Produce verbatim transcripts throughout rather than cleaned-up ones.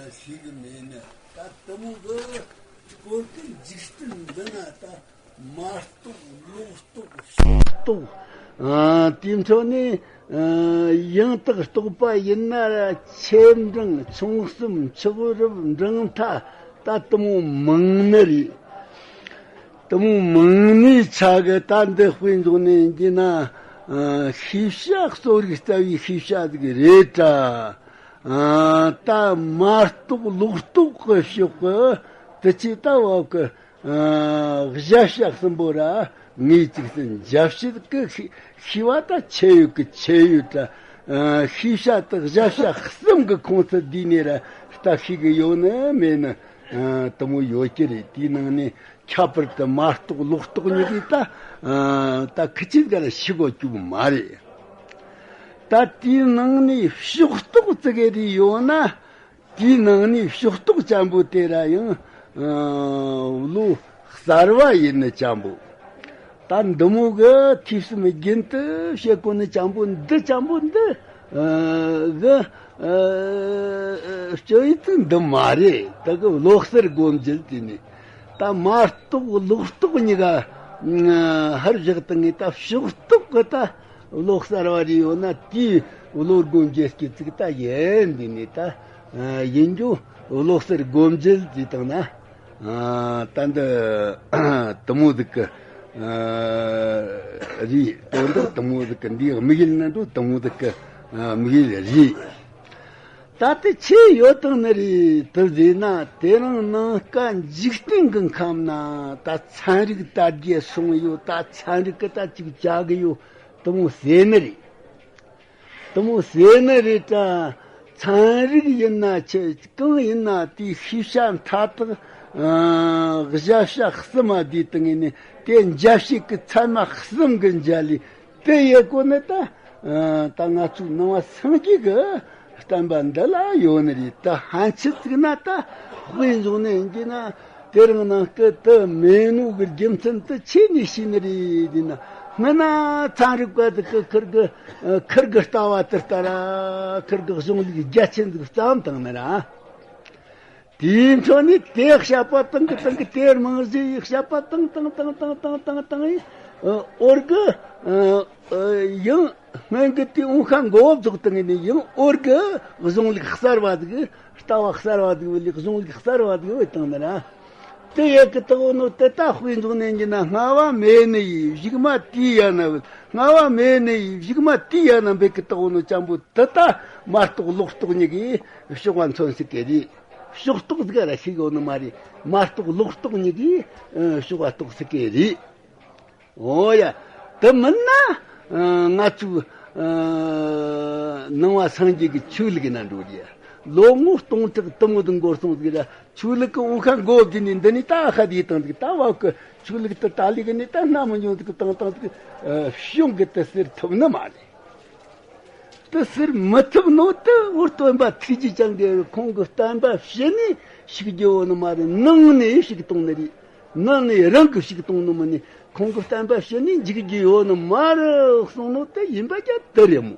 ཞིག་མེད་ནི། ད་དེ་མོ་གི་སྐོར་གྱི་འཇིག་རྟེན་འདི་ན་ད་མ་རྟོགས་ལོག་རྟོགས་ཕྱོགས་རྟོགས། ཨ། དེའི་འཕྲོ་ནས། ཨ། ཡང་དག་རྟོགས་པ་ཡིན་ན་ཆེ་འབྲིང་ཆུང་གསུམ་ཆུང་རབ་འབྲིང་མཐའ་ད་དེ་མོ་མང་ནི་རེད། དེ་མོ་མང་ནི་ཆ་གི་ད་འདི་དཔེ་འཇོག་ནས་ཡིན་གྱི་ན། ཨ། ཤེས་བྱ་གསོ་རིག་ལྟ་བུའི་ཤེས་བྱ་ཟིག་རེད་དྲ། ཨ། ད་མ་རྟོགས་ལོག་རྟོགས་གི་ཕྱོགས་གི་དེ་ཆེ་ད་བབ་གི། ཨ། གཞལ་བྱ་གསུམ་པོ་ར་ངེས་ཅིག་སུ་འཇལ་བྱེད་ཀྱི་ཤེས་པ་ད་ཆེ་ཡོད་ཀི་ཆེ་ཡོད་དྲ། ཨ། ཤེས་བྱ་དང་གཞལ་བྱ་གསུམ་གི་ཁོངས་སུ་བསྡུས་ནས་ར་ལྟ་ཤེས་གི་ཡོད་ནི་མེད་ནི། ཨ། དེ་མོ་ཡོད་ཀྱི་རེད། དེའི་ནང་ནས་ཁྱད་པར་དུ་མ་རྟོགས་ལོག་རྟོགས་གཉིས་ཀྱིས་ད། ཨ། ད་ཁི་ཆེ་ག་ལ་ཤི་གོ་བཅུག་མ་རེད། ད་དེའི་ནང་ནས་ཕྱོགས་རྟོགས་ཙི་གེ་རེ་ཡོད་ན། དེའི་ནང་ནས་ཕྱོགས་རྟོགས་ཅན་པོ་དེ་ར་ཡང་། ཨ། བློ་གསར་བ་ཡིན་ནི་ཅན་པོ། ད་འདི་མོ་གི་ཐོས་བསམ་རྒྱུན་དུ་བྱེད་དགོས་ནི་ཅན་པོ་འདི་ཅན་པོ་འདི། ཨ། གི། ཨ། སྤྱོད་ཡུལ་དེ་འདི་མ་རེད། ད་གི་བློ་གསར་སྒོམ་རྒྱུ་དེ་ནི། ད་མ་རྟོགས་ལོག་རྟོགས་གཉིས་ཀ། ཨ། ཧར་བཞག་བཏང་ངས་ད་ཕྱོགས་རྟོགས་གི་ད། བློ་གསར་བ་རེ་ཡོད་ན་དེའི་བློ་སྒོམ་རྒྱུ་སྐད་ཅིག་ད་ཡིན་འདི་ནི་ད། ཨ། ཡིན་རྒྱུ་བློ་གསར་སྒོམ་རྒྱུ་དེ་དང་ན། ཨ། ད་འདི་དེ་མོ་ཟིག་གི། ཨ། རེད། དོན་དག་དེ་མོ་ཟིག་གི་འདིའི་དམིགས་ཡུལ་ནི་འགྲོ་དེ་མོ་ཟིག་གི། ཨ། དམིགས་ཡུལ་རེད། ད་དེ་ཆེ་ཡོད་དང་ནི་རེད། དེ་ཟེར་ན་དེ་རིང་ནངས་ཀ་འཇིག་རྟེན་གི་ཁམས་ན་ད་ཚན་རིག་དར་རྒྱས་སོང་ཡོད། ད་ཚན་རིག་གི་ད་ཅིག་བྱ་གི་ཡོད། དེ་མོ་ཟེར་ནི་རེད། དེ་མོ་ཟེར་ནི་རེད་དྲ། ཚན་རིག་ཡིན་ན་ཆེ། གང་ཡིན་ན་དེའི་ཤེས་བྱ་མཐའ་དག། ཨ། གཞལ་བྱ་གསུམ་མ་བསྡུས་བཏང་ངས་ནི་དེ་འཇལ་བྱེད་ཀྱི་ཚད་མ་གསུམ་གི་འཇལ་ལས་དེ་ཡེ་གོ་ནི་ད། ཨ། ད་ང་ཚོའི་ནང་པ་སངས་རྒྱས་ཀྱི་བསྟན་པ་འདི་ལ་ཡོད་ནི་རེད། ད་ཕན་ཆད་ཅིག་ན་ད་དཔེ་འཇོག་ནས་ཡིན་གྱི་ན། དེ་རིང་ནངས་ཀ་དེ་མེད་ནོ་གི་རྒྱུ་མཚན་དེ་ཆི་ནས་ཤེས་ནི་རེད་ཟེར་ན། སྔ་ན་ཚན་རིག་པ་དེ་གི་ཁིར་གི། ཨ། ཁིར་གི་ལྟ་བ་དེ་ལྟར་ར་ཁིར་གི་གཞུང་ལུགས་རྒྱ་ཆེན་ཟིག་བརྩམས་བཏང་ནི་ར། དེའི་འཕྲོ་ནས་དེ་བཤད་པ་བཏང་གི་བཏང་གི། དེ་རྨང་གཞི་ཡི་བཤད་པ་བཏང་བཏང་བཏང་བཏང་བཏང་བཏང་ཡི། ཨ། འོར་གི། ཨ། ཨ། ཡང་སྔོན་གི་དེ་འོང་ཤ་མགོ་བོ་རྫོགས་བཏང་ནས་ཡང་འོར་གི་གཞུང་ལུགས་གསར་བ་ཟིག། ལྟ་བ་གསར་བ་ཟིག་བ་ལས། གཞུང་ལུགས་གསར་བ་ཟིག་བ་བཏང་ནི་ར། དེ་ཡེ་གི་དག་ནོ་དེ་ད་དཔེ་འཇོག་ནས་ཡིན་གྱི་ན། སྔ་བ་མེད་ནི་ཡི་གཞུག་མ་དེའི་ཡ་ན། སྔ་བ་མེད་ནི་ཡི་གཞུག་མ་དེའི་ཡ་ན་འབད་གི་དག་ནོ་ཅན་པོ་དེ་ད་མ་རྟོགས་ལོག་རྟོགས་གཉིས་ཀྱི་ཕྱོགས་པ་མཚོན་སྲིད་ཀྱི་རེད། ཕྱོགས་རྟོགས་ཟིག་ར་ཞིག་ཡོད་ནི་མ་རེད། མ་རྟོགས་ལོག་རྟོགས་གཉིས་ཀྱི། ཨ། ཕྱོགས་པ་རྟོགས་སྲིད་ཀྱི་རེད། འོ་ཡ། དེ་མིན་ན། ཨ། ང་ཚོའི། ཨ། ནང་པ་སངས་རྒྱས་ཀྱི་ཆོས་ལུགས་ན་འགྲོ་རེད། ལོ་ངོ་སྟོང་ཕྲག་དུ་མོ་དུ་འགོར་སོང་ཟིག་ར། ཆོས་ལུགས་ཀྱི་འོང་ཤ་མགོ་བོ་བརྒྱུད་ནས་འདི་ནས་ད་ཧ་དེ་བཏང་ཟིག། ད་བབ་གི་ཆོས་ལུགས་དེ་ད་ལི་གི་ནས་ད་སྣ་མི་འཇོག་ཟིག་བཏང་བཏང་ཟིག། ཨ། གཞུང་གི་དེ་ཟེར་ཐུབ་ནི་མ་རེད། དེ་ཟེར་མི་ཐུབ་ནོ་དེ་འོ་སྟོན་པ་ཐུགས་རྗེ་ཅན་གྱིས་ཁོང་གི་བསྟན་པ་ཕྱི་ནས་ཞིག་རྒྱུ་ཡོད་ནི་མ་རེད། ནང་ནས་ཞིག་གཏོང་ནི་རེད། ནང་ནས་རང་གིས་ཞིག་གཏོང་ནི་མིན་ནས་ཁོང་གི་བསྟན་པ་ཕྱི་ནས་འཇིག་རྒྱུ་ཡོད་ནི་མ་རེད་གསུངས་ནོ་དེ་ཡིན་པ་ཀྱང་དེ་རེད་མོ།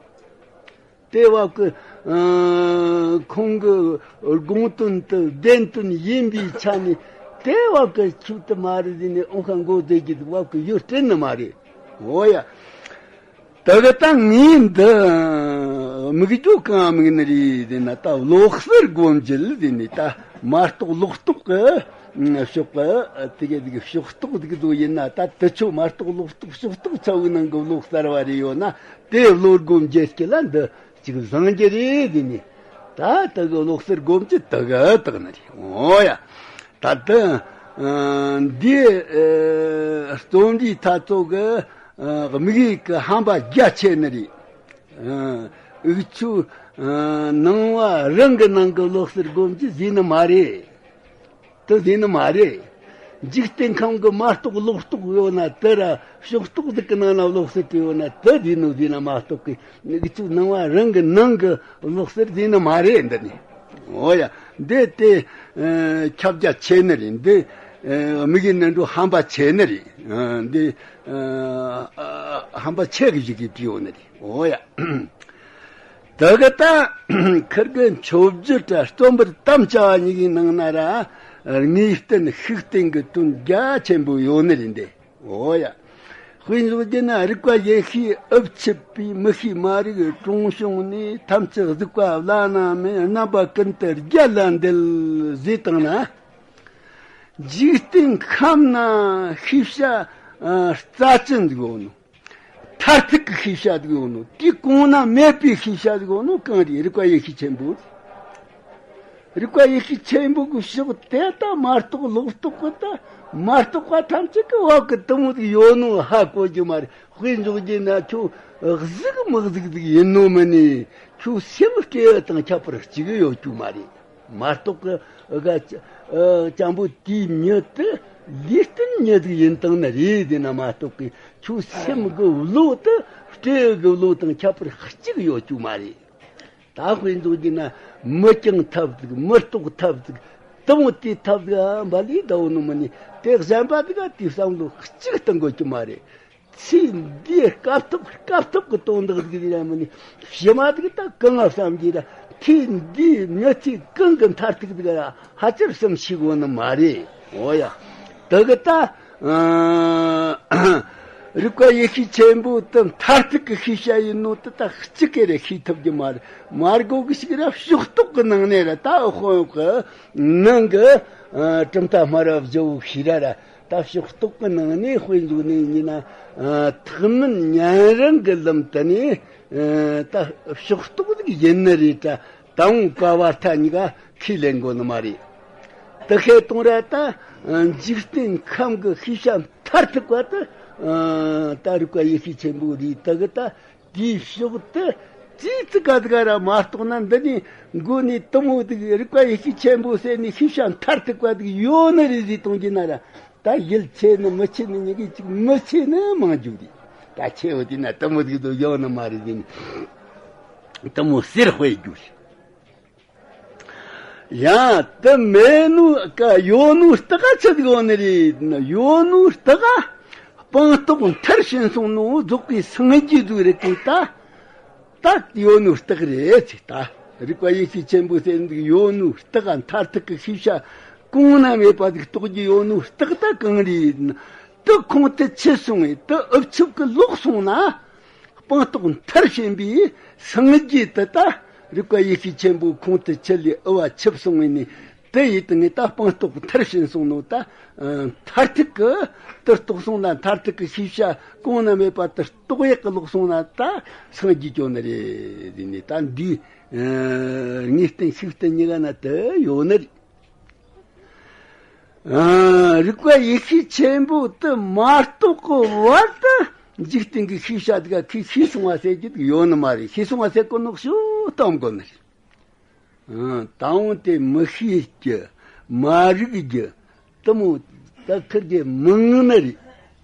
དེ་བབ་ཀྱི། ཨ། ཁོང་གི་དགོངས་དོན་དེ་བདེན་དོན་ཡིན་པའི་ཆ་ནས་དེ་བབ་ཀྱི་ཆོས་དེ་མ་རེད་ཟེར་ནས་འོང་ཤ་མགོ་བདེ་རྒྱུ་དེ་བབ་ཀྱི་ཡོད་དྲན་ནི་མ་རེད། འོ་ཡ། དེ་གི་ད་ངས་འདི་དམིགས་རྒྱུ་གང་དམིགས་ནི་རེད་ཟེར་ན། ད་བློ་གསར་སྒོམ་རྒྱུ་ཟེར་ནས། ད་མ་རྟོགས་ལོག་རྟོགས་ཀྱི་ཕྱོགས་ཀྱི་དེ་གི་དེ་གི་ཕྱོགས་རྟོགས་དེ་གི་དུ་ཡིན་ན། ད་དེ་ཆོ་མ་རྟོགས་ལོག་རྟོགས་ཕྱོགས་རྟོགས་ཚ་བོའི་ནང་གི་བློ་གསར་བ་རེ་ཡོད་ན། དེ་བློ་སྒོམ་རྒྱུ་སྐྱེ་ལ་འདི་ཅིག་བཟང་རྒྱུ་རེད་ཟེར་ནས། ད་དེ་གི་བློ་གསར་སྒོམ་རྒྱུ་དེ་གི་དག་ནི་རེད། འོ་ཡ། ད་དེ། ཨ། འདི། ཨ། རྩོམ་འབྲིའི་ཐ་ཚོ་གི། ཨ། དམིགས་ཡུལ་གི་ཧམ་པ་རྒྱ་ཆེ་ནི་རེད། ཨ། འུ་ཆོ། ཨ། ནང་པ་རང་གི་ནང་གི་བློ་གསར་སྒོམ་རྒྱུ་ཟེར་ནི་མ་རེད། དེ་ཟེར་ནི་མ་རེད། འཇིག་རྟེན་ཁམས་གི་མ་རྟོགས་ལོག་རྟོགས་ཡོད་ན་དེ་ར། ཕྱོགས་རྟོགས་ཟིག་གི་ནང་ན་བློ་གསར་དེ་ཡོད་ན་དེ་ཟེར་ནི་ཟེར་ན་མ་གཏོགས་གི། འུ་ཆོ་ནང་པ་རང་གི་ནང་གི་བློ་གསར་ཟེར་ནི་མ་རེད། འདི་ནི། འོ་ཡ། འདི་དེ། ཨ། ཁྱབ་རྒྱ་ཆེ་ནི་རེད། འདི། ཨ། དམིགས་ཡུལ་ནི་འགྲོ་ཧམ་པ་ཆེ་ནི་རེད། ཨ། འདི། ཨ། ཧམ་པ་ཆེ་གི་ཞིག་གིས་བྲིས་ཡོད་ནི་རེད། འོ་ཡ། དེ་གི་ད་ཁིར་གི་མཆོད་བརྗོད་ར་རྩོམ་པར་དམ་བཅའ་བ་གཉིས་ཀྱི་ནང་ན་ར་ངེས་བསྟན་ཤུགས་བསྟན་གྱི་དོན་རྒྱ་ཆེན་པོ་ཡོད་ནི་རེད་འདི། འོ་ཡ། དཔེ་འཇོག་རྒྱུ་ན་རིག་པ་ཡེ་ཤེས་འུ་ཆིབས་པའི་མི་ཤེས་མ་རིག་གྲོང་གཤོང་ནས་ཐམས་ཅད་གཟིགས་པ་བླ་ན་མེད་རྣམ་པ་ཀུན་ཏུ་རྒྱལ་ལ་འདུད་ཟེར་བཏང་ན། འཇིག་རྟེན་ཁམས་ན་ཤེས་བྱ་རྩ་ཅན་ཟིག་ཡོད་ནོ། མཐར་ཐུག་གི་ཤེས་བྱ་ཟིག་ཡོད་ནོ། དེ་གོང་ན་མེད་པའི་ཤེས་བྱ་ཟིག་ཡོད་ནོ་གང་རེད། རིག་པ་ཡེ་ཤེས་ཆེན་པོ། རིག་པ་ཡེ་ཤེས་ཆེན་པོ་གི་ཕྱོགས་དེ་ད་མ་རྟོགས་ལོག་རྟོག་གི་ད་མ་རྟོགས་པ་ཐམས་ཅད་ཀྱི་བབ་གི་དེ་མོ་ཟིག་ཡོད་ནོ་ཧ་གོ་རྒྱུ་མ་རེད། དཔེ་འཇོག་རྒྱུ་ན་ཁྱོད་གཟུགས་མི་གཟུགས་ཟིག་ཡིན་ནོ་མིན་ནི་ཁྱོད་སེམས་སྤྲེའུ་དང་ཁྱད་པར་གཅིག་ཡོད་རྒྱུ་མ་རེད། མ་རྟོགས་གི་ག་ཅང་པོ་དེའི་མྱི་དེ་ལུས་རྟེན་མྱི་ཟིག་ཡིན་དང་ནི་རེད་ཟེར་ན་མ་གཏོགས་གི་ཁྱོད་སེམས་གི་བློ་དེ་སྤྲེའུ་གི་བློ་དང་ཁྱད་པར་གཅིག་ཡོད་རྒྱུ་མ་རེད། ད་དཔེ་འཇོག་རྒྱུ་ན་མི་སྐྱང་ཐབས་ཟིག་མི་རྟོགས་ཐབས་ཟིག་དེ་མོ་དེའི་ཐབས་ཟིག་ཨ་འབའ་ལི་ཟླ་བོ་ནོ་མི་ནི་དེ་གཞན་པ་ཟིག་ག་དེའི་བསམ་བློ་གཅིག་གཏང་དགོས་རྒྱུ་མ་རེད། ཚེ་འདིའི་སྐབས་ཐོབ་སྐབས་ཐོབ་ཀྱི་དོན་དག་ཟིག་རེད་མིན་ནི་ཕྱི་མ་ཟིག་ད་གང་ང་བསམ་གྱིས་ར་ཚེ་འདིའི་མྱི་ཚེ་གང་གི་མཐར་ཐུག་ཟིག་ར་ཧ་ཅང་བསམ་ཤེས་གོ་ནི་མ་རེད། འོ་ཡ། དེ་གི་ད་ཨ་རིག་པ་ཡེ་ཤེས་ཆེན་པོ་དེ་མཐར་ཐུག་གི་ཤེས་བྱ་ཡིན་ནོ་དེ་ད་གཅིག་གི་རེ་ཤེས་ཐུབ་རྒྱུ་མ་རེད། མ་རྒོ་གི་ཞིག་ར་ཕྱོགས་གཏོགས་གི་ནང་ནས་ར་ད་འོ་ཁོ་ཡོག་གི་ནང་གི་ཨ་གྲུབ་མཐའ་སྨྲ་བ་བརྗེ་བོ་ཤེས་ར་ར། ད་ཕྱོགས་གཏོགས་ཀྱི་ནང་ནས་དཔེ་འཇོག་ནས་ཡིན་ན། ཨ་ཐེག་དམན་ཉན་རང་གི་ལམ་དུ་ནས་ཨ་ད་ཕྱོགས་གཏོགས་ཟིག་ཡིན་ནི་རེད་ད། དང་པོ་བར་མཐའ་གཉིས་ཀ་ཁས་ལེན་དགོས་ནི་མ་རེད། དེ་ཤེས་གཏོང་ར་ད་ཨ་འཇིག་རྟེན་ཁམས་ཀྱི་ཤེས་བྱ་མཐར་ཐུག་པ་དེ་ཨ་ད་རིག་པ་ཡེ་ཤེས་ཆེན་པོ་རེད། དེ་གི་ད་དེའི་ཕྱོགས་དེ་ཙི་ཙི་ག་ཟིག་ར་མ་གཏོགས་ན་འདི་ནས་མགོ་ནས་དེ་མོ་ཟིག་རིག་པ་ཡེ་ཤེས་ཆེན་པོ་ཟེར་ནས་ཤེས་བྱ་མཐར་ཐུག་པ་ཟིག་ཡོད་ནི་རེད་ཟེར་གཏོང་རྒྱུ་ན་ར། ད་ཡིད་ཆེས་ནི་མི་ཆེས་ནི་གཉིས་ཀའི་གཅིག་མི་ཆེས་ནི་མང་རྒྱུ་རེད། ད་ཆེ་བོ་དེ་ན་དེ་མོ་ཟིག་ཏུ་ཡོད་ནི་མ་རེད་ཟེར་ནས་དེ་མོ་ཟེར་དཔེ་རྒྱུ་རེད། ཡང་དེ་མེད་ནོ་ཀ་ཡོད་ནོ་རྟགས་ཆི་ཟིག་ཡོད་ནི་རེད། ཡོད་ནོ་རྟགས་སྤངས་རྟོགས་མཐར་ཕྱིན་སོང་ནོ་རྫོགས་པའི་སངས་རྒྱས་ཟིག་རེད་དེ་ད། ད་ཡོད་ནོ་རྟགས་རེད་ཅིག་ད། རིག་པ་ཡེ་ཤེས་ཆེན་པོ་ཟེར་འདུག་ཡོད་ནོ་རྟགས་མཐར་ཐུག་གི་ཤེས་བྱ་གོང་ན་མེད་པ་ཟིག་རྟོགས་རྒྱུ་ཡོད་ནོ་རྟགས་ད་གང་རེད། དེ་ཁོང་དུ་ཆུད་སོང་བས་དེ་འུབ་ཆུབ་ཀྱི་ལོག་སོང་ན། སྤངས་རྟོགས་མཐར་ཕྱིན་པའི་སངས་རྒྱས་དེ་ད་རིག་པ་ཡེ་ཤེས་ཆེན་པོའི་ཁོང་དུ་ཆུད་ལས་འུ་བ་ཆུད་སོང་བས་ནི། དེ་ཡིས་དེ་ངས་ད་སྤངས་རྟོགས་མཐར་ཕྱིན་སོང་ནོ་ད། ཨ་མཐར་ཐུག་གི་དེར་རྟོགས་སོང་ན་མཐར་ཐུག་གི་ཤེས་བྱ་གོང་ན་མེད་པ་དེར་རྟོགས་ཡག་གི་ལོག་སོང་ན་ད་སངས་རྒྱས་སྐྱོ་ནི་རེད་ཟེར་ནས་ད་འདིའི་ཨ་ངེས་བསྟན་ཤུགས་བསྟན་གཉིས་ཀ་ན་དེ་ཡོད་ནི་རེད། ཨ་རིག་པ་ཡེ་ཤེས་ཆེན་པོ་དེ་མ་རྟོགས་གི་བར་དུ་འཇིག་རྟེན་གྱི་ཤེས་བྱ་དེ་ག་ཁས་ཤེས་སོང་བ་ཟེར་རྒྱུ་དེ་ཡོད་ནི་མ་རེད། ཤེས་སོང་བ་ཟེར་གོ་ནོ་ཞུ་གཏོང་དགོས་ནི་རེད། ཨང་། དང་པོ་དེ་མི་ཤེས་རྒྱུ། མ་རིག་རྒྱུ། དེ་མོ་ད་ཁིར་གི་མི་ངུ་ནི་རེད།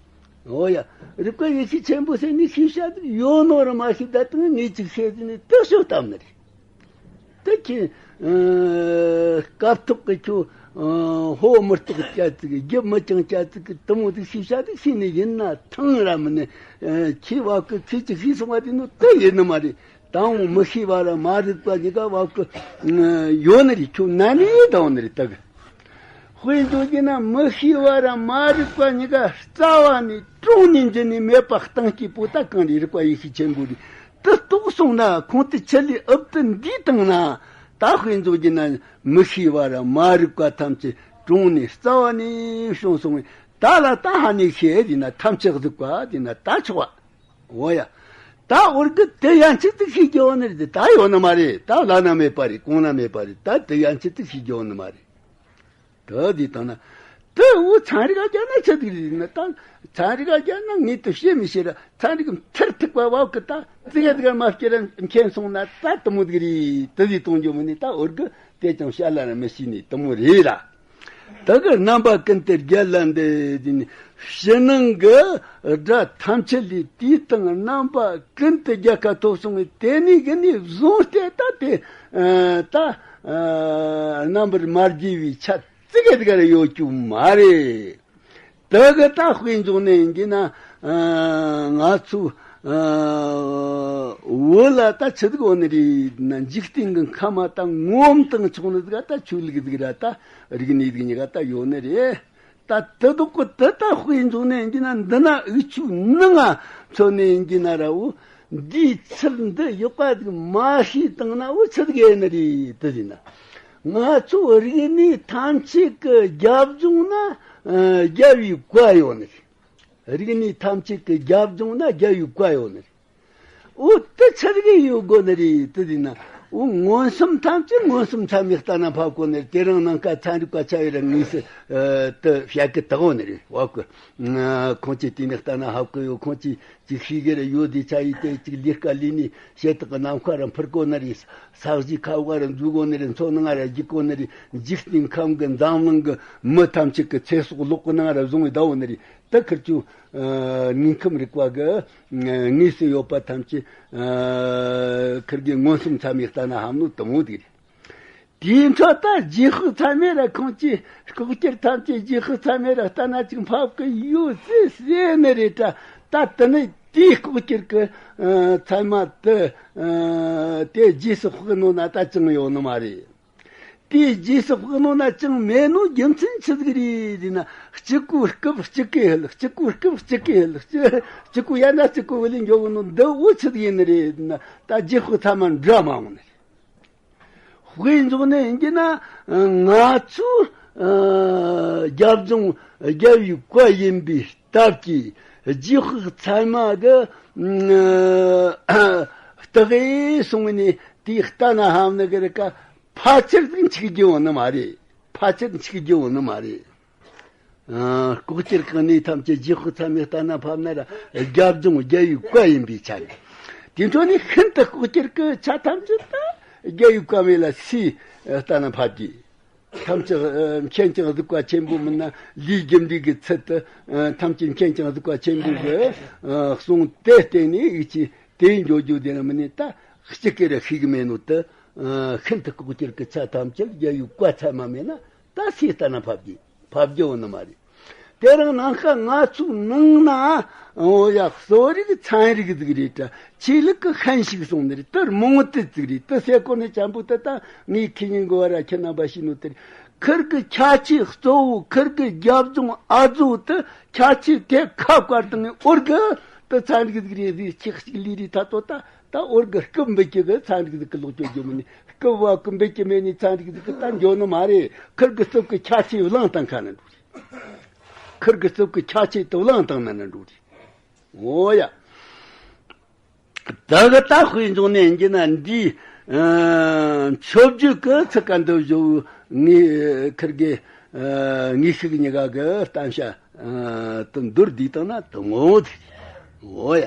འོ་ཡ། རིག་པ་ཡེ་ཤེས་ཆེན་པོ་ཟེར་ནི་ཤེས་བྱ་ཟིག་ཡོད་ནོ་ར་མ་ཤེས་ད་དུང་ངས་ཅིག་ཤེས་ཟིན་ནི་དེ་ཤོད་བཏང་ནི་རེད། དེ་ཁྱེད་ཨ་སྐབས་ཐོག་གི་ཁྱོད་ཨ་ཕོ་མི་རྟོགས་ཅ་ཙིག་རྒྱུ་མི་ཅང་ཅ་ཙིག་གི་དེ་མོ་ཟིག་ཤེས་བྱ་ཟིག་ཤེས་ནི་ཡིན་ན་ཐང་ར་མིན་ནི་ཨ་ཁྱེད་བ་གི་ཁྱེད་ཅིག་ཤེས་སོང་བ་དེ་ནོ་དེ་ཡིན་ནི་མ་རེད། དང་པོ་མི་ཤེས་པ་ར་མ་རིག་པ་གཉིས་ཀ་བབ་ཀྱི་ཡོད་ནི་རེད། ཁྱོད་ན་ནི་དང་ནི་རེད་ད་གི། དཔེ་འཇོག་རྒྱུ་ན་མི་ཤེས་པ་ར་མ་རིག་པ་གཉིས་ཀ་རྩ་བ་ནས་གྲོངས་ནས་འགྱུར་ནས་མེད་པ་གཏིང་སྐྱེས་པོ་ད་གང་རེད། རིག་པ་ཡེ་ཤེས་ཆེན་པོ་རེད། དེ་རྟོགས་སོང་ན་ཁོང་དུ་ཆུད་ལས་འུབ་ཏུ་འདུས་བཏང་ན། ད་དཔེ་འཇོག་རྒྱུ་ན་མི་ཤེས་པ་ར་མ་རིག་པ་ཐམས་ཅད་གྲོངས་ནས་རྩ་བ་ནས་བྱུང་སོང་བས། ད་ལ་ད་ཧ་ནས་ཤེས་ཟིན་ན་ཐམས་ཅད་གཟིགས་པ་ཟིན་ན་ད་ཆོག་པ། འོ་ཡ། ད་འོར་གི་དེ་ཡན་ཆད་དུ་ཤེས་རྒྱུ་ཡོད་ནི་རེད། ད་ཡོད་ནི་མ་རེད། ད་བླ་ན་མེད་པ་རེད། གོང་ན་མེད་པ་རེད། ད་དེ་ཡན་ཆད་དུ་ཤེས་རྒྱུ་ཡོད་ནི་མ་རེད། དེ་དེ་དང་ན། དེ་འུ་ཚན་རིག་རྒྱ་ན་ཆི་ཟིག་རེད་ན་ད། ཚན་རིག་རྒྱ་ན་ངེས་དུ་ཤེས་མི་ཤེས་ར་ཚན་རིག་མཐར་ཐུག་པ་བབ་གི་ད་ཙི་ག་ཙི་ག་མ་སྐྱེ་ར་མཁྱེན་སོང་ན་ད་དེ་མོ་ཟིག་རེད། དེ་ཟིག་གཏོང་རྒྱུ་མིན་ནི་ད་འོར་གི་དེ་ཀྱང་བཤད་ལ་ར་མི་ཤེས་ནི་དེ་མོ་རེད་ར། ད་གི་རྣམ་པ་ཀུན་ཏུ་རྒྱལ་ལ་འདི་ཟེར་ནས་ཕྱི་ནང་གི་དགྲ་ཐམས་ཅད་ལས་དུས་དང་རྣམ་པ་ཀུན་ཏུ་རྒྱལ་ཁ་ཐོབ་སོང་བས་དེ་ནས་གི་ནས་བཟུང་སྟེ་ད་དེ་ཨ་ད་ཨ་རྣམ་པར་མ་རྒྱལ་བའི་ཆ་ཙི་གེ་ཙི་གེ་རེ་ཡོད་རྒྱུ་མ་རེད། དེ་གི་ད་དཔེ་འཇོག་ནས་ཡིན་གྱི་ན་ཨ་ང་ཚོ་ ཨ། བོད་ལ་ད་ཆི་ཟིག་ཡོད་ནི་རེད་ན། འཇིག་རྟེན་གྱི་ཁམས་ད་ངོམ་དང་ཆུང་ནི་ཟིག་ད་ཆོས་ལུགས་ཟིག་ར་ད་རིག་གནས་ཟིག་གཉིས་ཀ་ད་ཡོད་ནི་རེད། ད་དེ་དག་གི་དེ་ད་དཔེ་འཇོག་ནས་ཡིན་གྱི་ན། འདི་ན་འུ་ཆོའི་ནང་ང་མཚོན་ནས་ཡིན་གྱི་ན་ར། འོ། འདིའི་ཚུལ་འདི་ཡག་པ་ཟིག་མ་ཤེས་བཏང་ན། འོ། ཆི་ཟིག་ཡིན་ནི་རེད་དེ་ཟེར་ན། ང་ཚོ་རིག་གནས་ཐམས་ཅད་ཀྱི་རྒྱབ་ལྗོངས་ན་ཨ་རྒྱལ་བའི་བཀའ་ཡོད་ནི་རེད། རིག་གནས་ཐམས་ཅད་ཀྱི་རྒྱབ་ལྗོངས་ན་རྒྱལ་བའི་བཀའ་ཡོད་ནི་རེད། འོ། དེ་ཆི་ཟིག་ཡོད་དགོས་ནི་རེད་དེ་ཟེར་ན། འོ། མངོན་སུམ་ཐམས་ཅད་མངོན་སུམ་ཚད་མས་ལྟ་ན་ཕབ་དགོས་ནི་རེད། དེ་རིང་ནངས་ཀ་ཚན་རིག་པ་ཆ་བོས་ར་དངོས་སུ་ཨ་དེ་བཤད་གི་དགོས་ནི་རེད། བ་ཀུ། ཨ། ཁོང་ཚོས་དེ་ནས་ལྟ་ན་ཕབ་གི་ཡོད། ཁོང་ཚོས་ཅིག་ཤེས་གི་ར་ཡོད། དེ་ཆ་ཡིས་དེ་ཅིག་ལས་ཀ་ལས་ནས་ཞེ་དྲག་གི་ནམ་མཁའ་ར་འཕུར་གོ་ནི་རེད། ས་གཞི་ཁ་བ་ར་འཛུལ་གོ་ནི་རེད། མཚོ་ནང་ར་རྒྱུག་གོ་ནི་རེད། འཇིག་རྟེན་ཁམས་གི་འཛམ་གླིང་གི་མི་ཐམས་ཅད་ཀྱི་ཚེ་སྲོག་གློག་གི་ནང་ར་བཟུང་བའི་ཟླ་བོ་ནི་རེད། ད་ཁིར་ཆོ་ཨ་དངོས་ཁམས་རིག་པ་གི་ཨ་དངོས་སུ་ཡོད་པ་ཐམས་ཅད་ཨ་ཁིར་གི་མངོན་སུམ་ཚད་མས་ལྟ་ན་ཕབ་ནོ་དེ་མོ་དེ་རེད། དེའི་འཕྲོ་ད་རྗེས་དཔག་ཚད་མས་ར་ཁོང་ཚོས་ལྐོག་གྱུར་ཐམས་ཅད་རྗེས་དཔག་ཚད་མས་ར་ལྟ་ན་ཅིག་ཕབ་གི་ཡོད་ཟེར་ཟེར་ནི་རེད་དྲ། ད་དེ་ནི་དེའི་ལྐོག་གྱུར་གི་ཨ་ཚད་མ་དེ་ཨ་དེ་རྗེས་སུ་དཔག་ནོ་ན་ད་ཅང་ཡོད་ནི་མ་རེད། དེའི་རྗེས་སུ་དཔག་ནོ་ན་ཅང་མེད་ནོ་རྒྱུ་མཚན་ཆི་ཟིག་རེད་ཟེར་ན། གཅིག་གོ་སྐབས་གཅིག་གིས་ལྷག་གཅིག་གོ་སྐབས་གཅིག་གིས་ལྷག་གཅིག་གོ་ཡ་ན་གཅིག་གོ་བུ་ལས་འགྱོ་གི་ནོ་འདི་འོ་ཆི་ཟིག་ཡིན་ནི་རེད་ཟེར་ན། ད་རྗེས་དཔག་ཚད་མ་འདྲ་མ་འོང་ནི་རེད། དཔེ་འཇོག་ནས་ཡིན་གྱི་ན། ང་ཚོའི་ཨ་རྒྱབ་ལྗོངས་རྒྱལ་བའི་བཀའ་ཡིན་པའི་སྟབས་ཀྱིས་རྗེས་དཔག་ཚད་མ་གི་ཨ་རྟགས་ཡིན་གསུངས་ནས་དེའི་ལྟ་ན་ཕབ་ནི་གི་རིགས་ཀ་ཕལ་ཆེར་ཟིག་འཆུག་རྒྱུ་ཡོད་ནི་མ་རེད། ཕལ་ཆེར་འཆུག་རྒྱུ་ཡོད་ནི་མ་རེད། ཨ། ལྐོག་གྱུར་གྱི་གནས་ཐམས་ཅད་རྗེས་དཔག་ཚད་མས་ལྟ་ན་ཕབ་ན་ར་རྒྱབ་ལྗོངས་རྒྱལ་བའི་བཀའ་ཡིན་པའི་ཆ་ནས། དེ་འཕྲོ་ནས་ཤིན་ཏུ་ལྐོག་གྱུར་གྱི་ཆ་ཐམས་ཅད་ད་རྒྱལ་བའི་བཀའ་མེད་ལ་སུས་ལྟ་ན་ཕབ་ཀྱི། ཐམས་ཅད་ཨ་མཁྱེན་ཅིང་གཟིགས་པ་ཆེན་པོ་མིན་ན། ལས་རྒྱུ་འབྲས་ཀྱི་ཚུལ་དུ་ཨ་ཐམས་ཅད་མཁྱེན་ཅིང་གཟིགས་པ་ཆེན་པོ་གི་ཨ་གསུང་དེ་བརྟེན་ནས་ཡིད་ཆེས་དེ་འཇོག་རྒྱུ་དེ་ར་མིན་ནས། ད་གཅིག་གིས་ར་ཤེས་གི་མེད་ནོ་དེ་ཨ་ཤིན་ཏུ་ལྐོག་གྱུར་གྱི་ཆ་ཐམས་ཅད་རྒྱལ་བའི་བཀའ་ཚད་མ་མེད་ན། ད་སུས་ལྟ་ན་ཕབ་ཀྱི། ཕབ་རྒྱུ་ཡོད་ནི་མ་རེད། དེ་རིང་ནངས་ཀ་ང་ཚོའི་ནང་ན། འོ་ཡ། གསོ་རིག་ཚན་རིག་ཟིག་རེད་དྲ། ཆོས་ལུགས་ཀྱི་ཤན་ཞུགས་སོང་ནི་རེད། དེ་རྨོངས་དད་ཟིག་རེད། དེ་ཟེར་གོ་ནི་ཅན་པོ་དེ་ད་ངས་ཁེ་ཉིན་གོ་བ་ར་ཁྱེད་རྣམ་པ་ཤེས་ནོ་དེ་རེད། ཁིར་གི་ཁྱད་ཆོས་གཙོ་བོ། ཁིར་གི་རྒྱབ་ལྗོངས་ཨ་ཛོ་དེ་ཁྱད་ཆོས་དེ་ཁ་བཀར་བཏང་ནས། འོར་གི་དེ་ཚན་རིག་ཟིག་རེད་ཟིག་ཅིག་ཅིག་ལས་རེད། ད་དོ་ད། ད་འོར་གི་སྐབས་འབུད་ཀྱི་གི་ཚན་རིག་ཟིག་གི་ལོག་སྤྱོད་རྒྱུ་མིན་ནི། སྐབས་བབ་གི་འབུད་ཀྱི་མེད་ནི་ཚན་རིག་ཟིག་གི་ད་འགྱོ་ནི་མ་རེད། ཁིར་གི་སྐབས་གི་ཁྱད་ཆོས་བླངས་བཏང་ཁ་ན་འགྲོ་རེད། ཁིར་གི་སྐབས་གི་ཁྱད་ཆོས་དེ་བླངས་བཏང་ན་ན་འགྲོ་རེད། འོ་ཡ། ད་གི་ད་དཔེ་འཇོག་ནས་ཡིན་གྱི་ན། འདིའི་ཨ་མཆོད་བརྗོད་ཀྱི་ཚིག་ཀ་འདི་བཞོ་ངས་ཁིར་གི་ཨ་ངེས་ཤིག་གཉིས་ཀ་གི་གཏམ་བཤད་ཨ་དུ་མདོར་བསྡུས་བཏང་ན་དེ་མོ་དེ། འོ་ཡ།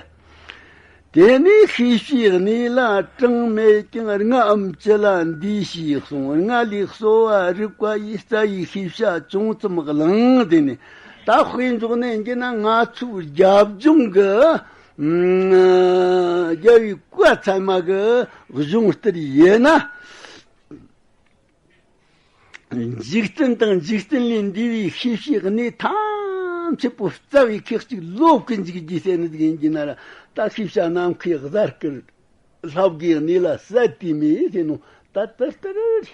དེ་ནས་ཤེས་བྱའི་གནས་ལ་གྲངས་མེད་ཀྱང་། ལྔའམ་བཅུ་ལ་འདས་ཞེས་གསུངས། ལྔ་ལས་གསོ་བ་རིག་པ་ཡི་རྩ་བའི་ཤེས་བྱ་ཅུང་ཙམ་བླངས། དེ་ནས་ད་དཔེ་འཇོག་ནས་ཡིན་གྱི་ན། ང་ཚོའི་རྒྱབ་ལྗོངས་ཀྱི་ཨ་རྒྱལ་བའི་བཀའ་ཚད་མ་གི་གཞུང་ལྟར་ཡིན་ན། འཇིག་རྟེན་དང་འཇིག་རྟེན་ལས་འདས་པའི་ཤེས་བྱའི་གནས་ཐམས་ཅད་པོ་རྩ་བའི་ཁེག་ཅིག་ལོབས་ཀྱི་འཇུག་རྒྱུ་ཟེར་ནི་ཟིག་ཡིན་གྱི་ན་ར། ད་ཤེས་བྱ་ནམ་མཁའི་གཟའ་སྐར་ལྷ་བརྒྱའི་གནས་ལ་ཟད་དེ་མེད་ཟེར་ནོ། ད་དེ་ལྟར་རེད།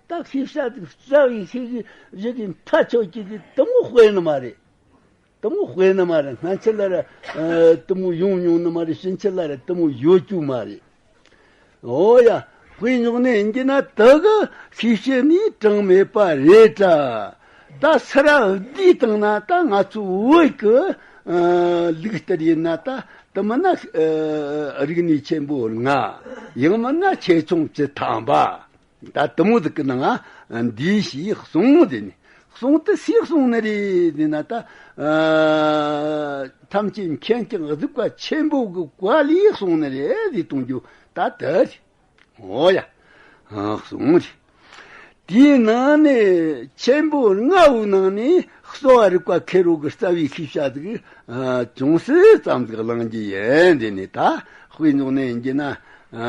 ད་ཤེས་བྱ་ཟིག་རྩ་བའི་ཤེས་བྱའི་གཞི་གི་མཐའ་ཆོད་ཀྱི་ཟིག་དེ་མོ་དཔེ་ནི་མ་རེད། དེ་མོ་དཔེ་ནི་མ་རེད། སྔན་ཆད་ལ་ར་ཨ་དེ་མོ་ཡོང་མྱོང་ནི་མ་རེད། ཕྱིན་ཆད་ལ་ར་དེ་མོ་ཡོད་རྒྱུ་མ་རེད། འོ་ཡ། དཔེ་འཇོག་ནས་ཡིན་གྱི་ན། དེ་གི་ཤེས་བྱེད་ནི་གྲངས་མེད་པ་རེད་དྲ། ད་སུ་ར་བསྡུས་བཏང་ན། ད་ང་ཚོའི་བོད་ཀྱི་ཨ་ལུགས་ལྟར་ཡིན་ན། ད་དེ་མིན་ན་ཨ་རིག་གནས་ཆེན་པོ་ལྔ། ཡང་མིན་ན་ཆེ་ཆུང་བཅུ་ཐམ་པ། ད་དེ་མོ་ཟིག་གི་ནང་ང་འདས་ཞེས་གསུངས་ཟེར་ནས། གསུང་དེ་སུས་གསུངས་ནི་རེད་ཟེར་ན། ད་ཨ་ཐམས་ཅད་མཁྱེན་ཅིང་གཟིགས་པ་ཆེན་པོ་གི་བཀའ་ལས་གསུངས་ནི་རེད་ཟེར་གཏོང་རྒྱུ་ད་དེ་རེད། འོ་ཡ། ཨ་གསུངས་རེད། དེའི་ནང་ནས་ཆེན་པོ་ལྔ་བོའི་ནང་ནས་གསོ་བ་རིག་པ་ཁེ་རོ་གི་རྩ་བའི་ཤེས་བྱ་ཟིག་ཨ་ཅུང་ཟད་ཙམ་ཟིག་བླང་རྒྱུ་ཡིན་ཟེར་ནས། ད་དཔེ་འཇོག་ནས་ཡིན་གྱི་ན། ཨ་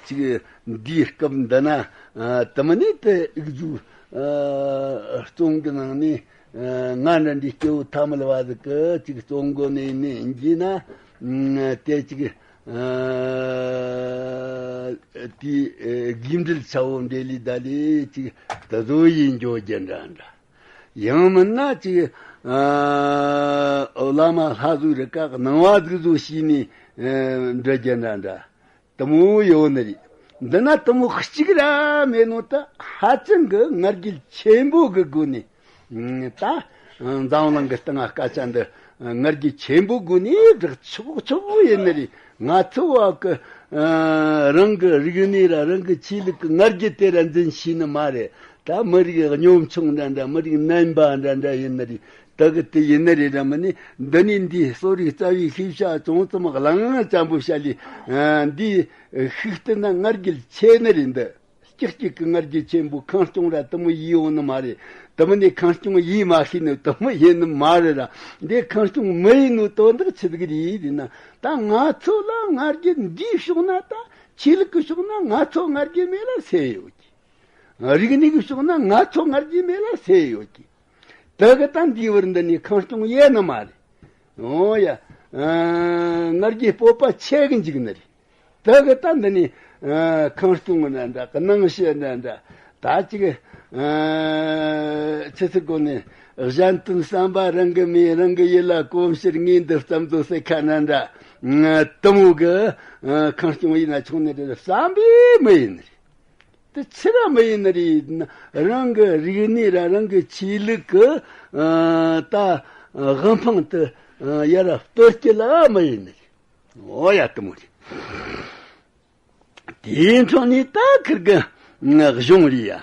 ཅིག་འདིའི་སྐབས་འདི་ན། ཨ་དེ་མིན་ནི་དེ་ཡིག་གཟུགས་ཨ་རྩོམ་གྱི་ནང་ནས་ཨ་ང་འདྲ་འདྲའི་སྐྱེ་བོ་ཐ་མལ་བ་ཟིག་གིས་ཅིག་རྩོམ་གོ་ནས་ཡིན་ནས་ཡིན་གྱི་ན། དེ་ཅིག་དེའི་དགེ་འབྲེལ་ཆ་བོ་འབྲེལ་ལི་ད་ལི་ཅིག་དེ་ཚོ་ཡིན་འགྱོ་རྒྱུ་འདྲ་འདྲ། ཡང་མིན་ན་ཅིག་བླ་མ་ལྷ་བཟོའི་རིགས་ཀ་སྣང་བ་ཟིག་བཟོ་བྱས་ནས་འབྲི་རྒྱུ་འདྲ་འདྲ། དེ་མོ་ཡོད་ནི་རེད། འདི་ན་དེ་མོ་གཅིག་ར་མེད་ནོ་ད་ཧ་ཅང་གི་ང་རྒྱལ་ཆེན་པོ་གི་སྒོ་ནས། ད་འཛམ་གླིང་གི་སྟེང་སྐད་ཆ་འདི་ང་རྒྱལ་ཆེན་པོ་སྒོ་ནས་བསྒྲགས་ཆོག་ཆོག་ཡིན་ནི་རེད། ང་ཚོ་བ་གི་རང་གི་རིག་གནས་ར་རང་གི་ཆོས་ལུགས་ཀྱི་ང་རྒྱལ་དེ་ར་འཛིན་ཤེས་ནི་མ་རེད། ད་མི་རིགས་གཉོམ་ཆུང་འདྲ་འདྲ། མི་རིགས་རྣམ་པ་འདྲ་འདྲ་ཡིན་ནི་རེད། ད་གི་དེ་ཡིན་ནི་རེད་ར་མིན་ནི། འདི་ནི་འདིའི་གསོ་རིག་རྩ་བའི་ཤེས་བྱ་ཅུང་ཙམ་གླེང་སྙིང་བྱ་ལས། འདིའི་ཤུགས་བསྟན་ན་ང་རྒྱལ་ཆེ་ནི་རེད། འདི་སྐྱིད་སྐྱིད་ཀྱི་ང་རྒྱལ་ཆེན་པོ་ཁང་སྐྱོང་ར་དེ་མོ་ཡིན་ཡོང་ནི་མ་རེད། དེ་མིན་ནི་ཁང་སྐྱོང་ཡིན་མ་ཤེས་ནི་དེ་མོ་ཡིན་ནི་མ་རེད་ར། འདི་ཁང་སྐྱོང་མི་ཡིན་ནོ་དོན་དག་ཆི་ཟིག་རེད་ཟེར་ན། ད་ང་ཚོ་ལ་ང་རྒྱལ་འདིའི་ཕྱོགས་ན། ད་ཆོས་ལུགས་ཀྱི་ཕྱོགས་ན་ང་ཚོ་ང་རྒྱལ་མེད་ལ་སུ་ཡོད་ཀི། རིག་གནས་ཀྱི་ཕྱོགས་ན་ང་ཚོ་ང་རྒྱལ་མེད་ལ་སུ་ཡོད་ཀི། དེ་གི་ད་འདི་བར་འདི་ནས་ཁང་སྐྱོང་ཡེ་ནི་མ་རེད། འོ་ཡ། ང་རྒྱལ་སྤོབས་པ་ཆེ་གི་འཇུག་ནི་རེད། དེ་གི་ད་འདི་ནས་ཁང་སྐྱོང་འདྲ་འདྲ། སྣང་ཤས་འདྲ་འདྲ། ད་ཅིག་ཆི་ཟེར་གོ་ནི། གཞན་དོན་བསམ་པ་རང་གི་མེད། རང་གི་ཡིད་ལ་གོམས་ཕྱིར། ངས་འདི་ཙམ་དུ་ཟེར་ཁ་འདྲ་འདྲ། དེ་མོ་གི་ཁང་སྐྱོང་ཡིན་ན་ཆོག་ནི་རེད་བསམ་པའི་མི་ཡིན་ནི་རེད། དེ་ཆི་ར་མི་ཡིན་ནི་རེད། རང་གི་རིག་གནས་ར་རང་གི་ཆོས་ལུགས་ཀྱི་ད་དབུ་འཕང་དུ་ཡར་གཏོར་རྒྱུ་ལ་མི་ཡིན་ནི་རེད། འོ་ཡ། དེ་མོ་རེད། དེའི་འཕྲོ་ནས་ད་ཁིར་གི་གཞུང་རེད་ཡ།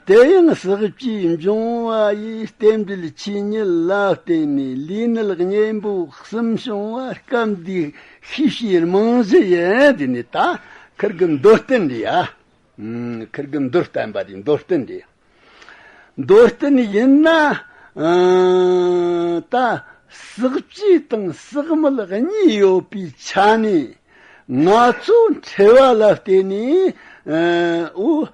དེ་ཡང་ཟག་བཅས་འབྱུང་བ་ཡི་རྟེན་འབྲེལ་ཆོས་ཉིད་ལ་བརྟེན་ནས་ལས་ནད་གཉེན་པོ་གསུམ་བྱུང་བ་སྐབས་འདིའི་ཤེས་བྱའི་རྨང་གཞི་ཡིན། དེ་ནི་ད་ཁིར་གི་མདོར་བསྟན་རེད་ཡ། ཁིར་གི་མདོར་བསྟན་པ་དེ་མདོར་བསྟན་རེད། མདོར་བསྟན་ཡིན་ན། ད་ཟག་བཅས་དང་ཟག་མེད་གཉིས་ཡོད་པའི་ཆ་ནས། ང་ཚོ་འཁྲུལ་བ་ལ་བརྟེན་ནས། འོ།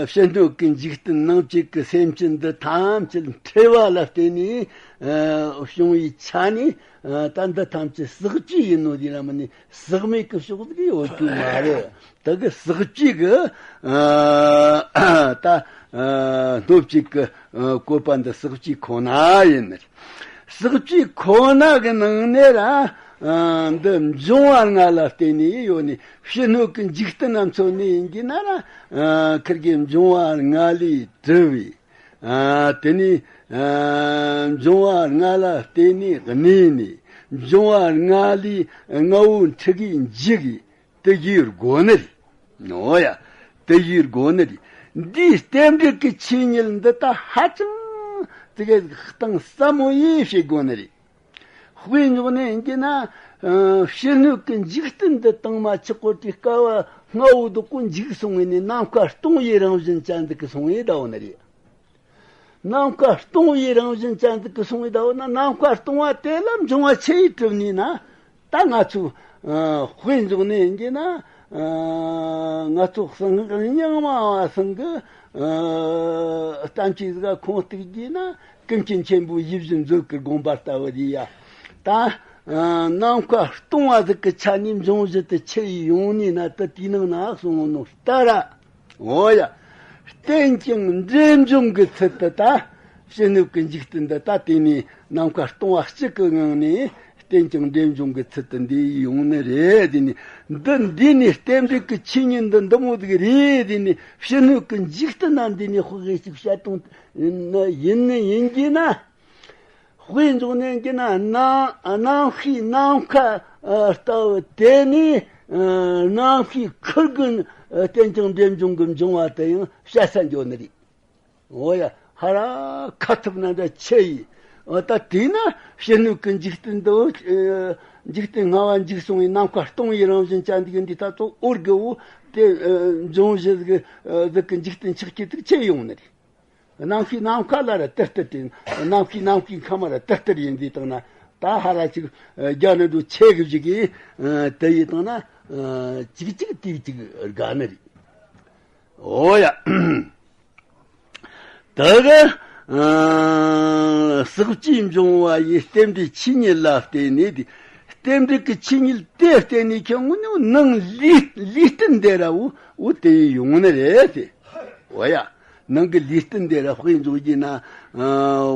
ཕྱི་སྣོད་ཀྱི་འཇིག་རྟེན་ནང་བཅུད་ཀྱི་སེམས་ཅན་འདི་ཐམས་ཅད་འཁྲུལ་བ་ལ་བརྟེན་ནས་བྱུང་བའི་ཆ་ནས། ད་འདི་ཐམས་ཅད་ཟག་བཅས་ཡིན་ནོ་དེ་ར་མིན་ནི་ཟག་མེད་ཀྱི་ཕྱོགས་ཟིག་ཡོད་རྒྱུ་མ་རེད། ད་གི་ཟག་བཅས་ཀྱི་ད་སྣོད་བཅུད་ཀྱི་བཀོད་པ་འདི་ཟག་བཅས་ཁོ་ན་ཡིན་ནི་རེད། ཟག་བཅས་ཁོ་ན་གི་ནང་ནས་ར་འདི་འབྱུང་བ་ལྔ་ལ་བརྟེན་ནས་ཡོད་ནི། ཕྱི་སྣོད་ཀྱི་འཇིག་རྟེན་ན་མཚོན་ནས་ཡིན་གྱི་ན་ར། ཁིར་གི་འབྱུང་བ་ལྔ་ལས་གྲུབ་པའི། དེ་ནས་འབྱུང་བ་ལྔ་ལ་བརྟེན་ནས་གནས་ནས། འབྱུང་བ་ལྔ་ལས་ལྔ་བོ་འཁྲུལ་གྱིས་འཇིག་གི། དེ་ཡིན་དགོས་ནི་རེད། འོ་ཡ། དེ་ཡིན་དགོས་ནི་རེད། འདིའི་རྟེན་འབྲེལ་གྱི་ཆོས་ཉིད་འདི་ད་ཧ་ཅང་དེ་གི་གཏིང་ཟབ་མོ་ཡེ་བྱེད་དགོས་ནི་རེད། དཔེ་འཇོག་ནས་ཡིན་གྱི་ན། ཕྱི་སྣོད་ཀྱི་འཇིག་རྟེན་འདི་དང་མ་ཆགས་གོ་དེ་སྐབས་ལྔ་བོ་འདུག་གོ་འཇིག་སོང་བས་ནི་ནམ་མཁའ་སྟོང་བའི་རང་བཞིན་ཅན་འདུག་གི་སོང་བས་ད་འོ་ནི་རེད། ནམ་མཁའ་སྟོང་བའི་རང་བཞིན་ཅན་ཟིག་གི་སོང་བའི་ཟླ་བོ་ན། ནམ་མཁའ་སྟོང་བ་དེ་ལ་འབྱུང་བ་ཆི་ཡིས་གྲུབ་ནི་ན། ད་ང་ཚོས་དཔེ་འཇོག་ནས་ཡིན་གྱི་ན། ང་ཚོ་གསང་སྔགས་རྙིང་མ་བ་ཚང་གི་བསྟན་བཅོས་ཟིག་ག་ཁུངས་གཏུགས་རྒྱུ་ན། ཀུན་མཁྱེན་ཆེན་པོའི་ཡིད་བཞིན་མཛོད་ཀྱི་དགོངས་པ་ལྟ་བུ་རེད་ཡ། ད་ནམ་མཁའ་སྟོང་བ་ཟིག་གི་ཆ་ནས་འབྱུང་བཞི་དེ་ཆི་ཡིས་ཡོང་ནི་ན། ད་དེའི་ནང་ན་གསུངས་ནོ་ལྟར། འོ་ཡ། རྟེན་ཅིང་འབྲེལ་འབྱུང་གི་ཚུལ་དུ་ད། ཕྱི་སྣོད་ཀྱི་འཇིག་རྟེན་འདི་ད་དེ་ནས་ནམ་མཁའ་སྟོང་བ་གཅིག་གི་ངང་ནས་རྟེན་ཅིང་འབྲེལ་འབྱུང་གི་ཚུལ་དུ་འདི་ཡོང་ནི་རེད། དེ་ནས་འདི་འདི་ནས་རྟེན་འབྲེལ་གྱི་ཆོས་ཉིད་འདི་འདི་མོ་ཟིག་རེད། དེ་ནས་ཕྱི་སྣོད་ཀྱི་འཇིག་རྟེན་ན་འདི་ནས་དཔེ་ཞིག་བཤད་སྟངས་ཡིན་ནི་ཡིན་གྱི་ན། དཔེ་འཇོག་ནས་ཀྱི་ན། གནམ་གནམ་གཤིས་ནམ་མཁའ་ལྟ་བུ་དེ་ནི་གནམ་གཤིས་ཁུར་གི་རྟེན་ཅིང་འབྲེལ་འབྱུང་གི་འབྱུང་བ་དེ་ཡང་བཤད་ས་འགྱོ་ནི་རེད། འོ་ཡ། ཧ་ར་ཁ་ཐུབ་ན་འདྲ་ཆེ་ཡིས། འོ་ད་དེས་ན་ཕྱི་སྣོད་ཀྱི་འཇིག་རྟེན་འདི། འཇིག་རྟེན་སྔ་བ་འཇིག་སོང་བའི་ནམ་མཁའ་སྟོང་བའི་རང་བཞིན་ཅན་འདི་གི་འདི་ད་ཚོ་འོར་གི་འོ་དེ་འབྱུང་བཞི་ཟིག་ཟིག་གི་འཇིག་རྟེན་ཆགས་ཀྱི་ཐུག་ཆེ་ཡོང་ནི་རེད། གནམ་གཤིས་ནམ་མཁའ་ལ་ར་ཏིར་ཏིར་དེ། གནམ་གཤིས་གནམ་གཤིས་ཁམས་ར་ཏིར་ཏིར་ཡིན་དེ་བཏང་ན། ད་ཧ་ར་ཅིག་རྒྱ་ནི་འགྲོ་ཆེ་གི་ཞིག་གིས་དེ་ཡིས་བཏང་ན་ཅིག་ཅིག་ཏིག་ཅིག་དགའ་ནི་རེད། འོ་ཡ། ད་ག་ཟག་བཅས་འབྱུང་བ་ཡི་རྟེན་འབྲེལ་ཆོས་ཉིད་ལ་བརྟེན་ནས་དེ། རྟེན་འབྲེལ་གྱི་ཆོས་ཉིད་དེ་བརྟེན་ནས་ཁྱོད་ངོ་ནས་ནང་ལུས་ལུས་རྟེན་དེ་ར་འོ་འོ་དེ་ཡོང་ནི་རེད་དེ། འོ་ཡ། ནང་གི་ལུས་རྟེན་དེ་ར་དཔེ་འཇོག་རྒྱུ་ན། ཨ།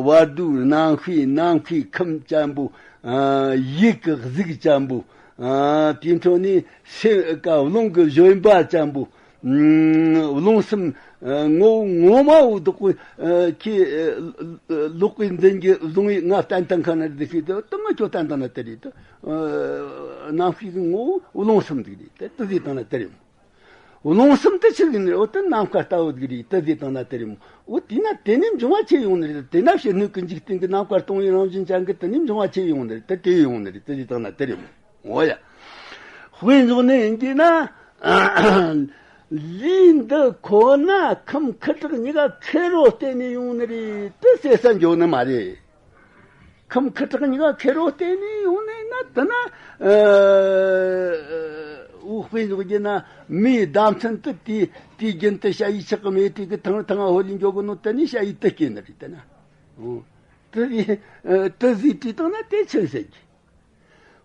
བར་དོའི་རྣམ་ཤེས་ནམ་མཁའི་ཁམས་ཅན་པོ། ཨ། ཡིད་ཀྱི་གཟུགས་ཅན་པོ། ཨ། དེའི་འཕྲོ་ནས་སེམས་ཀ་རླུང་གི་བཞོན་པ་ཅན་པོ། ཨ། རླུང་གསུམ། ཨ། ངོ་བོ་ངོ་མ་བོ་བདག་པོ། ཨ། ཁྱེད། ཨ། ལོག་པའི་འཛིན་གྱི་བཟུང་བའི་ང་བསྟན་བཏང་མཁན་ནི་འདི་ཤེས་དུ་དུ་ང་ཁྱོད་བསྟན་བཏང་ན་དེ་རེད་དུ། ཨ། རྣམ་ཤེས་ཀྱི་ངོ་བོ་རླུང་གསུམ་འདུག་རེད་དུ་དུ་ཟིག་བཏང་ན་དེ་རེད། རླུང་གསུམ་དུ་ཆི་ཟིག་ནི་འོ་དུ་ནམ་མཁའ་ལྟ་བུ་ཟིག་རེད་དུ་ཟིག་བཏང་ན་དེ་རེད་མོ། འོ་དེས་ན་དེ་ནས་འབྱུང་བ་ཆི་ཡོང་ནི་རེད། དེ་ན་ཕྱི་སྣོད་ཀྱི་འཇིག་རྟེན་གྱི་ནམ་མཁའ་སྟོང་བའི་རང་བཞིན་ཅན་གྱི་དེ་ནས་འབྱུང་བ་ཆི་ཡོང་ནི་རེད། དེ་དེ་ཡོང་ནི་རེད་དུ་ཟིག་བཏང་ན་དེ་རེད་མོ། འོ་ཡ། དཔེ་འཇོག་ནས་ཡིན་གྱི་ན། ལུས་འདི་ཁོ་ན་ཁམས་ཁུ་ཁྲག་གཉིས་ཀ་ཁེ་རོ་བརྟེན་ནས་ཡོང་ནི་རེད་དུ་ཟེར་ས་འཇོག་ནི་མ་རེད། ཁམས་ཁུ་ཁྲག་གཉིས་ཀ་ཁེ་རོ་བརྟེན་ནས་ཡོང་ནི་ན་དེ་ན། ཨ། འོ་དཔེ་འཇོག་རྒྱུ་ན་མིའི་ཟླ་མཚན་དུ་དེའི་དེའི་རྒྱུན་དུ་ཞ་ཡི་ཆག་གི་མེད་དེ་གི་ཐང་ཐང་ཧོ་ལི་འཇོག་གི་ནོ་དེ་ནས་ཞ་ཡི་དུ་སྐྱེ་ནི་རེད་དེ་ན། འོ། དུ་ཟིག་ཨ། དུ་ཟིག་བྲིས་བཏང་ན་དེ་ཆི་ཟེར་གི།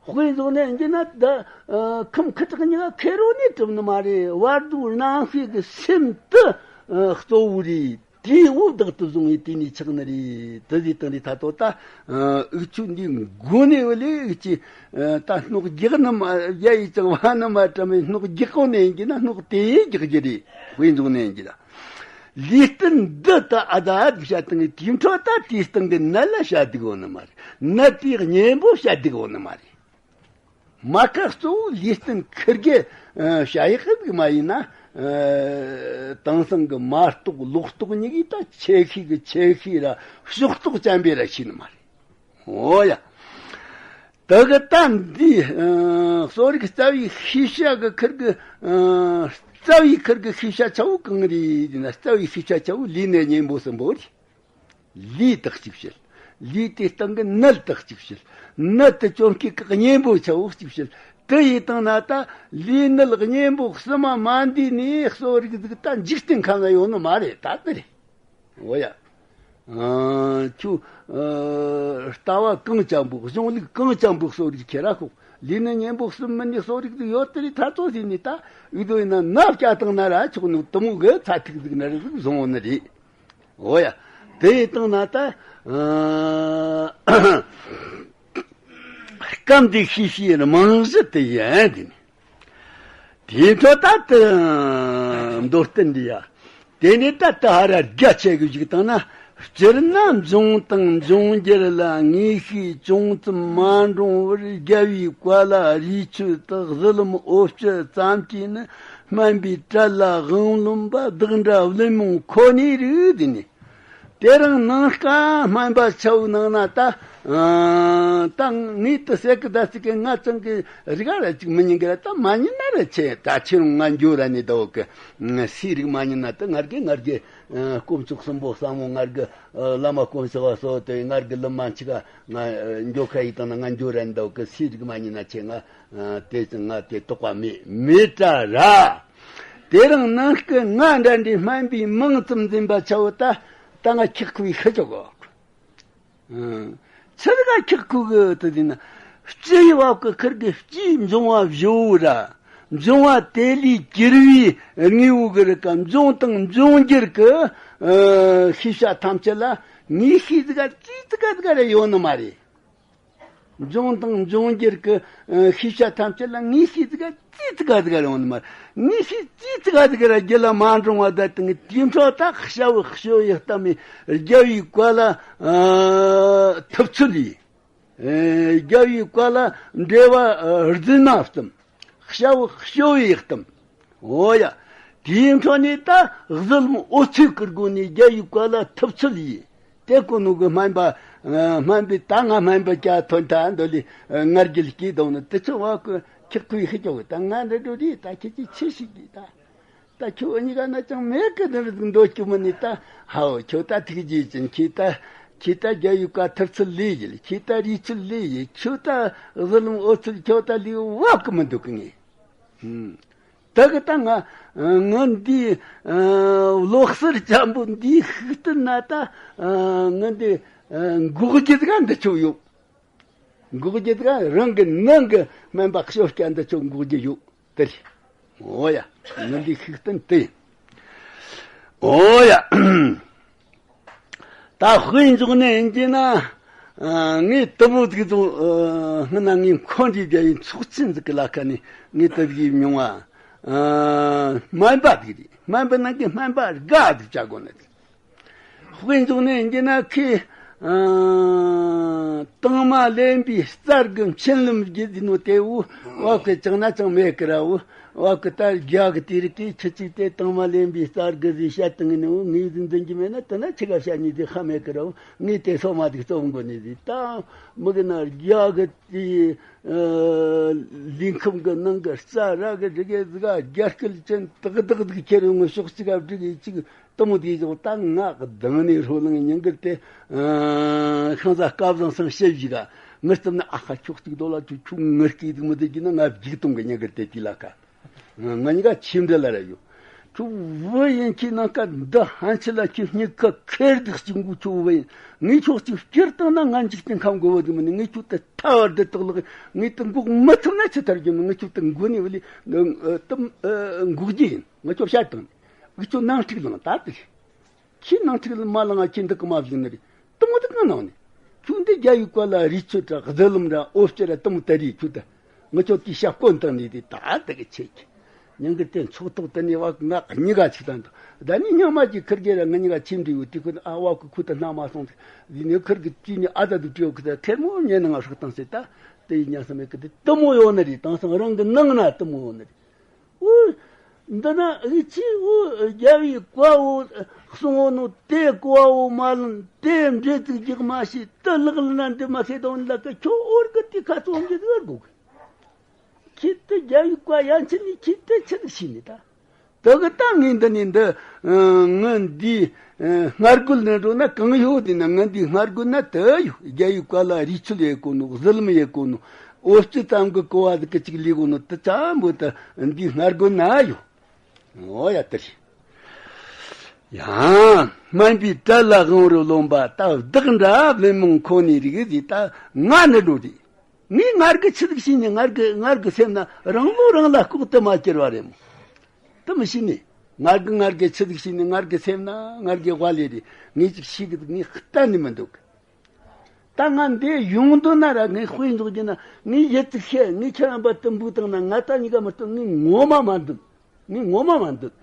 དཔེ་བཟུང་ནས་ཡིན་གྱི་ན་ད། ཨ། ཁམས་ཁུ་ཁྲག་གཉིས་ཀ་ཁེ་རོ་ནས་གྲུབ་ནི་མ་རེད། བར་དོའི་རྣམ་ཤེས་ཀྱི་སེམས་དུ། ཨ། གཙོ་བོ་རེད། དེའི་འོ་བདག་ཏུ་བཟུང་བའི་དེ་ནས་ཆགས་ནི་རེད་དུ་ཟིག་བཏང་རེད། ད་དོ་ད། ཨ། འུ་ཆོ་འདི་མགོ་ནས་བུད་ལས་འུ་ཅི། ཨ། ད་སྣོག་རྒྱག་ནི་མ་ཡ་ཡི་ཅང་བ་ནི་མ་བཀྲམ་མེད་སྣོག་རྒྱག་གོ་ནས་ཡིན་གྱི་ན་སྣོག་དེ་རྒྱག་རྒྱུ་རེད། དཔེ་བཟུང་ནས་ཡིན་གྱི་ན། ལུས་རྟེན་འདི་ད་ཨ་ད་ཨ་བྱ་དང་དེའི་འཕྲོ་ད་དེའི་སྟེང་གི་ནད་ལ་བྱ་སྡིག་འོ་ནི་མ་རེད། ནད་དེའི་གཉེན་པོ་བྱ་སྡིག་འོ་ནི་མ་རེད། མ་ཁ་གཙོ་བོ་ལུས་རྟེན་ཁིར་གི། ཨ། བྱ་ཡག་གི་མ་ཡིན་ན། ཨ། དེང་སང་གི་མ་རྟོགས་ལོག་རྟོགས་གཉིས་ཀྱིས་ད་ཆེ་ཤོས་གི་ཆེ་ཤོས་ར་ཕྱོགས་རྟོགས་ཅན་པའི་ར་ཤེས་ནི་མ་རེད། འོ་ཡ། ད་གི་ད་འདི། ཨ། གསོ་རིག་རྩ་བའི་ཤེས་བྱ་གི་ཁིར་གི། ཨ། རྩ་བའི་ཁིར་གི་ཤེས་བྱ་ཆ་བོ་གང་རེད་ན། རྩ་བའི་ཤེས་བྱ་ཆ་བོ་ལུས་ནད་གཉེན་པོ་གསུམ་པོ་རེད། ལུས་དག་གཅིག་བྱེད། ལུས་དེ་སྟེང་གི་ནད་དག་གཅིག་བྱེད། ནད་དེ་སྐྱོན་སྐྱེད་གི་གཉེན་པོ་ཆ་བོ་གཅིག་བྱེད། དེ་ཡིན་བཏང་ན་ད་ལུས་ནད་གཉེན་པོ་གསུམ་མ་མ་འདུས་ནས་གསོ་རིག་ཟིག་ད་འཇིག་རྟེན་ཁམས་ན་ཡོད་ནི་མ་རེད། ད་དེ་རེད། འོ་ཡ། ཨ། ཁྱོད། ཨ། ལྟ་བ་གང་ཅན་པོ་གཞུང་ལུགས་གང་ཅན་པོ་གསོ་རིག་ཁྱེར་ར་ཤོག་ལུས་ནད་གཉེན་པོ་གསུམ་མིན་ནི་གསོ་རིག་ཟིག་ཡོད་དེ་རེད། ཐ་ཚོ་ཟིན་ནི་ད་འུ་དོ་ཡིན་ན་ནབ་སྐྱ་བཏང་ན་ར་ཆོག་ནོ་དུ་མོ་གི་ཚ་ཐིག་ཟིག་ན་ར་ཟིག་བཟུང་འོ་ནི་རེད། འོ་ཡ། དེ་ཡི་སྟེང་ན་ད། ཨ། སྐབས་འདིའི་ཤེས་བྱའི་རྨང་གཞི་དེ་ཡིན་དེ་ནི། དེའི་འཕྲོ་ད་དུ་མདོར་བསྟན་འདི་ཡ། དེ་ནས་ད་དུ་ཧ་ར་རྒྱ་ཆེ་གི་བཞུགས་བཏང་ན། སྤྱིར་ན་འབྱུང་དང་འབྱུང་འགྱུར་ལ་ངེས་ཤེས་ཅུང་ཙམ་མ་འདྲོངས་པར་རྒྱལ་བའི་བཀའ་ལ་རས་ཆོད་དག་གཟི་ལམ་འོད་སྤྱི་ཙམ་གྱིས་ནི། སྨན་པའི་གྲལ་ལ་དབང་ལུང་པ་བདག་འདྲ་བླུན་རྨོངས་ཁོ་ནའི་རིགས་འདི་ནི། དེ་རིང་ནངས་ཀ་སྨན་པ་ཆ་བོའི་ནང་ན་ད། ཨ། ད་ངས་དུ་ཟེར་གི་ད་ཟེར་གི་ང་ཚང་གི་རིག་ར་ཅིག་མི་ཉན་གི་ར། ད་མ་ཉན་ན་ར་ཆེ། ད་ཁྱེད་རང་ང་འགྱོ་ར་ནི་ད་འོ་གི། སུའི་རིག་མ་ཉན་ན་ད་ངར་གི་ངར་གི། ཨ། དཀོན་མཆོག་གསུམ་པོ་གསང་བོ་ངར་གི། ཨ། བླ་མ་དཀོན་མཆོག་ག་སོ་དེ་ངར་གི་ལམ་མ་འཆི་ག་ང་འགྱོ་ཁ་ཡིག་དང་ན་ང་འགྱོ་ར་ནི་ད་འོ་གི། སུའི་རིག་མ་ཉན་ན་ཆེ། ང་། ཨ། དེ་ཙང་ང་དེ་དོགས་པ་མེད་མེད་དྲ་ར། དེ་རིང་ནངས་ཀྱི་ང་འདྲ་འདྲའི་སྨན་པའི་མིང་ཙམ་འཛིན་པ་ཆ་བོ་ད་ད་ང་ཁྱག་ཁུའི་ཤི་ཆོག་གོ། ཨ། ཆི་ཟིག་ག་ཁྱག་ཁུ་གི་དུ་དེ་ན། སྤྱི་ཡི་བབ་ཀྱི་ཁིར་གི་སྤྱིའི་འབྱུང་བ་བཞི་བོ་ར། འབྱུང་བ་དེ་ལས་གྱུར་པའི་དངོས་པོ་གི་རིགས་ཀ་འབྱུང་དང་འབྱུང་འགྱུར་གི། ཨ། ཤེས་བྱ་ཐམས་ཅད་ལ་ངེས་ཤེས་ཟིག་ག་ཙི་ཙི་ག་ཟིག་ག་ར་ཡོད་ནི་མ་རེད། འབྱུང་དང་འབྱུང་འགྱུར་གྱི། ཨ། ཤེས་བྱ་ཐམས་ཅད་ལ་ངེས་ཤེས་ཙི་ག་ཙི་ཙི་ག་ཙི་ག་རེ་ཡོང་ནི་མ་རེད། ངེས་ཤེས་ཙི་ཙི་ག་ཙི་ག་ར་རྒྱུད་ལ་མ་འབྲང་བ་ད་དེ་ངས་དེའི་འཕྲོ་ད་ཤ་བོ་ཤོ་ཡི་གཏམ་མི་རྒྱལ་བའི་བཀའ་ལ། ཨ། ཐུབ་ཚོད་ཡིན། ཨ། རྒྱལ་བའི་བཀའ་ལ་འགྲེལ་པ། ཨ། རྫུན་མ་གཏམ། ཤ་བོ་ཤོ་ཡི་གཏམ། འོ་ཡ། དེའི་འཕྲོ་ནས་ད་གཟི་ལམ་འོད་ཚོད་ཀྱི་སྒོ་ནས་རྒྱལ་བའི་བཀའ་ལ་ཐུབ་ཚོད་ཡིན། དེ་ཀུན་ནོ་གི་སྨན་པ། ཨ། སྨན་པའི་ད་ང་སྨན་པ་སྐྱ་ཐོན་ཐ་འདོད་ལས། ཨ། ང་རྒྱལ་སྐྱེས་དང་ནི་དེ་ཚོ་བ་ཀུ་ཁྱག་ཁུའི་ཤི་ཆོག་གི། ད་ང་འདྲ་འགྲོ་རེད། ད་ཁྱེད་ཀྱིས་ཆི་ཞིག་གིས་ད། ད་ཁྱོད་གཉིས་ཀ་ན་ཅང་མེད་ཀི་འདི་རུ་འདོད་རྒྱུ་མིན་ནི་ད། ཧའོ་ཁྱོད་ད་ཐུགས་རྗེ་ཅན། ཁྱེད་ད་ཁྱེད་ད་རྒྱལ་བའི་བཀའ་ཐུབ་ཚོད་ལས་ཡིན། ཁྱེད་ད་རིག་ཚོད་ལས་ཡིན། ཁྱོད་ད་གཟི་ལམ་འོད་ཚོད་ཁྱོད་ད་ལས་བབ་ཀི་མི་འདུག་གི་ངས། ཧུམ། ད་གི་ད་ང་ང་འདི། ཨ། བློ་གསར་འཇམ་པོ་འདིའི་ཤུགས་བསྟན་ན་ད། ཨ། ང་འདི། ཨ། འགོག་རྒྱུ་ཟིག་འདི་ཆོ་ཡོད། འགོག་རྒྱུ་དེ་ག་རང་གི་ནང་གི་སྨན་པ་ཤོ་སྐྱ་འདི་ཚོ་འགོག་རྒྱུ་ཡོད། དེ་རེད། འོ་ཡ། ངན་པའི་ཤུགས་བསྟན་དེ་ཡིན། འོ་ཡ། ད་དཔེ་འཇོག་ནས་ཡིན་གྱི་ན། ཨ། ངས་དུ་མོ་ཟིག་བཙོང་། ཨ། སྔོན་ན་ངས་མཁོ་འདྲིས་རྒྱལ་བའི་ཚོགས་ཆེན་ཟིག་གི་ལ་ཁ་ནས་ངས་དུ་ཟིག་མྱོང་བ། ཨ། སྨན་པ་ཟིག་རེད། སྨན་པའི་ནང་གི་སྨན་པ་དགའ་ཟིག་བྱ་དགོས་ནི་ཟིག་དཔེ་འཇོག་ནས་ཡིན་གྱི་ན་ཁོས། ཨ། དང་མ་ལེན་པའི་རྩར་གི་མཆིན་ལམ་བརྒྱུད་ཟིན་ནོ་དེ་བོ་བབ་གི་ཅང་ན་ཅང་མེད་གི་ར་བོ། བབ་གི་ད་རྒྱ་གི་དེ་རིགས་དེ་ཁྱི་གཅིག་དེ་དང་མ་ལེན་པའི་རྩར་གི་ཟིག་བཤད་བཏང་ནི་བོ། ངས་ཟིག་འཛིན་གྱི་མེད་ན་དེ་ན་ཁྱི་ག་བཤད་ནི་ཟིག་ཧ་མེད་གི་ར་བོ། ངས་དེ་སོ་མ་ཟིག་རྩོམ་དགོས་ནི་ཟིག་ད་མི་གི་ན་རྒྱ་གི་དེ། ཨ། ལུས་ཁམས་གི་ནང་གི་རྩ་ར་གི་རི་གེ་ཟིག་ག་རྒྱ་སྐད་ཅན་ཏག་ཏག་ཟིག་ཁྱེར་ཡོང་ངི་ཕྱོགས་གཅིག་ག་བསྒྲིགས་གི་གཅིག་དུ་མོ་དེའི་ཞོགས་ད་ང་གི་གདང་ནས་ཧྲོ་ལང་ཉིན་དཀར་དེ། ཨ། ཤིང་བཟའ་སྐལ་བཟང་སང་བཤད་བཞིག་ག་ངར་བརྩམས་ན། ཨ་ཁ་ཁྱོག་ཅིག་རྡོ་ལ་ཁྱོད་ཁྱོད་ངར་སྐད་ཟིག་མི་བདེ་གི་ན་ང་བཞུགས་གཏོང་གི་ཉིན་དཀར་དེ་དེ་ལ་ཁ། ང་གཉིས་ཀ་ཆིབས་འདི་ལ་ར་ཡོད། ཁྱོད་བུ་ཡིན་ཁྱེད་ནང་ཀ་འདི་ཧན་ཆི་ལ་ཁྱོད་སྙིང་ཁ་ཁེར་སྡུག་གཅིག་འགུ་ཁྱོད་བུ་ཡིན། ངས་ཁྱོད་གཅིག་སྐྱུར་བཏང་ན་ང་འཇིག་རྟེན་ཁམས་དགོས་བོ་དུ་མི་ནི། ངས་ཁྱོད་དེ་ཐ་བར་དུ་དག་ལག་ངས་དེ་འགོག་མི་ཐུབ་ན་ཆི་ཐར་རྒྱུ་མི། ངས་ཁྱོད་དེ་འགོ་ནས་བུ་ལི་དུ་འགོག་རྒྱུ་ཡིན། ངས་ཁྱོད་བཤད་བཏང་ནས་ངས་ཁྱོད་ནང་ཁྲིག་ལངས་ད་དེ། ཁྱེད་ནང་ཁྲིག་ལ་མ་ལངས་ང་ཁྱེད་འདི་གི་མ་བཞུགས་ནི་རེད། དུ་མོ་དེ་གང་ནང་ནས། ཁྱོད་འདི་རྒྱ་ཡི་བཀའ་ལ་རི་ཆུ་དྲག་རྫི་ལམ་ར་ཨོ་སྤྱི་ར་དུ་མོ་དེ་རེད། ཁྱོད་དེ་ངི་ཆོ་དེ་ཤ་བཀོན་བཏང་ནས་དེ་ད་དེ་གི་ཆེ་གི། ཉིན་གི་དེ་ཚོགས་ཐོག་དེ་ནས་བ་ང་གཉིས་ཀ་ཆིག་དང་དང་ད་ནི་ཉང་མ་གི་ཁིར་གེ་ར་ང་གཉིས་ཀ་ཆིམ་འདྲི་ཡོད། དེ་ཁོ་ཨ་བ་ཁོ་ཁུ་ད་སྣང་མ་སོང་དེ་ནི་ཁིར་གི་དུས་ནི་ཨ་ད་དུ་བྲིའོ་ཁི་ད་ཐེར་མོ་ཉན་ནང་ཧྲག་བཏང་ཟེར། ད་དེ་ཡི་ཉག་ས་མེད་གི་དེ་དུ་མོ་ཡོད་ནི་རེད། དེང་སང་རང་གི་ནང་ན་དུ་མོ་ཡོད་ནི་རེད། འོ། འདི་ན་ཨི་ཆི་འོ་རྒྱལ་བའི་བཀའ་འོ་གསུང་འོ་ནོ་དེ་གོ་བ་འོ་མ་ལོན་དེ་འདྲེ་ཙིག་རྒྱག་མ་ཤེས་དེ་ལག་ལ་ན་འདི་མ་ཤེས་དང་ལ་ཀ་ཁྱོ་འོར་གི་དེ་ཁ་ཚོམ་གི་ཟེར་གོ་གི། ཁྱེད་དེ་རྒྱལ་བའི་བཀའ་ཡན་ཆད་ནི་ཁྱེད་དེ་ཆི་ཟིག་ཤེས་ནི་ད། དེ་གི་ད་ངས་འདི་ནས་འདི་ངི་འདིའི་སྔ་རྒོལ་ནས་འགྲོ་ན་གང་ཡོད་དེ་ན། ངི་འདིའི་སྔ་རྒོལ་ན་དེ་ཡོད། རྒྱལ་བའི་བཀའ་ལ་རི་ཆུ་ལས་གོ་ནོ་ཟི་ལམ་ཡེ་གོ་ནོ། ཨོ་སྤྱི་ཙམ་གི་གོ་བ་ཟིག་གི་ཅིག་ལས་གོ་ནོ་དེ་ཙམ་པོ་ད་འདི་སྔར་དགོན་ན་ཡོད། འོ་ཡ་དེ་རེད། ཡང་སྨན་པའི་གྲལ་ལ་དབང་བོར་རློམ་པ་ད་བདག་འདྲ་བླུན་རྨོངས་ཁོ་ནའི་རིགས་ཟེར། ད་ང་ནི་འགྲོ་རེད། ངས་ངར་གི་ཆི་ཟིག་ཤེས་ནས་ངར་གི་ངར་གི་སེམས་ན་རང་བློ་རང་ལ་ལྐོག་ཏུ་མ་གྱུར་བ་རེད་མོ། དེ་མི་ཤེས་ནས་ངར་གི་ངར་གི་ཆི་ཟིག་ཤེས་ནས་ངར་གི་སེམས་ན་ངར་གི་དཔའ་ལས་རེད། ངས་ཅིག་ཤེས་གི་ངས་གཏན་ནས་མི་འདུག་ད་ང་འདི་ཡོང་དོན་ན་ར་ངས་དཔེ་འཇོག་རྒྱུ་ན་ངས་ཡི་ཙིག་བཤད། ངས་ཁྱེད་རྣམ་པ་དུ་འབུག་བཏང་ན་ང་ད་གཉིས་ཀ་མི་སྟོན། ངས་ངོ་མ་མ་འདུག་ངས་ངོ་མ་མ་འདུག་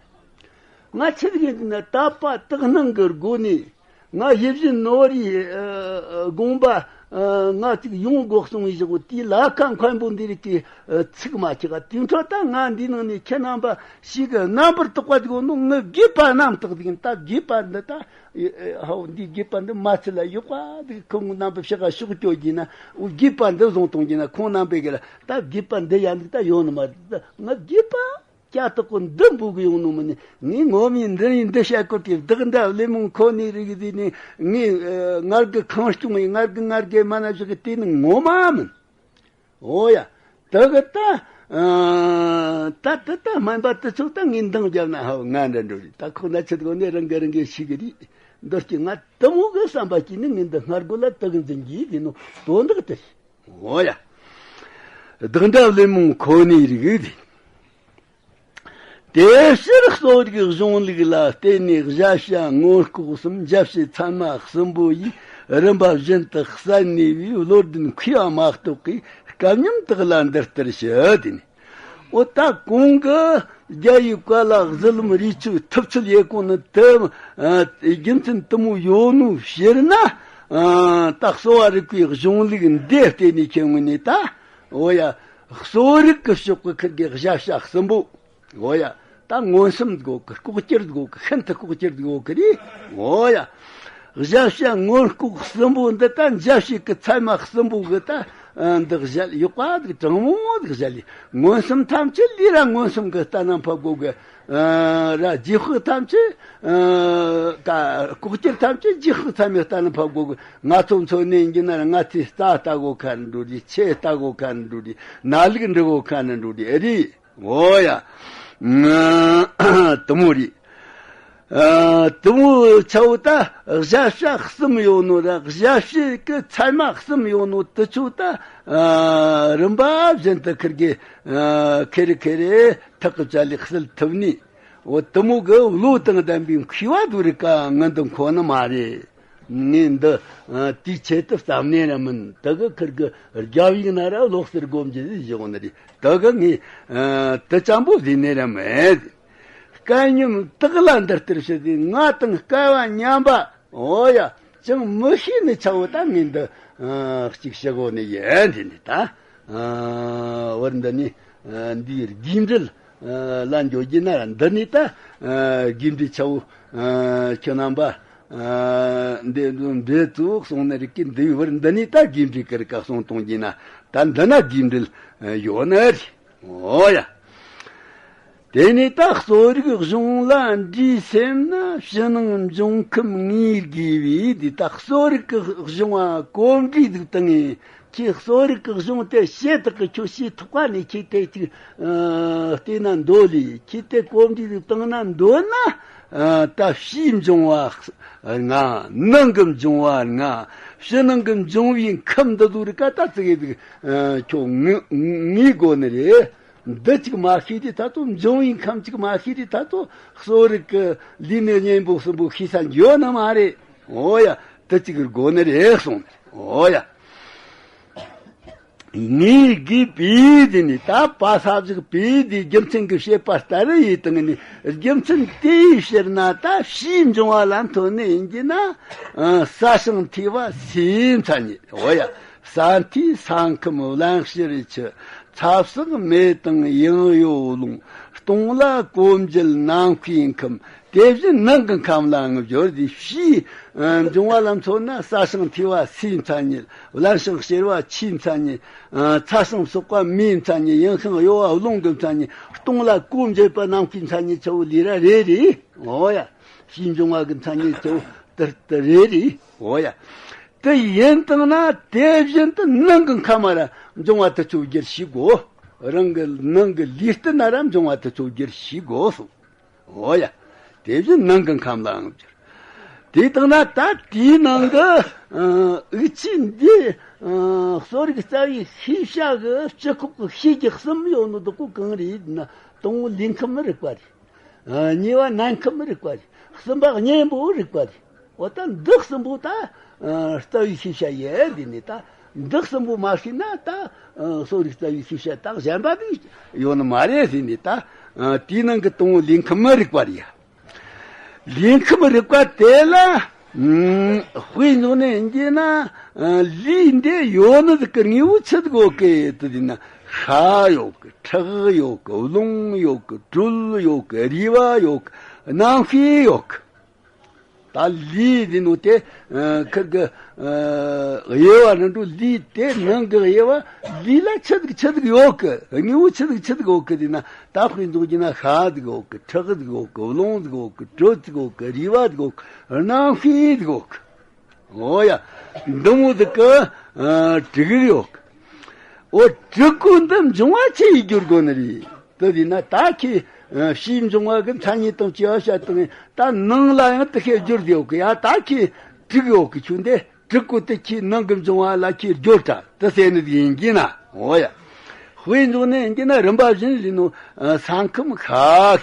ང་ཆི་ཟིག་ཡིན་ན་དད་པ་དག་སྣང་གི་སྒོ་ནས་ང་ཡིད་བཞིན་ནོར་བུའི་ཨ་དགོངས་པ་ཨ་ང་ཅིག་ཡོང་དགོས་གསུང་བའི་བཞག་གོ། དེའི་ལ་ཁ་མཁན་པོ་འདི་རིགས་ཀྱི་ཨ་ཚིག་མ་ཁྱེད་ཀ་དུས་འཕྲོ་ད་ང་འདི་ནང་ནས་ཁྱེད་རྣམ་པ་ཞིག་གི་རྣམ་པར་དག་པ་ཟིག་ཡོད་ནོ། ངའི་དགོས་པ་རྣམ་དག་ཟིག་ཡིན། ད་དགོས་པ་འདི་ད། ཧའོ་འདི་དགོས་པ་འདི་མ་ཚད་ལ་ཡོད་པ་འདི་ཁོང་རྣམ་པ་ཕྱི་ཁ་ཕྱོགས་སྐྱོད་ཀྱིན་ན་འོ་དགོས་པ་འདི་བཟུང་གཏོང་གྱིན་ན་ཁོང་རྣམ་པས་གི་ལ་ད་དགོས་པ་འདི་ཡང་འདི་ད་ཡོང་ནི་མ་རེད། ད་ང་དགོས་པ་ཀྱ་ཏག་གོ་འདི་འབུ་གི་ཡོང་ནོ་མིན་ནི། ངས་ངོ་མའི་འདི་ཡིན་འདི་བཤད་གོ་དེ་བདག་འདྲ་བླུན་རྨོངས་ཁོ་ནའི་རིགས་ཟིག་ནི་ངས་ངར་གི་ཁང་སྐྱོང་ཡིན། ངར་གི་ངར་གི་མ་ན་བཞག་གི་དེ་ནི་ངོ་མ་མིན། འོ་ཡ། དེ་གི་ད། ཨ། ད་དེ་ད་སྨན་པ་དེ་ཚོ་ད་ངས་འདང་བརྒྱབ་ན་ཧ་ང་འདྲ་འགྲོ་རེད། ད་ཁོ་ན་ཆི་དགོ་ནས་རང་གི་རང་གི་ཤི་གི་རེད། འདི་སྐྱེ་ང་དུ་མོ་གི་བསམ་པ་སྐྱེས་ནས་ངས་འདི་སྔར་རྒོལ་ལ་དེ་གི་འཛིན་གྱིས་དེ་ནོ་དོན་དག་དེ་རེད། འོ་ཡ། བདག་འདྲ་བླུན་རྨོངས་ཁོ་ནའི་རིགས་དེ། དེ་ཕྱིར་གསོ་རིག་གཞུང་ལུགས་ལ་བརྟེན་ནས་གཞལ་བྱ་སྔོན་ལྐོག་གསུམ། འཇལ་བྱེད་ཚད་མ་གསུམ་པོ་ཡིས་རིམ་པ་བཞིན་དུ་གསལ་ནུས་པས་བློ་ལྡན་མཁས་པ་མ་གཏོགས་ཀྱིས་སྐབས་སྙོམས་དག་ལ་འདི་ལྟར་ཞུ་དེ་ནི། འོ་ད་གོང་གི་རྒྱ་ཡི་བཀའ་ལ་གཟི་ལམ་རི་ཆུ་ཐུབ་ཚོད་ཡེ་གོ་ནི་དེ་རྒྱུ་མཚན་དུ་མོ་ཡོད་ནོ་ཕྱིར་ན། ད་གསོ་བ་རིག་པའི་གཞུང་ལུགས་འདི་བརྟེན་ནས་ཁྱེད་ངོས་ནས་ད། འོ་ཡ། གསོ་རིག་གི་ཕྱོགས་ཀྱི་ཁིར་གི་གཞལ་བྱ་གསུམ་པོ། འོ་ཡ། ད་མངོན་སུམ་དགོས་གི། ལྐོག་གྱུར་དགོས་གི། ཤིན་ཏུ་ལྐོག་གྱུར་དགོས་གི་རེད། འོ་ཡ། གཞལ་བྱ་སྔོན་ལྐོག་གསུམ་པོ་འདི་ད་འཇལ་བྱེད་ཀྱི་ཚད་མ་གསུམ་པོ་གི་ད། ཨ། འདི་གཞལ་ཡོད་པ་འདི་དྲང་མོ་འདི་གཞལ་ལས། མངོན་སུམ་ཐམས་ཅད་ལས་ར་མངོན་སུམ་གི་ལྟ་ན་འཕབ་དགོས་གི། ཨ། ར་རྗེས་དཔག་ཐམས་ཅད། ཨ། ཀ་ལྐོག་གྱུར་ཐམས་ཅད་རྗེས་དཔག་ཚད་མའི་ལྟ་ན་འཕབ་དགོས་གི། ང་ཚོ་མཚོན་ནས་ཡིན་ན་ར་ང་ཚོས་རྩྭ་ལྟ་དགོས་མཁན་འགྲོ་རེད། ཆུ་ལྟ་དགོས་མཁན་འགྲོ་རེད། ནད་ལུགས་འདྲི་དགོས་མཁན་འགྲོ་རེད། ཨེ་རེད། འོ་ཡ། ང་དུ་མོ་རེད། ཨ། དེ་མོ་ཆ་བོ་ད་ཞབས་ཞུ་གསུམ་ཡོད་ནོ་ར། ཞབས་ཞུ་གི་ཚད་མ་གསུམ་ཡོད་ནོ་དེ་ཆོ་ད། ཨ། རིམ་པ་བཞིན་དུ་ཁིར་གི། ཨ། ཁེ་རེ་ཁེ་རེ་ཐག་གི་བཅད་ལས་སེལ་ཐུབ་ནི། འོ། དེ་མོ་གི་བློ་དང་ལྡན་པའི་མཁས་པ་དེ་རིགས་ཀ་ངའི་འདི་མཁོ་ནི་མ་རེད། ངས་འདི། ཨ། དུས་ཆེད་དུ་བརྩམས་ནི་ར་མིན། དེ་གི་ཁིར་གི་རྒྱབ་ཡིག་ན་ར་ལོག་ཟེར་སྒོམ་གྱི་བཞག་ནི་རེད། དེ་གི་ངས། ཨ། དེ་ཙམ་པོ་བཟླས་ནི་ར་མེད། སྐལ་མཉམ་དག་ལ་འདི་ལྟར་ཞུ་སྟེ། ང་དང་སྐལ་བ་མཉམ་པ། འོ་ཡ། ཅང་མི་ཤེས་ནི་ཆ་བོ་ད་ངས་འདི། ཨ། གཅིག་ཞུ་དགོས་ནི་ཡིན། དེ་ནི་ད། ཨ། བར་འདི་ནི། ཨ། འདིའི་དགེ་འབྲེལ། ཨ། ལ་འཇོག་རྒྱུ་ན་འདི་ནི་ད། ཨ། དགེ་འབྲེལ་ཆ་བོ། ཨ། ཁྱོད་རྣམ་པ། ཨ། འདི་འདི་ཚོ་གསུངས་ནི་རིགས་ཀྱི་འདིའི་བར་འདི་ནི་ད་དགེ་འབྲེལ་གི་རིགས་ཀ་གསུང་གཏོང་རྒྱུ་ན། ད་འདི་ན་དགེ་འབྲེལ་ཡོད་ནི་རེད། འོ་ཡ། དེ་ནས་ད་གསོ་རིག་གཞུང་ལ་འདྲིས་སེམས་ན། ཕྱི་ནང་འབྱུང་ཁམས་ངེས་དགོས་པས། འདི་ད་གསོ་རིག་གི་གཞུང་བ་གོམས་འདྲིས་འདུག་བཏང་ངས། ཁྱེད་གསོ་རིག་གི་གཞུང་དེ་ཞེ་དྲག་གི་ཁྱོད་ཤེས་ཐུབ་པ་ནས། ཁྱེད་དེ་ཅིག་ཨ། བལྟས་ན་འདོད་ལས། ཁྱེད་དེ་གོམས་འདྲིས་འདུག་བཏང་ན་འདོད་ན། ཨ། ད་ཕྱིའི་འབྱུང་བ་ལྔ། ནང་གི་འབྱུང་བ་ལྔ། ཕྱི་ནང་གི་འབྱུང་བའི་ཁམས་འདི་ཚོ་རིགས་ཀ་ད་ཙི་གེ་ཟིག་ཨ། ཁྱོད་ངེས་ངེས་དགོས་ནི་རེད། འདི་གཅིག་མ་ཤེས་དུས་ད་ཚོ། འབྱུང་བའི་ཁམས་གཅིག་མ་ཤེས་དུས་ད་ཚོ། གསོ་རིག་གི་ལུས་ནི་གཉེན་པོ་གསུམ་པོ་ཤེས་ས་འགྱོ་ནི་མ་རེད། འོ་ཡ། འདི་གཅིག་དགོས་ནི་རེད་གསུངས་ནི་རེད། འོ་ཡ། ངེས་དགོས་པས། དེ་ནི་ད་པ་ས་བཞག་པས། དེ་རྒྱུ་མཚན་གྱི་བཤད་པ་ལྟར་ཡིན་དང་ནི། རྒྱུ་མཚན་དེའི་ཕྱིར་ན་ད་ཕྱིའི་འབྱུང་བ་ལ་འཐོར་ནི་ཡིན་གྱི་ན། ཨ། ཟ་ཞིང་ཐོས་པ་སའི་མཚན་ཉིད། འོ་ཡ། ས་མཐའི་ས་ཁམས་བརླན་གཤེར་ཆུ། ཚ་བསྲེགས་མེ་དང་ཡང་གཡོ་རླུང་། སྟོང་ལ་གོམས་འགྱེད་ནམ་མཁའི་ཁམས། དེ་བཞིན་ནང་གི་ཁམས་ལའང་སྦྱོར། དེ་ཕྱིའི་འབྱུང་བ་ལ་མཚོན་ན། ཟ་ཞིང་ཐོས་པ་སའི་མཚན་ཉིད། བརླན་ཞིང་གཤེར་བ་ཆུའི་མཚན་ཉིད། ཚ་ཞིང་བསྲེགས་པ་མེའི་མཚན་ཉིད། ཡང་ཞིང་གཡོ་བ་རླུང་གི་མཚན་ཉིད། སྟོང་ལ་གོམས་འགྱེད་པ་ནམ་མཁའི་མཚན་ཉིད་ཆ་བོ་ལས་ར་རེ་རེ། འོ་ཡ། ཕྱིའི་འབྱུང་བ་གི་མཚན་ཉིད་ཆ་བོ་དེ་ལྟར་རེ་རེ། འོ་ཡ། དེ་ཡིན་དང་ན་དེ་བཞིན་དུ་ནང་གི་ཁམས་ར་འབྱུང་བ་དེ་ཆོ་སྦྱོར་ཤེས་དགོས། རང་གི་ནང་གི་ལུས་རྟེན་ན་ར་འབྱུང་བ་དེ་ཆོ་སྦྱོར་ཤེས་དགོས་སོ། འོ་ཡ། དེ་བཞིན་ནང་གི་ཁམས་ལའང་སྦྱོར། དེ་ལྟ་ན་ད་དེའི་ནང་གི། ཨ། དབུགས་ཆད་འདི། ཨ། གསོ་རིག་རྩ་བའི་ཤེས་བྱ་གི་སྤྱི་ཁོག་གི་ཤེས་རྒྱུ་གསུམ་ཡོད་ནོ་དེ་ཀོ་གང་རེད་ན། དང་པོ་ལུས་ཁམས་རིག་པ་རེད། ཨ། གཉིས་པ་ནང་ཁམས་རིག་པ་རེད། གསུམ་པ་གཉེན་པོ་རིག་པ་རེད། འོ་ད་འདི་གསུམ་པོ་ད། ཨ། རྩ་བའི་ཤེས་བྱ་ཡིན། དེ་ནི་ད་འདི་གསུམ་པོ་མ་ཤེས་ན་ད། ཨ། གསོ་རིག་རྩ་བའི་ཤེས་བྱ་ད་གཞན་པ་དེ་ཡོད་ནི་མ་རེད་ཟེར་ནས་ད། ཨ། དེའི་ནང་གི་དང་པོ་ལུས་ཁམས་མི་རིག་པ་རེད་ཡ། ལུས་ཁམས་རིག་པ་དེ་ལ། ཨ། དཔེ་འཇོག་ནས་ཡིན་གྱི་ན། ཨ། ལུས་འདི་ཡོད་ནི་ཟིག་གི་དངོས་པོ་ཆི་ཟིག་ཡོད་གི་དེ་ཟེར་ན། ཤ་ཡོད་གི། ཁྲག་ཡོད་གི། རླུང་ཡོད་གི། དྲོད་ཡོད་གི། རུས་པ་ཡོད་གི། རྣམ་ཤེས་ཡོད་གི། ད་ལུས་ཟེར་ནོ་དེ། ཨ། ཁིར་གི། ཨ། དབྱེ་བ་ནི་འགྲོ། ལུས་དེ་ནང་གི་དབྱེ་བ། ལུས་ལ་ཆི་ཟིག་ཆི་ཟིག་ཡོད་གི། དངོས་པོ་ཆི་ཟིག་ཆི་ཟིག་ཡོད་གི་ཟེར་ན། ད་དཔེ་འཇོག་རྒྱུ་ན་ཤ་ཟིག་ཡོད་གི། ཁྲག་ཟིག་ཡོད་གི། རླུང་ཟིག་ཡོད་གི། དྲོད་ཟིག་ཡོད་གི། རུས་པ་ཟིག་ཡོད་གི། རྣམ་ཤེས་ཟིག་ཡོད་གི། འོ་ཡ། འདི་མོ་ཟིག་གི། ཨ། དྲུག་ཡོད་གི། འོ། དྲུག་པོ་འདི་འབྱུང་བ་ཆི་ཡིས་སྦྱོར་དགོས་ནི་རེད། དེ་ཟེར་ན་ད་ཁྱེད། ཨ། ཕྱིའི་འབྱུང་བ་གི་མཚན་ཉིད་དང་བཅས་པ་བཤད་བཏང་ངས། ད་ནང་ལ་ཡང་དེ་ཤེས་སྦྱོར་དེ་ཡོད་གི་ཡ། ད་ཁྱེད་དྲུག་ཡོད་གི། ཁྱོད་འདི་དྲུག་པོ་དེ་ཁྱེད་ནང་གི་འབྱུང་བ་ལ་ཁྱེད་སྦྱོར་དྲ་དེ་ཟེར་ནི་ཡིན་གྱི་ན། འོ་ཡ། དཔེ་འཇོག་ནས་ཡིན་གྱི་ན་རིམ་པ་བཞིན་ཟེར་ནོ། ཨ། ས་ཁམས་ཤ་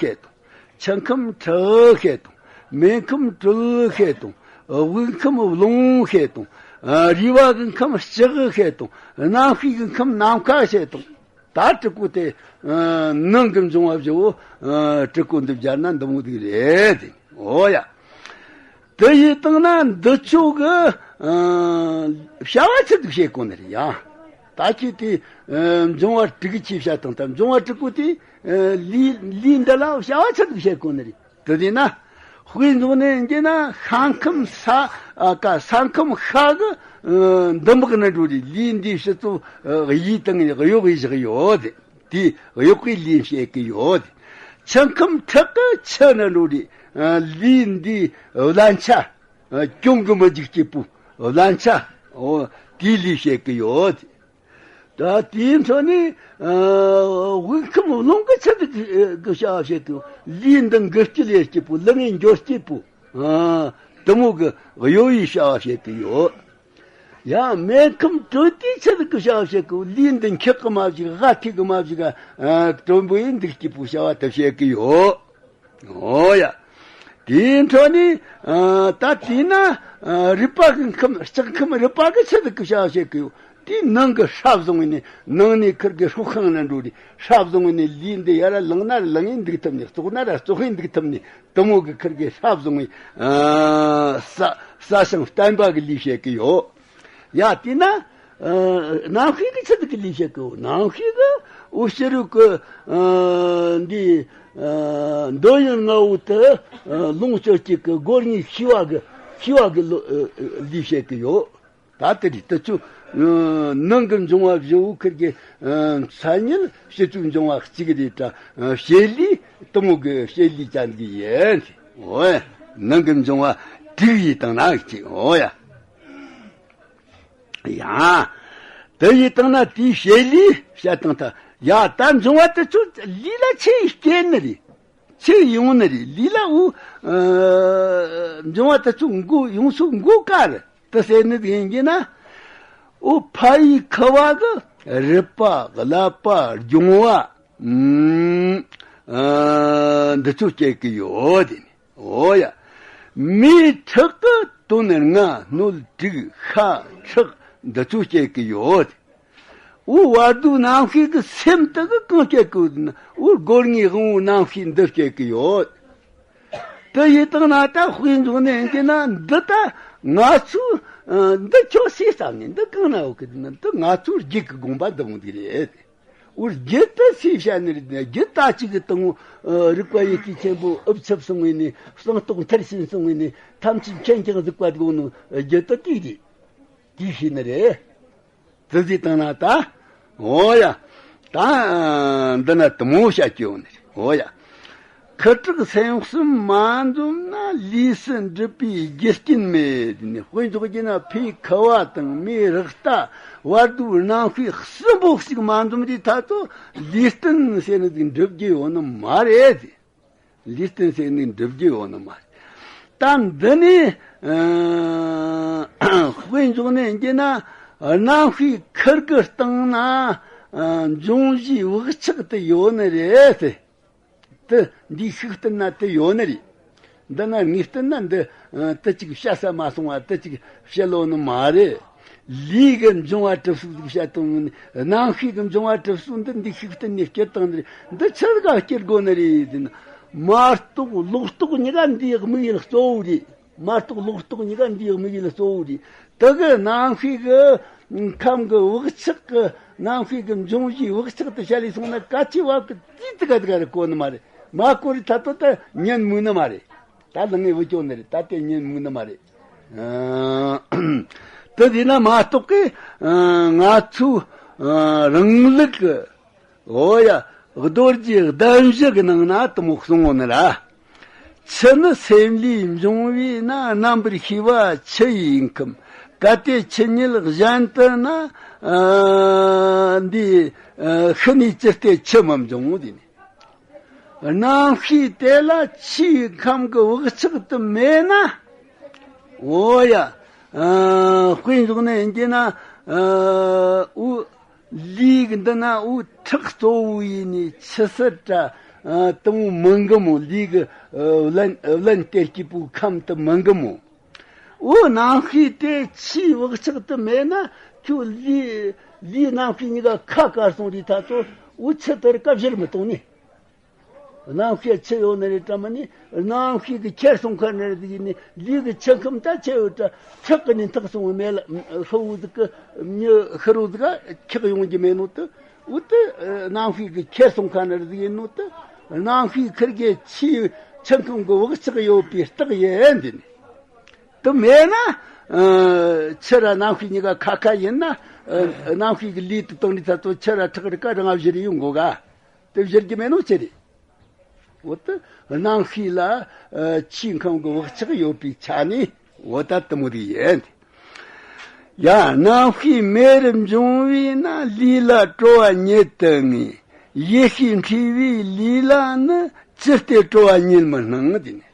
ཤེས་དང་། ཆུ་ཁམས་ཁྲག་ཤེས་དང་། མེ་ཁམས་དྲོད་ཤེས་དང་། དབུགས་ཁམས་རླུང་ཤེས་དང་། ཨ། རུས་པ་གི་ཁམས་ལྕགས་ཤེས་དང་། རྣམ་ཤེས་གི་ཁམས་ནམ་མཁའ་ཤེས་དང་། ད་དྲུག་པོ་དེ། ཨ། ནང་གི་འབྱུང་བ་བཞི་བོ། ཨ། དྲུག་པོ་འདི་སྦྱར་ན་འདི་མོ་ཟིག་རེད། འོ་ཡ། དེ་ཡིན་དང་ན་འདི་ཆོ་གི། ཨ། བྱ་བ་ཆི་ཟིག་བྱེད་དགོས་ནི་རེད་ཡ། ད་ཁྱེད་དེ། ཨ། འབྱུང་བ་དྲུག་གི་ཆེ་བྱ་དང་། ད་འབྱུང་བ་དྲུག་པོ་དེ། ཨ། ལུས་ལུས་འདི་ལ་བྱ་བ་ཆི་ཟིག་བྱེད་དགོས་ནི་རེད། དེ་དེ་ན། དཔེ་འཇོག་ནས་ཡིན་གྱི་ན་ཤ་ཁམས་ས། ཨ། ཀ། ས་ཁམས་ཤ་གི། ཨ། འདུ་འབག་ནི་འགྲོ་རེད། ལུས་འདི་ཕྱི་ཚུལ། ཨ། གཡས་དང་གཡོག་གཡོག་བཞག་ཡོད་དེ། དེ་གཡོག་གི་ལུས་བཤད་གི་ཡོད་དེ། ཆུ་ཁམས་ཁྲག་གི་ཆུ་ནི་འགྲོ་རེད། ཨ། ལུས་འདི་བརླན་ཆ། ཨ། གྱོང་གི་མི་འཇིག་སྐྱིད་པོ་བརླན་ཆ། འོ། དེའི་ལུས་བཤད་གི་ཡོད་དེ། ད་དེའི་འཕྲོ་ནས་ཨ་དབུགས་ཁམས་རླུང་གི་ཚུལ་དུ་གི་བྱ་བ་བྱེད་ཀྱི་ཡོད། ལུས་འདི་འགུལ་སྐྱོད་ཡོད་སྐྱིད་པོ། ལུས་ངན་འགྱོ་སྐྱིད་པོ། ཨ་དེ་མོ་གི་གཡོ་བའི་བྱ་བ་བྱེད་ཀྱི་ཡོད། ཡང་མེ་ཁམས་དྲོད་དེའི་ཚུལ་གྱི་བྱ་བ་བྱེད་ཀྱི་ཡོད། ལུས་འདི་འཁྱག་གི་མ་བཞུགས། སྒ་ཐིག་གི་མ་བཞུགས། ཨ་དྲོན་པོ་ཡིན་འདུག་སྐྱིད་པོ་བྱ་བ་དེ་བྱེད་ཀྱི་ཡོད། ཨོ་ཡ། དེའི་འཕྲོ་ནས་ཨ་ད་དེས་ན་ཨ་རུས་པ་གི་ཁམས། ལྕགས་ཁམས་རུས་པ་གི་ཚུལ་གྱི་བྱ་བ་བྱེད་ཀྱི་ཡོད། དེའི་ནང་གི་ཧྲབ་བཟུང་བས་ནས་ནང་ནས་ཁིར་གི་ཧྲུག་ཤིང་ན་འགྲོ་རེ། ཧྲབ་བཟུང་བས་ནས་ལུས་འདི་ཡར་ལངས་ན་ལངས་ཡིན་འདུག་ཐུབ་ནས། བཙོག་ན་ར་བཙོག་ཡིན་འདུག་ཐུབ་ནས། དེ་མོ་གི་ཁིར་གི་ཧྲབ་བཟུང་བས་ཨ་ས་ས་ཞིང་བརྟན་པ་གི་ལུས་བྱེད་ཀྱི་ཡོད། ཡ་དེས་ན་ཨ་རྣམ་ཤེས་ཀྱི་ཚུལ་གྱི་ལུས་བྱེད་ཀྱི་ཡོད། རྣམ་ཤེས་ཀྱི་འོ་ཕྱི་རོལ་གྱི་ཨ་འདི་ཨ་འདོད་ཡོན་ལྔ་བོ་དེ་ཨ་ལོངས་སྤྱོད་བྱེད་ཀྱི་སྒོ་གཉིས་ཤེས་པ་གི་ཤེས་པ་གི་ལུ་ཨ་ལུས་བྱེད་ཀྱི་ཡོད། ད་དེ་རེད། དེ་ཚོ་ཨ་ནང་གི་འབྱུང་བ་བཞི་བོ་ཁིར་གི་ཨ་མཚན་ཉིད་ཕྱི་ཚུལ་འབྱུང་བ་གཅིག་རེད་དྲ། ཨ་བྱེད་ལས་དེ་མོ་གི་བྱེད་ལས་ཅན་གྱི་ཡིན། འོ་ནང་གི་འབྱུང་བ་དྲུག་ཡིན་དང་ན་གཅིག་འོ་ཡ། ཡང་། དེ་ཡིན་དང་ན་དེའི་བྱེད་ལས་བྱ་དང་ཐ། ཡ་ད་འབྱུང་བ་དེ་ཚོ་ལུས་ལ་ཆེས་སྐྱེ་ནི་རེད། ཆེས་ཡོང་ནི་རེད། ལུས་ལ་འུ་ཨ་འབྱུང་བ་དེ་ཚོ་འགོ་ཡོང་སུ་འགོ་ག་རེད། དེ་ཟེར་ནི་ཡིན་གྱི་ན། འུ་ཕ་ཡི་ཁུ་བ་གི་རུས་པ་ཀླད་པ་རྒྱུང་བ་ཨ་འདི་ཚོ་སྐྱེ་གི་ཡོད་དེ་ནི། འོ་ཡ། མིའི་ཁྲག་གི་དོན་ལྔ། སྣོད་དྲུག་ཤ་ཁྲག་འདི་ཚོ་སྐྱེ་གི་ཡོད། འུ་བར་དོའི་རྣམ་ཤེས་ཀྱི་སེམས་དེ་གི་གང་སྐྱེ་གི་ཡོད་ན། འུ་སྒོ་ལྔའི་དབང་པོའི་རྣམ་ཤེས་འདི་སྐྱེ་གི་ཡོད། དེ་ཡིན་དང་ན་ད་དཔེ་འཇོག་ནས་ཡིན་གྱི་ན། འདི་ད་ང་ཚོའི་ཨ་འདི་ཁྱོད་སུས་བརྩམས་ནས་འདི་གང་ན་ཡོད་གི་ན། འདི་ང་ཚོའི་རྒྱུད་ཀྱི་དགོངས་པ་འདི་མོ་འདི་རེད། འུར་རྒྱུད་དུ་སུས་བཤད་ནི་རེད། རྒྱུད་ད་ཅིག་གི་དང་པོ་ཨ་རིག་པ་ཡེ་ཤེས་ཆེན་པོ་ཨུ་ཚུབ་སོང་བས་ནས། གསང་རྟོགས་མཐར་ཕྱིན་སོང་བས་ནས། ཐམས་ཅད་མཁྱེན་ཀྱང་གཟིགས་པ་དགོངས་ནོ་རྒྱུད་དུ་དེ་རེད། དེ་ཤེས་ནི་རེད། དེ་ཟིག་བཏང་ན་ད། འོ་ཡ། ད་འདི་ན་དེ་མོ་བཤད་ཀྱི་ཡོད་ནི་རེད། འོ་ཡ། ཁུ་ཁྲག་སེམས་གསུམ་མ་འཛོམས་ན། ལུས་སུ་འགྲུབ་པའི་རྒྱུ་རྐྱེན་མེད། དེ་ནི་དཔེ་འཇོག་རྒྱུ་ན་ཕའི་ཁུ་བ་དང་མའི་རེག་བྱ། བར་དོའི་རྣམ་ཤེས་གསུམ་པོ་ཞིག་མ་འཛོམས་དུས་ད་ཚོ་ལུས་རྟེན་ཟེར་ནི་ཟིག་འགྲུབ་རྒྱུ་ཡོད་ནི་མ་རེད། ལུས་རྟེན་ཟེར་ནི་འགྲུབ་རྒྱུ་ཡོད་ནི་མ་རེད། ད་འདི་ནི་ཨ་དཔེ་འཇོག་ནས་ཡིན་གྱི་ན། རྣམ་ཤེས་ཁུར་གི་སྟེང་ན་ཨ་འབྱུང་བཞིའི་བག་ཆགས་དེ་ཡོད་ནི་རེད་ཟེར། དེ་འདིའི་ཤུགས་བསྟན་ན་དེ་ཡོད་ནི་རེད། འདི་ན་ངས་བསྟན་ན་འདི་ཨ་དེ་ཅིག་བཤད་ས་མ་སོང་བ། དེ་ཅིག་བཤད་ལོ་ནི་མ་རེད། ལུས་ཀྱི་འབྱུང་བ་གྲུབ་ཚུལ་ཟིག་བཤད་དང་། རྣམ་ཤེས་ཀྱི་འབྱུང་བ་གྲུབ་ཚུལ་འདི་འདིའི་ཤུགས་བསྟན་ནས་སྐྱེ་བཏང་ནི་རེད། འདི་ཆི་ཟིག་ག་སྐྱེ་དགོས་ནི་རེད་ཟེར་ན། མ་རྟོགས་ལོག་རྟོག་གཉིས་ཀ་འདིའི་དམིགས་ཡུལ་གཙོ་བོ་རེད། མ་རྟོགས་ལོག་རྟོག་གཉིས་ཀ་འདིའི་དམིགས་ཡུལ་གཙོ་བོ་རེད། དེ་གི་རྣམ་ཤེས་ཀྱི་ཁམས་ཀྱི་བག་ཆགས་ཀྱི། རྣམ་ཤེས་ཀྱི་འབྱུང་བཞིའི་བག་ཆགས་དེ་བཤད་ལས་སོང་ན། གལ་ཆེ་བ་གི་ཙི་ཙི་ག་དེ་ག་རེ་གོ་ནི་མ་རེད། མ་གོ་རི་ཐ་ཏོ་ད་ཉན་མུག་ནི་མ་རེད། ད་ལང་ངེ་བུ་ཅོ་ནི་རེད། ད་དེ་ཉན་མུག་ནི་མ་རེད། ཨ་དེ་དེ་ན་མ་གཏོགས་ཀི་ཨ་ང་ཚོའི་ཨ་རིང་ལུགས་ཀྱི། འོ་ཡ། རྡོ་རྗེ་གདན་བཞི་གི་ནང་ན་དེ་མོ་གསུངས་ཡོད་ནི་ར། ཆུ་ནི་སེམས་ལས་འབྱུང་བས་ན། རྣམ་པར་ཤེས་པ་ཆུ་ཡི་ཁམས། གལ་ཏེ་ཆུ་ཉིད་གཞན་དུ་ན། ཨ་འདི་ཨ་ཤི་ནས་ཅི་སྟེ་ཆུ་མི་འབྱུང་། དེ་ནི་རྣམ་ཤེས་དེ་ལ་ཆུའི་ཁམས་ཀྱི་བག་ཆགས་དེ་མེད་ན། འོ་ཡ། ཨ་དཔེ་འཇོག་ནས་ཡིན་གྱི་ན། ཨ་འུ་ལུས་ཀྱི་འདི་ན་འུ་ཁྲག་གཙོ་བོ་ཡིན་ནི་ཆུ་སེར་དྲ་ཨ་དེ་མོ་མིན་གི་མོ། ལུས་ཀྱི་ཨ་བླན་བླན་གཏེར་སྐྱེས་པོའི་ཁམས་དེ་མིན་གི་མོ། འུ་རྣམ་ཤེས་དེ་ཆུའི་བག་ཆགས་དེ་མེད་ན། ཁྱོད་ལུས་ལུས་རྣམ་ཤེས་གཉིས་ཀ་ཁ་བཀར་སོང་རི་ཐ་ཚོ་འུ་ཆུ་དེར་ཀ་བཞུར་མི་གཏོང་ནི། རྣམ་ཤེས་ཆུ་ཡོད་ནི་རེད་དྲ། མ་ནི་རྣམ་ཤེས་ཀྱི་ཁྱེར་སོང་ཁ་ནི་རེད་ཟིག་ནི། ལུས་ཀྱི་ཆུ་ཁམས་ད་ཆུ་ཡོད་དྲ། ཁྲག་གི་ནི་འཐག་སོང་བའི་མེ་ལ་ཤི་བོ་ཟིག་གི་མྱི་ཤི་རོ་ཟིག་ག་ཁྱག་ཡོང་གི་མེད་ནོ་དེ། འུ་དེ་རྣམ་ཤེས་ཀྱི་ཁྱེར་སོང་ཁ་ནི་རེད་ཟིག་ཡིན་ནོ་དེ། རྣམ་ཤེས་ཁིར་གི་ཆུའི་ཆུ་ཁམས་ཀྱི་བག་ཆགས་ཡོད་པའི་རྟགས་ཡིན་འདི་ནི། དེ་མེད་ན་ཨ་ཆུ་ར་རྣམ་ཤེས་གཉིས་ཀ་ཁ་ཁ་ཡིན་ན། ཨ་རྣམ་ཤེས་ཀྱི་ལུས་དེ་བཏང་ནི་ཐ་ཚོ་ཆུ་ར་ཁྲག་ར་ཀ་རང་བཞུར་ཡོང་གོ་ག་དེ་བཞུར་གྱི་མེད་ནོ་ཆི་རེད། འོ་ད་རྣམ་ཤེས་ལ་ཨ་ཆུའི་ཁམས་ཀྱི་བག་ཆགས་ཡོད་པའི་ཆ་ནས། འོ་ད་དེ་མོ་རེད་ཡིན། ཡ། རྣམ་ཤེས་མེ་རུ་འབྱུང་བས་ན་ལུས་ལ་སྤྲོ་བ་ཉིད་དུ་ངེས། ཡིད་ཤེས་འཁྲུལ་བའི་ལུས་ལ་ནི་ཅི་སྟེ་སྤྲོ་བ་ཉིད་མི་སྣང་དེ་ནི།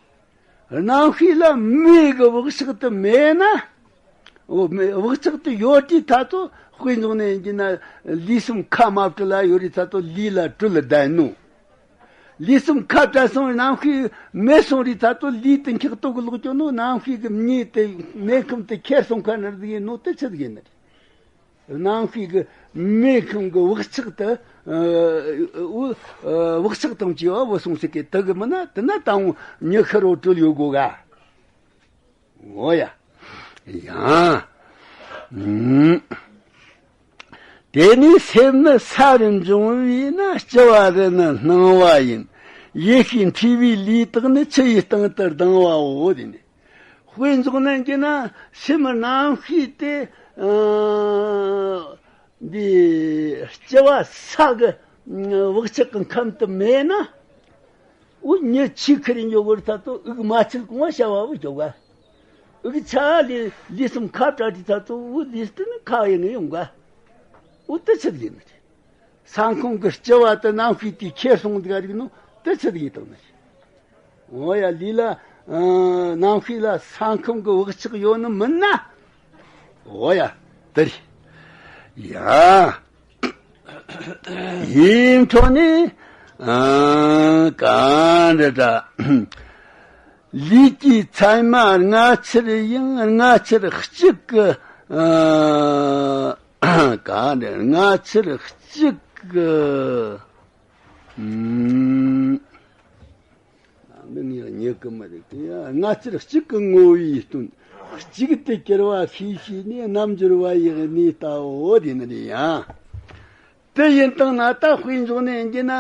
རྣམ་ཤེས་ལ་མེ་གི་བག་ཆགས་དེ་མེད་ན། འོ་མེ་བག་ཆགས་དེ་ཡོད་དུས་ད་དུ་དཔེ་འཇོག་ནས་ཡིན་གྱི་ན་ལུས་སེམས་ཁ་མ་བྲལ་ལ་ཡོད་རེད་ད་དུ་ལུས་ལ་སྤྲོ་བ་ལྡན་ནོ། ལུས་སེམས་ཁ་བྲལ་སོང་བའི་རྣམ་ཤེས་མེད་སོང་རེད་ད་དུ་ལུས་དེ་འཁྱག་ཏོ་གི་ལོག་ཀྱོ་ནོ། རྣམ་ཤེས་གི་མེ་དེ་མེ་ཁམས་དེ་ཁྱེར་སོང་ཁ་ནར་ཟིག་ནོ་དེ་ཆི་ཟིག་ཡིན་ནི་རེད། རྣམ་ཤེས་ཀྱི་མེ་ཁམས་ཀྱི་བག་ཆགས་དེ། ཨ་བག་ཆགས་དང་བཅས་པ་བུད་སོང་ཟིག་གི་དེ་གི་མིན་ན་དེ་ན་དང་པོ་མྱི་ཤི་རོ་སྤྲུལ་ཡོད་དགོ་ག། འོ་ཡ། ཡང་། ཨུམ། དེ་ནས་སེམས་ནི་ས་རུ་འབྱུང་བས་ན་ལྕི་བ་རུ་ནི་སྣང་བ་ཡིན། ཡིད་ཤེས་འཁྲུལ་བའི་ལུས་དག་ནི་ཆུ་ཡི་སྟེང་དུ་ལྡང་བའོ། དེ་ནས། དཔེ་འཇོག་ན་གྱི་ན་སེམས་རྣམ་ཤེས་དེ། ཨ་འདི་ལྕི་བ་ས་གི་བག་ཆགས་ཀྱི་ཁམས་དུ་མེད་ན། འུ་མྱི་ཆུ་ཁུར་འགྱོ་བར་ཐ་དུ་དབུགས་མ་ཆད་གོང་བ་བྱ་བ་འུ་འགྱོ་ག། དབུགས་ཆད་ལས་ལུས་སེམས་ཁ་བྲལ་དུས་ཐ་དུ་འུ་ལུས་སྟེང་ནས་ཁ་ཡེ་ནས་ཡོང་ག། འུ་དེ་ཆི་ཡིན་ནི་རེད། ས་ཁོངས་ཀྱི་ལྕི་བ་དེ་རྣམ་ཤེས་དེས་ཁྱེར་སོང་འདུག་རིག་ནོ་དེ་ཆི་ཟིག་ཡིན་དང་ནི། འོ་ཡ། ལུས་ལ་ཨ་རྣམ་ཤེས་ལ་ས་ཁོངས་ཀྱི་བག་ཆགས་ཡོད་ནི་མིན་ན། འོ་ཡ། དེ་རེད། ཡ། ཡིན་འཕྲོ་ནི། ཨ་ག་འདྲ་འདྲ། ལུས་ཀྱི་མཚན་མ་སྔ་ཕྱིར་ཡང་སྔ་ཕྱིར་གཅིག་གི། ཨ་ག་འདྲ་སྔ་ཕྱིར་གཅིག་གི། ཨུམ། འདི་ངས་རྙེད་གི་མི་རེད་དེ། སྔ་ཕྱིར་གཅིག་གི་ངོ་བོའི་དོན། གཅིག་ཏུ་གྱུར་པ་ཤེས་བྱས་ནས་རྣལ་འབྱོར་པ་ཡི་གནས་ལྟ་བུ་དེ་ནི་རེད་ཡ། དེ་ཡིན་དང་ན་ད་དཔེ་འཇོག་ནས་ཡིན་གྱི་ན།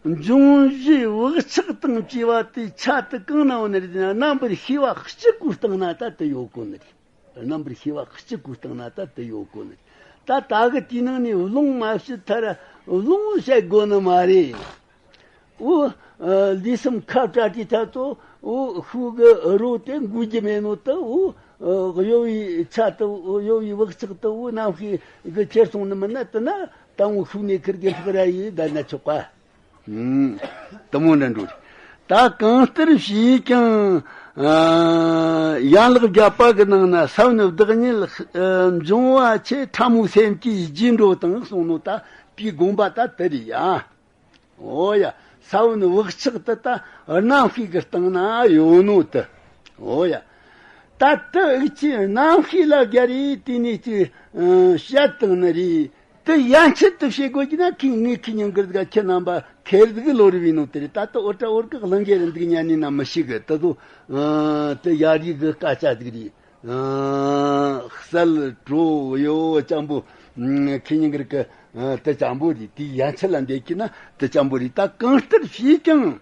འབྱུང་བཞིའི་བག་ཆགས་དང་བཅས་པ་དེ་ཆ་དེ་གང་ན་ཡོད་ནི་རེད་ན། རྣམ་པར་ཤེས་པ་གཅིག་པུའི་སྟེང་ན་ད་དེ་ཡོད་གོ་ནི་རེད། རྣམ་པར་ཤེས་པ་གཅིག་པུའི་སྟེང་ན་ད་དེ་ཡོད་གོ་ནི་རེད། ད་ད་གི་དེའི་ནང་ནས་བློང་མ་བྱེད་ཐར། བློང་བྱེད་དགོ་ནི་མ་རེད། འོ། ཨ་ལུས་སེམས་ཁ་བྲལ་དུས་ཐ་དུ་འོ་ཤུགས་ཀྱི་རོ་དེ་འགུལ་གྱི་མེད་ནོ་དེ། འོ། ཨ་གཡོ་བའི་ཆ་དེ་འོ་གཡོ་བའི་བག་ཆགས་དེ་འོ་རྣམ་ཤེས་ཀྱིས་ཁྱེར་སོང་ནི་མིན་ན་དེ་ན་དང་པོ་ཤུགས་ནས་ཁུར་གྱི་ལྷག་ར་ཡིས་བསྡད་ན་ཆོག་ག། ཨུམ། དེ་མོ་འདྲ་འགྲོ་རེད། ད་གང་ལྟར་བྱས་ཀྱང་། ཨ་ཡན་ལག་བརྒྱད་པ་གི་ནང་ན་ས་བོན་བདག་ཉིད་ཨ་འབྱུང་བ་ཆེ། ཕྲ་མོའི་སེམས་ཀྱི་རྗེས་འགྲོ་དང་གསུངས་ནོ་ད་དེའི་དགོངས་པ་ད་དེ་རེད་ཡ། འོ་ཡ། ས་བོན་བག་ཆགས་དེ་ད་རྣམ་ཤེས་ཀྱི་སྟེང་ན་ཡོད་ནོ་དེ། འོ་ཡ། ད་དེ་འུ་ཅག་རྣམ་ཤེས་ལ་སྦྱར་རེ་དེ་ནས་ཅི་ཨ་བཤད་བཏང་ནི་རེད། དེ་ཡན་ཆད་དུ་བྱེད་དགོས་ཀྱི་ན་ཁྱེད་ངས་ཁྱེད་ཉིན་དཀར་དགའ་ཁྱེད་རྣམ་པ་ཁེར་ཟིག་ལོ་རུ་བའི་ནོ་དེ་རེད། ད་ལྟ་འོ་ཏྲ་འོར་གི་གླིང་གེ་རི་འདུག་ཉན་ནི་ན་མི་ཤེས་གི་དེ་ཚོ། ཨ་དེ་ཡ་རིག་གི་སྐད་ཆ་ཟིག་རེད། ཨ་གསལ་བྲོ་ཡོ་ཅམ་པོ། ཨ་ཁེ་ཉིན་གར་གི་ཨ་དེ་ཅམ་པོ་རེད། དེའི་ཡན་ཆད་ལ་འདེད་ཀྱི་ན་དེ་ཅམ་པོ་རེད། ད་གང་ལྟར་བྱས་ཀྱང་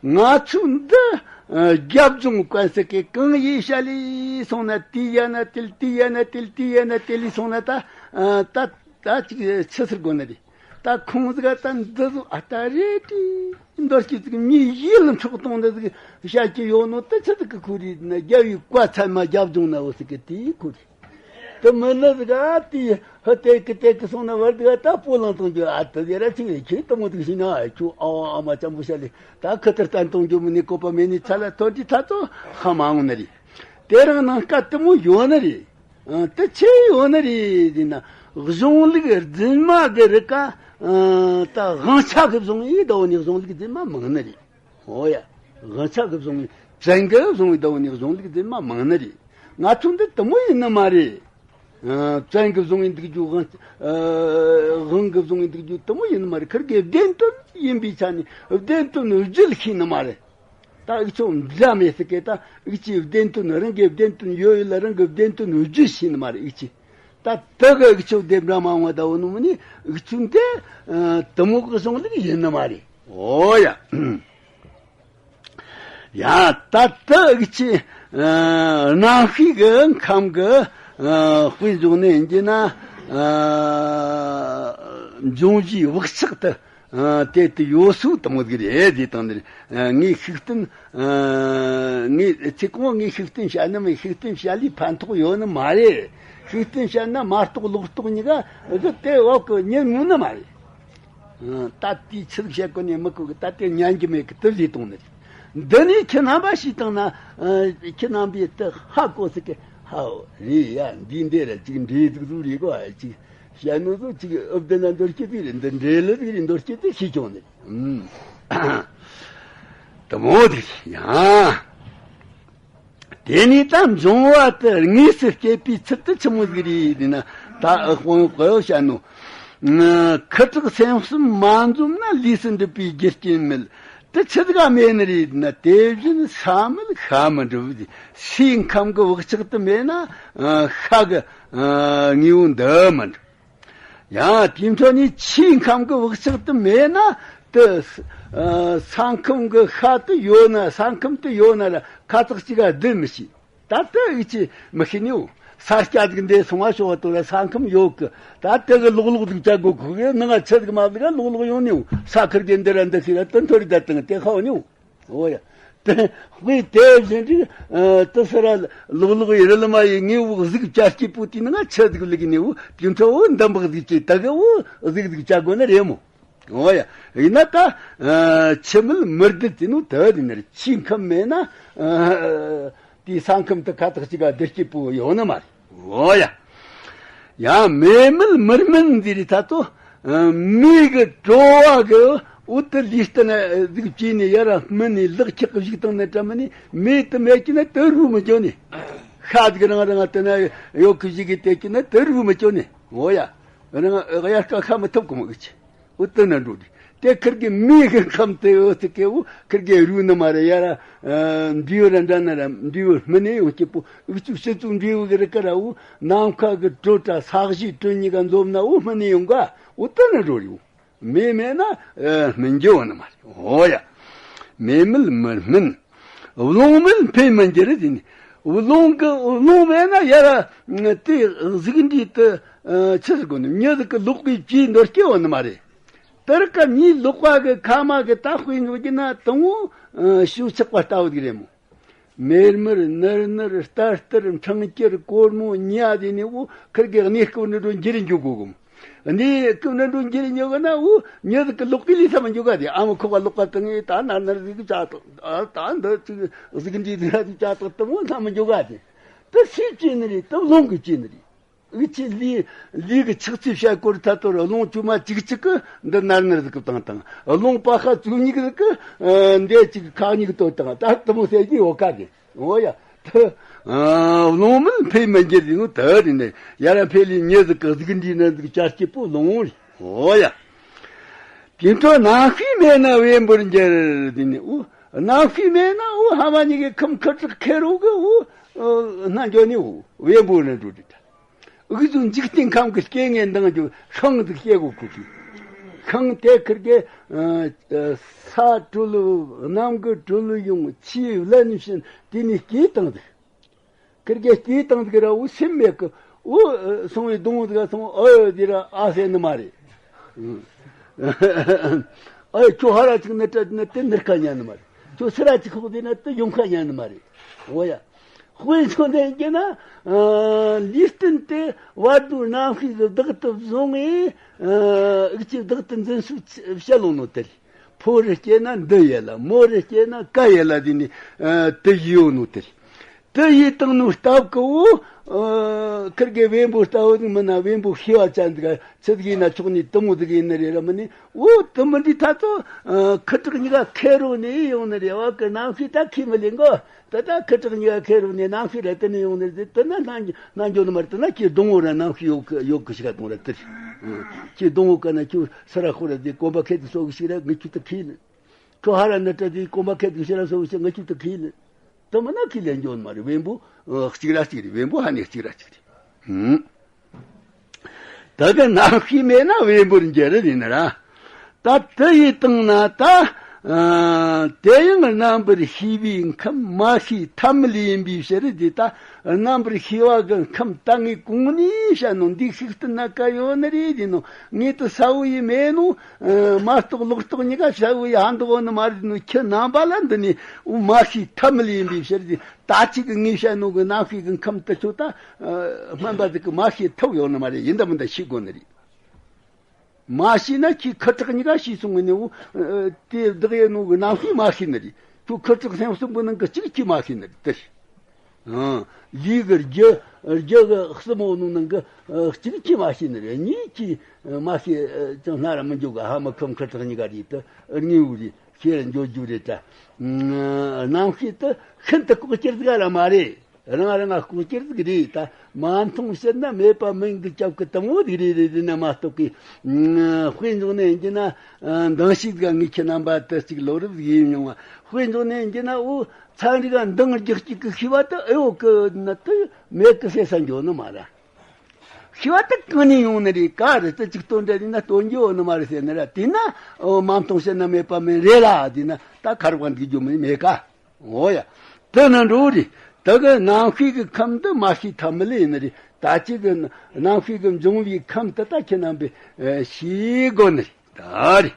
ང་ཚོ་འདི་ཨ་རྒྱབ་ལྗོངས་གོན་ས་གི་གང་ཡིན་བཤད་ལས་སོང་ན། དེའི་ཡན་ན་དེལ། དེའི་ཡན་ན་དེལ། དེའི་ཡན་ན་དེལ་ལས་སོང་ན་ད་ཨ་ད་ད་ཅིག་ཆི་ཟེར་དགོ་ནི་རེད། ད་ཁོང་ཟིག་ད་འདི་ཟིག་ཨ་ད་རེད་དྲི་མདོར་བསྡུས་ཟིག་མི་ཡིད་ལ་འཕྲོག་གཏོང་འདི་ཟིག་བཤད་ཀྱི་ཡོད་ནོ་དེ་ཆི་ཟིག་གི་ཁུ་རེད་ན། རྒྱལ་བའི་བཀའ་ཚད་མ་རྒྱབ་ལྗོངས་ན་འོ་ཟིག་གི་དེའི་ཁུ་རེད། དེ་མི་ནི་ཟིག་ཨ་དེ་ཧི་དེ་གི་དེ་གི་སོང་ན་བར་དུ་ད་སྤོ་ལངས་གཏོང་རྒྱུ་ཨ་དེ་ཟེར་ར་ཆི་རེད། ཁྱོད་དེ་མོ་ཟིག་ཤི་ན་ཨ་ཁྱོད་ཨ་བ་ཨ་མ་ཅམ་པོ་བཤད་ལེ། ད་ཁི་ཐར་བསྟན་གཏོང་རྒྱུ་མི་ནི་བཀོད་པ་མེད་ནི་ཚ་ལ་ཐོན་དྲི་ཐ་ཚོ་ཧ་མ་འོང་ནི་རེད། དེ་རང་ནང་སྐད་དེ་མོ་ཡོད་ནི་རེད། ཨ་དེ་ཆི་ཡོད་ནི་རེད་ཟེར་ན། གཞུང་ལུགས་རྫུན་མ་གི་རིགས་ཀ་ཨ་ད་དབང་ཆ་གི་བཟུང་ཡི་ཟླ་བོ་ནི་གཞུང་ལུགས་རྫུན་མ་མང་ནི་རེད། འོ་ཡ། དབང་ཆ་གི་བཟུང་ཡི་བཙན་གི་བཟུང་ཡི་ཟླ་བོ་ནི་གཞུང་ལུགས་རྫུན་མ་མང་ནི་རེད། ང་ཚོ་འདི་དེ་མོ་ཡིན་ནི་མ་རེད། ཨ་བཙན་གི་བཟུང་ཡི་འདུག་རྒྱུ་དབང་ཨ་དབང་གི་བཟུང་ཡི་འདུག་རྒྱུ་དེ་མོ་ཡིན་ནི་མ་རེད། ཁིར་གི་བདེན་དོན་ཡིན་པའི་ཆ་ནས་བདེན་དོན་བརྗོད་ཤེས་ནི་མ་རེད། ད་འུ་ཆོ་འདྲ་མེད་ཟེར་གི་ད་འུ་ཅི་བདེན་དོན་རང་གི་བདེན་དོན་ཡོད་ཡོད་ལ་རང་གི་བདེན་དོན་བརྗོད་ཤེས་ནི་མ་རེད། འུ་ཅི་ད་དེ་གི་འུ་ཆོ་བདེན་འདྲ་མ་འོང་བ་ད་འོ་ནུ་མ་ནི་འུ་ཆོ་འདི་ཨ་དེ་མོ་གི་གཞུང་ལུགས་ཡིན་ནི་མ་རེད། འོ་ཡ། ཡ་ད་དེ་འུ་ཅི་ཨ་རྣམ་ཤེས་གི་ཁམས་གི་ཨ་དཔེ་འཇོག་ནས་ཡིན་གྱི་ན་ཨ་འབྱུང་བཞིའི་བག་ཆགས་དེ། ཨ། དེ་དུ་ཡོད་སུ་དང་བོ་ཟིག་རེད་ཟེར་དང་ནི། ཨ། ངས་ཤུགས་བསྟན། ཨ། ངས་ཚེ་གང་ངས་ཤུགས་བསྟན་བྱ་ནི་མིན། ཤུགས་བསྟན་བྱ་ལས་ཕན་ཐོགས་ཡོད་ནི་མ་རེད། ཤུགས་བསྟན་བྱ་ན་མ་རྟོགས་ལོག་རྟོག་གཉིས་ཀ་གི་དེ་འོག་གི་ཉན་ནུས་ནི་མ་རེད། ཨ། ད་དེའི་ཆི་ཟིག་བྱེད་གོ་ནས་མི་གོ་གི། ད་དེ་ཉན་གྱི་མེད་གི། དེ་ལས་དང་ནི། འདི་ནས་ཁྱེད་རྣམ་པ་ཞིག་བཏང་ན། ཨ། ཁྱེད་རྣམ་པས་དེ་ཧ་གོ་སྲིད་གི། ཧའོ། རེད་ཡ། འདི་འདི་ར་ཅིག་འདྲེ་ཟིག་ཟིག་རེད་གོ། ཨ། ཅིག་བཤད་ནོ་ཚོ་ཅིག་ཨུབ་དེ་ན་འདོར་སྐྱེ་དེ་རེད། འདི་འདྲེ་ལི་དེ་རེད། འདོར་སྐྱེ་དེ་ཤེས་ཀྱང་ནི། ཨུམ། དེ་མོ་དེ་ཡང་། དེ་ནས་ད་འབྱུང་བ་དེ་དངོས་སུ་སྐྱེད་པའི་ཚུལ་དེ་ཆི་མོ་ཟིག་རེད་ན། ད་ཨ་དཔང་གོ་བཤད་ནོ། ཁུ་དྲག་སེམས་གསུམ་མ་འཛོམས་ན་ལུས་སུ་འགྲུབ་པའི་རྒྱུ་རྐྱེན་མེད། དེ་ཆི་ཟིག་ག་མེད་ནི་རེད་ན། དེ་བཞིན་ས་མེད་ཤ་མི་འགྲུབ། སའི་ཁམས་ཀྱི་བག་ཆགས་དེ་མེད་ན། ཨ། ཤ་གི། ཨ། དངོས་པོ་འདི་མི་འགྲུབ། ཡང་དེའི་འཕྲོ་ནས་ཆུའི་ཁམས་ཀྱི་བག་ཆགས་དེ་མེད་ན། དེ། ཨ། ས་ཁམས་ཀྱི་ཤ་དེ་ཡོད་ན། ས་ཁམས་དེ་ཡོད་ན་ར་ཁ་ཚག་ཅིག་ག་བསྡད་མི་ཤེས། ད་དེ་འུ་ཅི་མི་ཤེས་ནི་འོ། ས་སྐྱ་ཟིག་འདི་སོང་བ་ཤོག་བ་དོ་ར་ས་ཁམས་ཡོད་གི། ད་དེ་གི་ལོག་ལོག་ཟིག་བྱ་དགོས་གི། ནང་ང་ཆུ་ཟིག་མ་ཟིག་ག་ལོག་ལོག་ཡོང་ནི་འོ། ས་ཁུར་གི་འདི་ར་འདི་ཤི་ར་དེ་འཐོར་རི་ད་དང་དེ་ཁ་འོ་ནི་འོ། འོ་ཡ། དེ་དཔེ་དེ་བཞིན་དུ། ཨ། དེ་སི་ར་ལོག་ལོག་ཡི་རི་ལི་མ་ཡི་ངའི་འུ་གཟུགས་བྱ་སྐྱིད་པོ་དེའི་ནང་ང་ཆུ་ཟིག་ལུག་ནི་འུ། དེའི་འཕྲོ་འུ་འདམ་བག་ཟིག་ཅིག་ད་གི་འུ་གཟུགས་ཟིག་བྱ་དགོས་ནི་རེད་མོ། འོ་ཡ། ཡིན་ན་ད། ཨ། ཆུ་མེད་མི་བདེ་དེ་ནོ་དེ་རེད་ནི་རེད། ཆུའི་ཁམས་མེད་ན། ཨ། དེའི་ས་ཁམས་དེ་ཁ་ཐག་ཅིག་ག་བདེ་སྐྱིད་པོ་ཡོད་ནི་མ་རེད། འོ་ཡ། ཡང་མེ་མེད་མི་སྨིན་ཟེར་རེད་ད་དོ། ཨ། མེ་གི་དྲོ་བ་གི་འོ་དེ་ལུས་སྟེང་ན་ཟིག་བྱས་ནས་ཡར་ར་སྨིན་ནས་ལག་ཁྱག་གི་བཞུགས་བཏང་ནས་དྲ་མི་ནི། མེ་དེ་མེད་ཀྱི་ན་དེ་རུ་མི་འཇོག་ནི། ཤ་ཟིག་རང་རང་དེ་ན་ཡོད་གི་བཞུགས་གི་དེ་ཀྱི་ན་དེ་རུ་མི་འཇོག་ནི། འོ་ཡ། རང་དབྱར་ཁ་ཤ་མི་ཐུབ་གོ་མོ་གི་ཆི། འོ་དེ་ན་འགྲོ་དུས་དེ་ཁུར་གི་མེ་གི་ཁམས་དེ་འོ་དེ་ཀེ་འོ་ཁུར་གི་རུ་ནི་མ་རེད། ཡ་ར། ཨ། འབྲས་བུ་ར་འདྲ་ན་ར་འབྲས་བུ་སྨིན་ནས་ཡོང་སྐྱིད་པོ། འུ་ཅུ་ཕྱི་ཚུགས་འབྲས་བུ་གི་རི་ཀ་ར་འོ་ནམ་མཁའ་གི་དྲོད་ར་ས་གཞིའི་དྲོད་གཉིས་ཀ་འཛོམས་ན་འོ་སྨིན་ནས་ཡོང་ག། འོ་དེ་ན་འགྲོ་རེད་འོ། མེ་མེད་ན། ཨ། སྨིན་རྒྱུ་ཡོད་ནི་མ་རེད། འོ་ཡ། མེ་མེད་མི་སྨིན། རླུང་མེད་འཕེལ་མི་འགྱུར་ཟེར་ནི། རླུང་གི་རླུང་མེད་ན་ཡ་ར་དེ་གཟུགས་འདི་དེ། ཨ། ཆི་ཟེར་དགོས་ནི། མྱི་ཟིག་གི་ལག་གི་བྱས་འདོར་སྐྱེ་ཡོད་ནི་མ་རེད། དེ་ར་ཀ་མྱིའི་ལག་པ་གི་ཁ་མ་གི་ད་དཔེ་འཇོག་རྒྱུ་ན་དང་བོ། ཨ། ཞོ་ཆག་པ་ལྟ་བུ་ཟིག་རེད་མོ། མེར་མེར་ནིར་ནིར་ལྟར་ལྟར་འཕྲང་སྐྱུར་གོར་མོ་ཉ་དེ་ནི་འུ་ཁུར་གི་གནས་སྐབས་ནི་འགྲོ་འགྱུར་འགྱུར་དགོས་གོ། གནས་སྐབས་ནི་འགྲོ་འགྱུར་འགྱུར་གི་ན་འུ་མྱི་ཟིག་གི་ལག་གི་ལས་ས་མི་འཇོག་ག་དེ། ཨ་མ་ཁོ་བ་ལག་པ་དང་ངས་ད་ནར་ནར་ཟིག་བྱ་དང་། ད་འདི་ཅིག་ཟིག་འདི་ཟིག་ར་ཟིག་བྱ་དང་དེ་མོ་ས་མི་འཇོག་ག་དེ། དེ་སུས་བྱས་ནི་རེད། དེ་རླུང་གིས་བྱས་ནི་རེད། འུ་ཅི་ལུས་ལུས་ཀྱི་ཆགས་ཚུལ་བཤད་སྐོར་ད་དོ་ར་རླུང་ཅུ་མ་གཅིག་གཅིག་གི་འདི་ནར་ནར་ཟིག་གི་བཏང་དང་། རླུང་པ་ཁ་བཙུགས་ཉིག་ཟིག་གི་འདི་གཅིག་ཁག་ཉིག་གཏོད་དང་། ད་དེ་མོ་ཟེར་གྱི་ཡོད་ཀ་དེ། འོ་ཡ། དེ། ཨ། རླུང་མེད་འཕེལ་མི་འགྱུར་ཟེར་ནོ་དེ་རེད་ནི། ཡ་ར་འཕེལ་ལས་མྱི་ཟིག་གི་གཟུགས་འདྲེས་ན་ཟིག་བྱ་སྐྱིད་པོ་རླུང་རེད། འོ་ཡ། དེ་འཕྲོ་རྣམ་ཤེས་མེད་ན་བེམ་པོར་འགྱུར་ཟེར་ནི། འོ། རྣམ་ཤེས་མེད་ན་འོ་ཧ་མ་ཉིད་ཀྱི་ཁམས་ཁུ་དྲག་ཁེར་རོ་གི་འོ། ཨ། སྣང་འགྱོ་ནི་འོ་བེམ་པོ་ན་འགྲོ་དེ་ད། འུ་ཚོ་འཇིག་རྟེན་ཁམས་ཀྱི་སྐྱེ་དངོས་འདང་རྒྱུ་ཤིང་དེ་སྐྱེ་དགོས་ཁུ་གི། ཤིང་དེ་ཁུར་གི། ཨ། ས་དྲོད་གནམ་གྱི་དྲོད་ཡོང་ཆུའི་བརླན་བཞིན་དེ་ནས་སྐྱེས་བཏང་དེ། ཁུར་གི་སྐྱེས་བཏང་དེ་ར་འུ་སེམས་མེད་གི། འུ་སོང་བའི་སྡོང་བོ་དེ་ག་སོང་། ཨོ་དེ་ར་ཨ་ཟེར་ནི་མ་རེད། ཨ། ཁྱོད་ཧ་ར་ཅིག་ནི་སྤྲད་ན་དེ་ནི་ཁ་ཉན་ནི་མ་རེད། ཁྱོད་སི་ར་ཅིག་ཁོག་དེ་ན་དེ་ཡོང་ཁ་ཉན་ནི་མ་རེད། འོ་ཡ། དཔེ་མཚོན་དེ་གྱི་ན། ཨ། ལུས་རྟེན་དེ་བར་དོའི་རྣམ་ཤེས་ཀྱི་བདག་ཏུ་བཟུང་ངས། ཨ། འུ་ཅི་བདག་ཏུ་འཛིན་ཤུགས་བྱེད་ལོང་ནོ་དེ་རེད། ཕོ་རུ་སྐྱེས་ན་འདི་ཡེ་ལ། མོ་རུ་སྐྱེས་ན་ཀ་ཡེ་ལ་དེ་ནི། ཨ། དེ་ཡིས་ཡོད་ནོ་དེ་རེད། དེ་ཡིས་བཏང་ནོ་སྟབས་ཀི་འོ། ཨ། ཁུར་གི་བེམ་པོ་ལྟ་བུ་ཟིག་མིན་ན། བེམ་པོ་ཤེས་པ་ཅན་ཟིག་ཆི་ཟིག་ཡིན་ན་ཆོག་ནི་དེ་མོ་ཟིག་ཡིན་ནི་རེད་ར་མིན་ནི། འོ་དེ་མིན་དུས་ད་ཚོ། ཨ། ཁུ་དྲག་གཉིས་ཀ་ཁེ་རོ་ནས་ཡོང་ནི་རེད། བ་གི་རྣམ་ཤེས་ད་ཁས་མི་ལེན་གོ། ད་ད་ཁུ་དྲག་གཉིས་ཀ་ཁེ་རོ་ནས་རྣམ་ཤེས་ར་དེ་ནས་ཡོང་ནི་རེད། དེ་ན་སྣང་སྣང་འགྱོ་ནི་མ་རེད། དེ་ན་ཁྱེད་སྡོང་བོ་ར་རྣམ་ཤེས་ཡོད་གི་ཡོད་གི་ཞིག་ག་གཏོང་ར་དེ་རེད། ཁྱེད་སྡོང་བོ་ག་ན་ཁྱོད་སི་ར་ཁོ་ར་དེ་གོམ་པ་ཁེ་དེ་སོ་གི་ཞིག་ར་ངི་ཁྱོད་དེ་ཁས་ལེན། ཁྱོད་ཧ་ར་ནི་ཏྲ་དེ་གོམ་པ་ཁེ་དེ་ཞེ་ར་སོ་ཞེ་ང་ཁྱོད་དེ་ཁས་ལེན། དེ་མིན་ན་ཁས་ལེན་འཇོག་མ་རེད། བེམ་པོ་གཅིག་ར་གཅིག་རེད། བེམ་པོ་ཧ་ནི་གཅིག་ར་གཅིག་རེད། ད་གི་རྣམ་ཤེས་མེད་ན་བེམ་པོར་འགྱུར་རེད་ཡིན་ན་ར། ད་དེ་ཡིས་བཏང་ན་ད། ཨ། དེ་ཡང་རྣམ་པར་ཤེས་པའི་ཁམས་མ་ཤེས་ཐ་མལ་ཡིན་པའི་ཕྱིར་དེ། ད་རྣམ་པར་ཤེས་པ་གི་ཁམས་ད་ངས་གོང་ནས་བཤད་ནོ་འདི་ཤུགས་བསྟན་ན་ག་ཡོད་ནི་རེད་དེ་ནོ། ངས་དེ་གསལ་བོ་ཡེ་མེད་ནོ། ཨ། མ་གཏོགས་ལོག་རྟོག་གཉིས་ཀ་གསལ་བོ་ཡེ་ཧ་འདུག་གོ་ནི་མ་རེད་ནོ། ཁྱེད་རྣམ་པ་ལ་འདི་ནས་འོ་མ་ཤེས་ཐ་མལ་ཡིན་པའི་ཕྱིར་དེ། ད་ཅིག་གི་ངས་བཤད་ནོ་གི་རྣམ་ཤེས་གི་ཁམས་དེ་ཚོ་ད། ཨ། སྨན་པ་ཟིག་གི་མ་ཤེས་ཐུབ་ཡོད་ནི་མ་རེད། ཡིན་ད་མིན་ད་ཤེས་དགོས་ནི་རེད། མ་ཤེས་ན་ཁྱེད་ཁུ་ཁྲག་གཉིས་ཀ་ཤེས་སོང་ངི་ནས། འོ། ཨ། དེ་བདག་ཡེ་ནོ་གི་རྣམ་ཤེས་མ་ཤེས་ནི་རེད། ཁྱོད་ཁུ་ཁྲག་སེམས་གསུམ་པོ་ནང་གི་གཅིག་ཁྱེད་མ་ཤེས་ནི་རེད་དེ། ཨང་། ལུས་གི་རྒྱུ། རྒྱུ་གི་གསུམ་པོ་ནང་གི། ཨ། གཅིག་ཁྱེད་མ་ཤེས་ནི་རེད། གཉིས་ཁྱེད་མ་ཤེས་ཅང་སྣ་ར་མི་འཇོག་ག་ཧ་མ་ཁམས་ཁུ་ཁྲག་གཉིས་ཀ་རེད་དེ། དངོས་པོ་རེད། ཤེས་ར་འཇོག་རྒྱུ་རེད་དྲ། ཨ། རྣམ་ཤེས་དེ་ཤིན་ཏུ་ལྐོག་གྱུར་ཟིག་ར་མ་རེད། རང་རང་ལྐོག་གྱུར་ཟིག་རེད། ད་མ་མཐོང་ཕྱིར་ན་མེད་པ་མིན་གྱི་སྐབས་ཀྱི་དང་པོ་ཟིག་རེད། རེད་ཟེར་ན་མ་གཏོགས་གི། ཨ། དཔེ་འཇོག་ནས་ཡིན་གྱི་ན། ཨ། མདང་ཞིག་ཟིག་ངས་ཁྱེད་རྣམ་པ་དེ་ཅིག་བློ་རིག་ཟིག་ཡིན་མྱོང་བ། དཔེ་འཇོག་ནས་ཡིན་གྱི་ན། འོ། ཚན་རིག་ག་མདང་རྒྱག་གཅིག་གི་ཤེས་པ་དེ་ཨེ་ཡོད་གི་ན་དེ་མེད་གི་ཟེར་ས་འཇོག་ནི་མ་ར། ཤེས་པ་དེ་གང་ནས་ཡོང་ནི་རེད། ག་རེ་དེ་ཅིག་སྟོན་འདྲ་ཡིན་ན་སྟོན་རྒྱུ་ཡོད་ནི་མ་རེད་ཟེར་ནི་ར། དེས་ན། འོ། མ་མཐོང་ཕྱིར་ན་མེད་པ་མིན་རེད་ལ། དེས་ན་ད་ཁ་རོག་པ་འགྲིག་རྒྱུ་མིན་མེད་ཀ། འོ་ཡ། དེ་ནི་འགྲོ་རེད། དེ་གི་རྣམ་ཤེས་ཀྱི་ཁམས་དེ་མ་ཤེས་ཐ་མལ་ཡིན་ནི་རེད། ད་ཅིག་གི་རྣམ་ཤེས་ཀྱི་འབྱུང་བའི་ཁམས་དེ་ད་ཁྱེད་རྣམ་པས་ཤེས་དགོས་ནི་རེད། ད་རེད།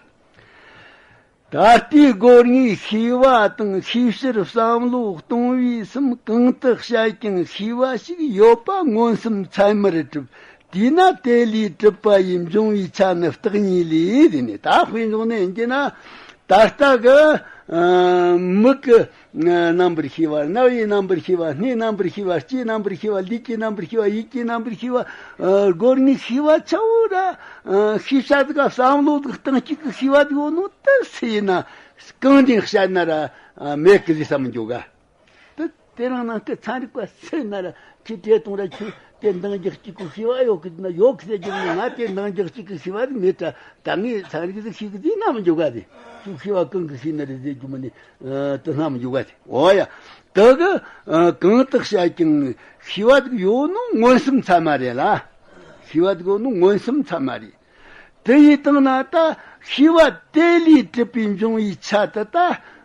ད་ལྟའི་སྒོ་ལྔའི་ཤེས་པ་དང་ཤེས་བྱར་བསམ་བློ་གཏོང་བའི་སེམས་གང་དུ་བཤད་ཀྱང་ཤེས་པ་ཞིག་ཡོད་པ་མངོན་སུམ་ཚད་མར་གྲུབ། དེས་ན་དེ་ལས་གྲུབ་པ་ཡི་འབྱུང་བའི་ཆ་ནི་བརྟག་གཉིས་ལས། དེ་ནས་ད་དཔེ་འཇོག་ནས་ཡིན་གྱི་ན། ད་ལྟ་གི། ཨ། མིག་གི། ཨ། རྣམ་པར་ཤེས་པ། རྣ་བའི་རྣམ་པར་ཤེས་པ། སྣའི་རྣམ་པར་ཤེས་པ། ལྕེའི་རྣམ་པར་ཤེས་པ། ལུས་ཀྱི་རྣམ་པར་ཤེས་པ། ཡིད་ཀྱི་རྣམ་པར་ཤེས་པ། ཨ། སྒོ་ལྔའི་ཤེས་པ་ཆ་བོ་ར། ཨ། ཤེས་བྱ་དེ་ག་བསམ་བློ་དེ་གཏིང་སྐྱེས་ཀྱི་ཤེས་པ་དེ་ཡོད་ནོ་དེ་སུ་ཡིན་ན་གང་ནས་བཤད་ན་ར། ཨ། མེད་གི་ཟེར་ས་མི་འཇོག་ག། དེ་དེ་རང་ནང་གི་ཚན་རིག་པ་སུ་ཡིན་ན་ར། ཁྱེད་དྲས་གཏོང་ར། ཁྱོད་དེ་འདང་རྒྱག་གཅིག་གི་ཤེས་པ་ཡོད་གི་ན་ཡོད་གི་ཟེར་རྒྱུ་མིན། ང་དེ་འདང་རྒྱག་གཅིག་གི་ཤེས་པ་དེ་མེད་དྲ། ད་ངས་ཚན་རིག་ཟིག་ཤེས་གི་ཟེར་ན་མི་འཇོག་ག་དེ། ཁྱོད་ཤེས་པ་གང་གི་ཤེས་ནི་རེད་ཟེར་རྒྱུ་མིན་ནི། ཨ། དེ་སྣ་མི་འཇོག་ག་དེ། འོ་ཡ། དེ་གི། ཨ། གང་དུ་བཤད་ཀྱང་ཤེས་པ་དེ་ཡོད་ནོ་མངོན་སུམ་ཚད་མ་རེད་ལ། ཤེས་པ་དེ་ཡོད་ནོ་མངོན་སུམ་ཚད་མ་རེད། དེ་ཡི་སྟེང་ན་ད་ཤེས་པ་དེ་ལས་གྲུབ་པའི་འབྱུང་བའི་ཆ་དེ་ད།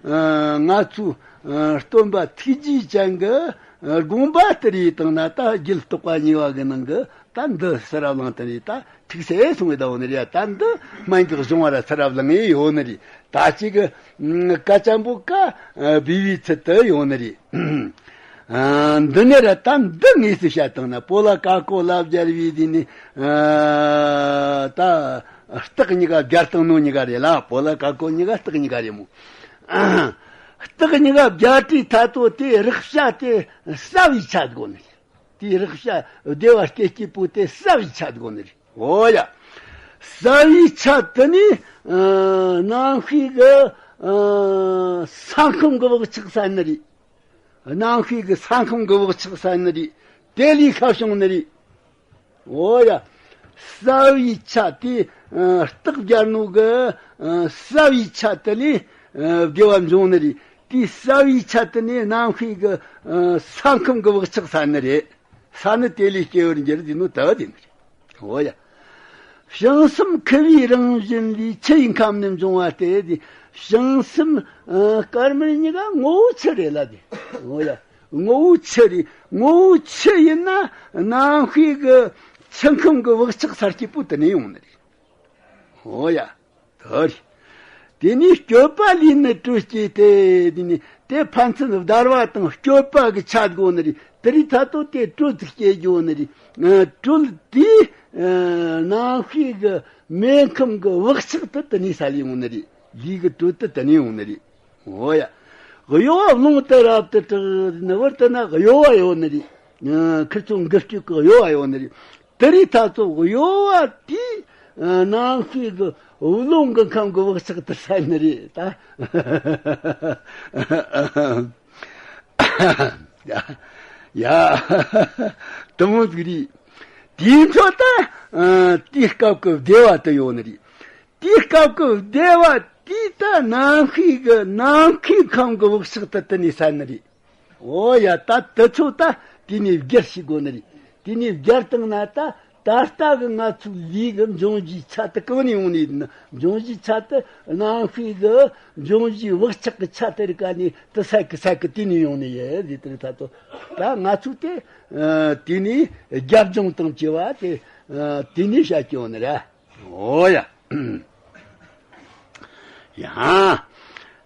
ཨ། ང་ཚོའི། ཨ། སྟོན་པ་ཐུགས་རྗེ་ཅན་གྱི། ཨ། དགོངས་པ་ལྟར་ཡི་སྟེང་ན་ད་རྒྱུད་རྟོགས་པ་གཉིས་པ་གི་ནང་གི་ད་འདི་ཕྱིར་ར་བླངས་དེ་རེད། ད་ཐུགས་སྲས་གསུང་བའི་ཟླ་བོ་ནི་རེད། ད་འདི་སྨན་གྱི་གཞུང་བ་ར་ཕྱིར་ར་བླངས་ཡི་ཡོད་ནི་རེད། ད་ཅིག་གི། ཨ། ཀ་ཅམ་པོ་ཀ། ཨ། བི་བི་ཚུལ་དུ་ཡོད་ནི་རེད། ཨ། འདི་ནས་ར་ད་འདི་དངོས་སུ་བཤད་བཏང་ན། པོ་ལ་ཀ་ཀོ་ལ་སྦྱར་བའི་དེ་ནི། ཨ། ད་རྟགས་གཉིས་ཀ་སྦྱར་བཏང་ནོ་གཉིས་ཀ་རེད་ལ། པོ་ལ་ཀ་ཀོ་གཉིས་ཀ་རྟགས་གཉིས་ཀ་རེད་མོ། རྟགས་གཉིས་ཀ་སྦྱར་དུས་ད་ལྟོ་དེ་རེག་བྱ་དེ་གསལ་བའི་ཆ་དགོས་ནི་རེད། དེའི་རེག་བྱ་བདེ་བ་སྐྱེད་བྱེད་པོ་དེ་གསལ་བའི་ཆ་དགོས་ནི་རེད། འོ་ཡ། གསལ་བའི་ཆ་དེ་ནི། ཨ། རྣམ་ཤེས་ཀྱི། ཨ། ས་ཁམས་ཀྱི་བག་ཆགས་ཟེར་ནི་རེད། རྣམ་ཤེས་ཀྱི་ས་ཁམས་ཀྱི་བག་ཆགས་ཟེར་ནི་རེད། དེ་ལས་ཤར་བྱུང་ནི་རེད། འོ་ཡ། གསལ་བའི་ཆ་དེ། ཨ། རྟགས་སྦྱར་ནོ་གི། ཨ། གསལ་བའི་ཆ་དེ་ལས། ཨ། བདེ་བ་འབྱུང་ནི་རེད། དེའི་གསལ་བའི་ཆ་དེ་ནི་རྣམ་ཤེས་ཀྱི། ཨ། ས་ཁམས་ཀྱི་བག་ཆགས་ཟེར་ནི་རེད། ས་ནི་དེ་ལས་སྐྱེ་བར་འགྱུར་ཟེར་ནོ་དེ་དེ་ནི་རེད། འོ་ཡ། བྱང་སེམས་ཁུ་བའི་རང་བཞིན་ལས། ཆུ་ཡི་ཁམས་ནི་འབྱུང་བ་སྟེ། དེ་བྱང་སེམས། ཨ། དཀར་དམར་གཉིས་ཀ་ངོ་བོ་ཆུ་རེད་ལ་དེ། འོ་ཡ། ངོ་བོ་ཆུ་རེད། ངོ་བོ་ཆུ་ཡིན་ན་རྣམ་ཤེས་ཀྱི་ཆུ་ཁམས་ཀྱི་བག་ཆགས་གསལ་བྱེད་པོ་དེ་ནས་ཡོང་ནི་རེད། འོ་ཡ། ད་རེད། དེ་ནས་སྤྱོད་པ་ལས་ནི་དྲོད་སྐྱེས་ཏེ། དེ་ནས་དེ་ཕན་ཚུན་བརྡར་བ་དང་སྤྱོད་པ་གི་ཆ་དགོས་ནི་རེད། དེ་རིགས་ད་ལྟོ་དེ་དྲོད་ཅིག་སྐྱེ་རྒྱུ་ནི་རེད། ཨ། དྲོད་དེ། ཨ། རྣམ་ཤེས་ཀྱི་མེ་ཁམས་ཀྱི་བག་ཆགས་དེ་དེ་ནས་སལ་ཡོང་ནི་རེད། ལུས་ཀྱི་དྲོད་དེ་དེ་ནས་ཡོང་ནི་རེད། འོ་ཡ། གཡོ་བ་རླུང་དུ་རབ་ཏུ་གྲགས་ནི། བར་དུ་ན་གཡོ་བ་ཡོད་ནི་རེད། ཨ། ཁིར་ཚོ་འགུལ་སྐྱོད་ཀྱི་གཡོ་བ་ཡོད་ནི་རེད། དེ་རིགས་ད་ཚོ་གཡོ་བ་དེ། ཨ། རྣམ་ཤེས་ཀྱི་རླུང་གི་ཁམས་ཀྱི་བག་ཆགས་དེ་སལ་ནི་རེད་ད། ཡ། ཡ། དེ་མོ་ཟིག་རེད། དེའི་ཚོ་ད། ཨ། དེའི་སྐབས་ཀྱི་བདེ་བ་དེ་ཡོད་ནི་རེད། དེའི་སྐབས་ཀྱི་བདེ་བ་དེ་ད་རྣམ་ཤེས་ཀྱི་ནམ་མཁའི་ཁམས་ཀྱི་བག་ཆགས་དེ་དེ་ནས་སལ་ནི་རེད། འོ་ཡ། ད་དེ་ཚོ་ད་དེ་ནས་སྦྱར་ཤེས་དགོས་ནི་རེད། དེ་ནས་སྦྱར་བཏང་ན་ད་ ད་ལྟ་གི་ང་ཚོའི་ལུས་ཀྱི་འབྱུང་བཞིའི་ཆ་དེ་གང་ནས་ཡོང་ནས་ཡིན་ན། འབྱུང་བཞིའི་ཆ་དེ་རྣམ་ཤེས་ཀྱི་འབྱུང་བཞིའི་བག་ཆགས་ཀྱི་ཆ་དེ་རིག་ག་ནས་དེ་སད་གི་སད་གི་དེ་ནས་ཡོང་ནས་ཡོད་ཟེར་དེ་རེད། ད་དོ་ད་ང་ཚོས་དེ་ཨ་དེ་ནས་རྒྱབ་ལྗོངས་དང་བཅས་པ་དེ་ཨ་དེ་ནས་བཤད་ཀྱི་ཡོད་ནི་རེད། འོ་ཡ། ཡ།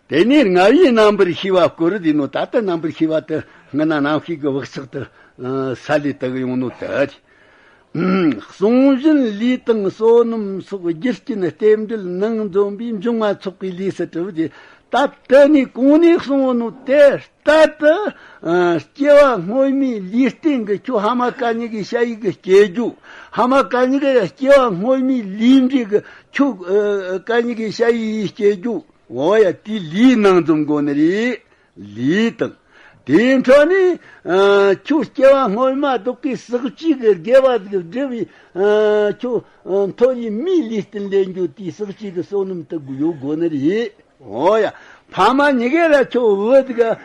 དེ་ནས་ལྔ་བའི་རྣམ་པར་ཤེས་པ་སྐོར་དེ་ནོ། ད་ལྟ་རྣམ་པར་ཤེས་པ་དེ་སྔ་ན་རྣམ་ཤེས་ཀྱི་བག་ཆགས་དེ་ཨ་སད་ལས་དག་ཡོང་ནོ་དེ། གསུང་བཞིན་ལུས་དང་བསོད་ནམས་སོགས་རྒྱུ་རྐྱེན་རྟེན་འབྲེལ་ནང་འཛོམས་པའི་འབྱུང་བ་ཚོགས་པའི་ལས་སུ་གྲུབ་སྟེ། ད་དེ་ནས་གོང་ནས་གསུངས་ནོ་དེ་ལྟར་དུ། ཨ་སྐྱེ་བ་སྔོན་མའི་ལུས་རྟེན་གྱི་ཁྱོད་ཕ་མ་ག་གཉིས་ཀྱི་ཞ་ཡི་གི་སྐྱེ་རྒྱུ། ཕ་མ་ག་གཉིས་ཀྱི་སྐྱེ་བ་སྔོན་མའི་ལུས་འབྲས་ཀྱི་ཁྱོད་ཨ་ག་གཉིས་ཀྱི་ཞ་ཡི་སྐྱེ་རྒྱུ། འོ་ཡ། དེའི་ལུས་ནང་འཛོམས་དགོས་ནི་རེད། ལུས་དང་། དེའི་འཕྲོ་ནས་ཨ་ཁྱོད་སྐྱེ་བ་སྔོན་མ་བདག་གིས་ཟག་བཅས་ཀྱི་དགེ་བ་ཟིག་བསྒྲུབས་པའི་ཨ་ཁྱོད་ཨ་མཐོ་བའི་མིའི་ལུས་རྟེན་ལེན་རྒྱུ་དེའི་ཟག་བཅས་ཀྱི་བསོད་ནམས་དེ་ཡོད་དགོས་ནི་རེད། འོ་ཡ། ཕ་མ་གཉིས་ཀས་ར་ཁྱོད་བུ་དེ་ག་ཨ་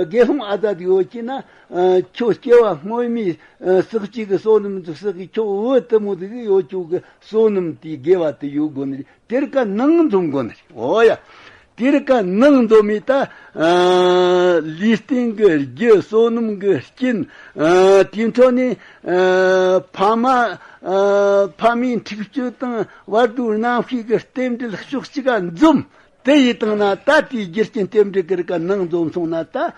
དགེ་སློང་ཨ་ཙ་དེ་ཡོད་ཀྱི་ན། ཨ་ཁྱོད་སྐྱེ་བ་སྔོན་མའི་ཨ་ཟག་བཅས་ཀྱི་བསོད་ནམས་དེ་ཟག་གི་ཁྱོད་བུ་དེ་མོ་དེ་གི་ཡོད་ཁྱོད་གི་བསོད་ནམས་དེའི་དགེ་བ་དེ་ཡོད་དགོས་ནི་རེད། དེར་ཀ་ནང་འཛོམས་དགོས་ནི་རེད། འོ་ཡ། དེར་ཀ་ནང་འཛོམས་མི་ད་ཨ་ལུས་རྟེན་གྱི་རྒྱུ། བསོད་ནམས་ཀྱི་རྐྱེན། ཨ་དེའི་འཕྲོ་ནས་ཨ་ཕ་མ་ཨ་ཕ་མའི་འཁྲིག་སྤྱོད་དང་བར་དུ་རྣམ་ཤེས་ཀྱི་རྟེན་འབྲེལ་ཕྱོགས་གཅིག་ག་འཛོམས། དེ་ཡིན་བཏང་ན་ད་དེའི་རྒྱུ་རྐྱེན་རྟེན་འབྲེལ་གྱི་རིགས་ཀ་ནང་འཛོམས་སོང་ན། ད་ཨ་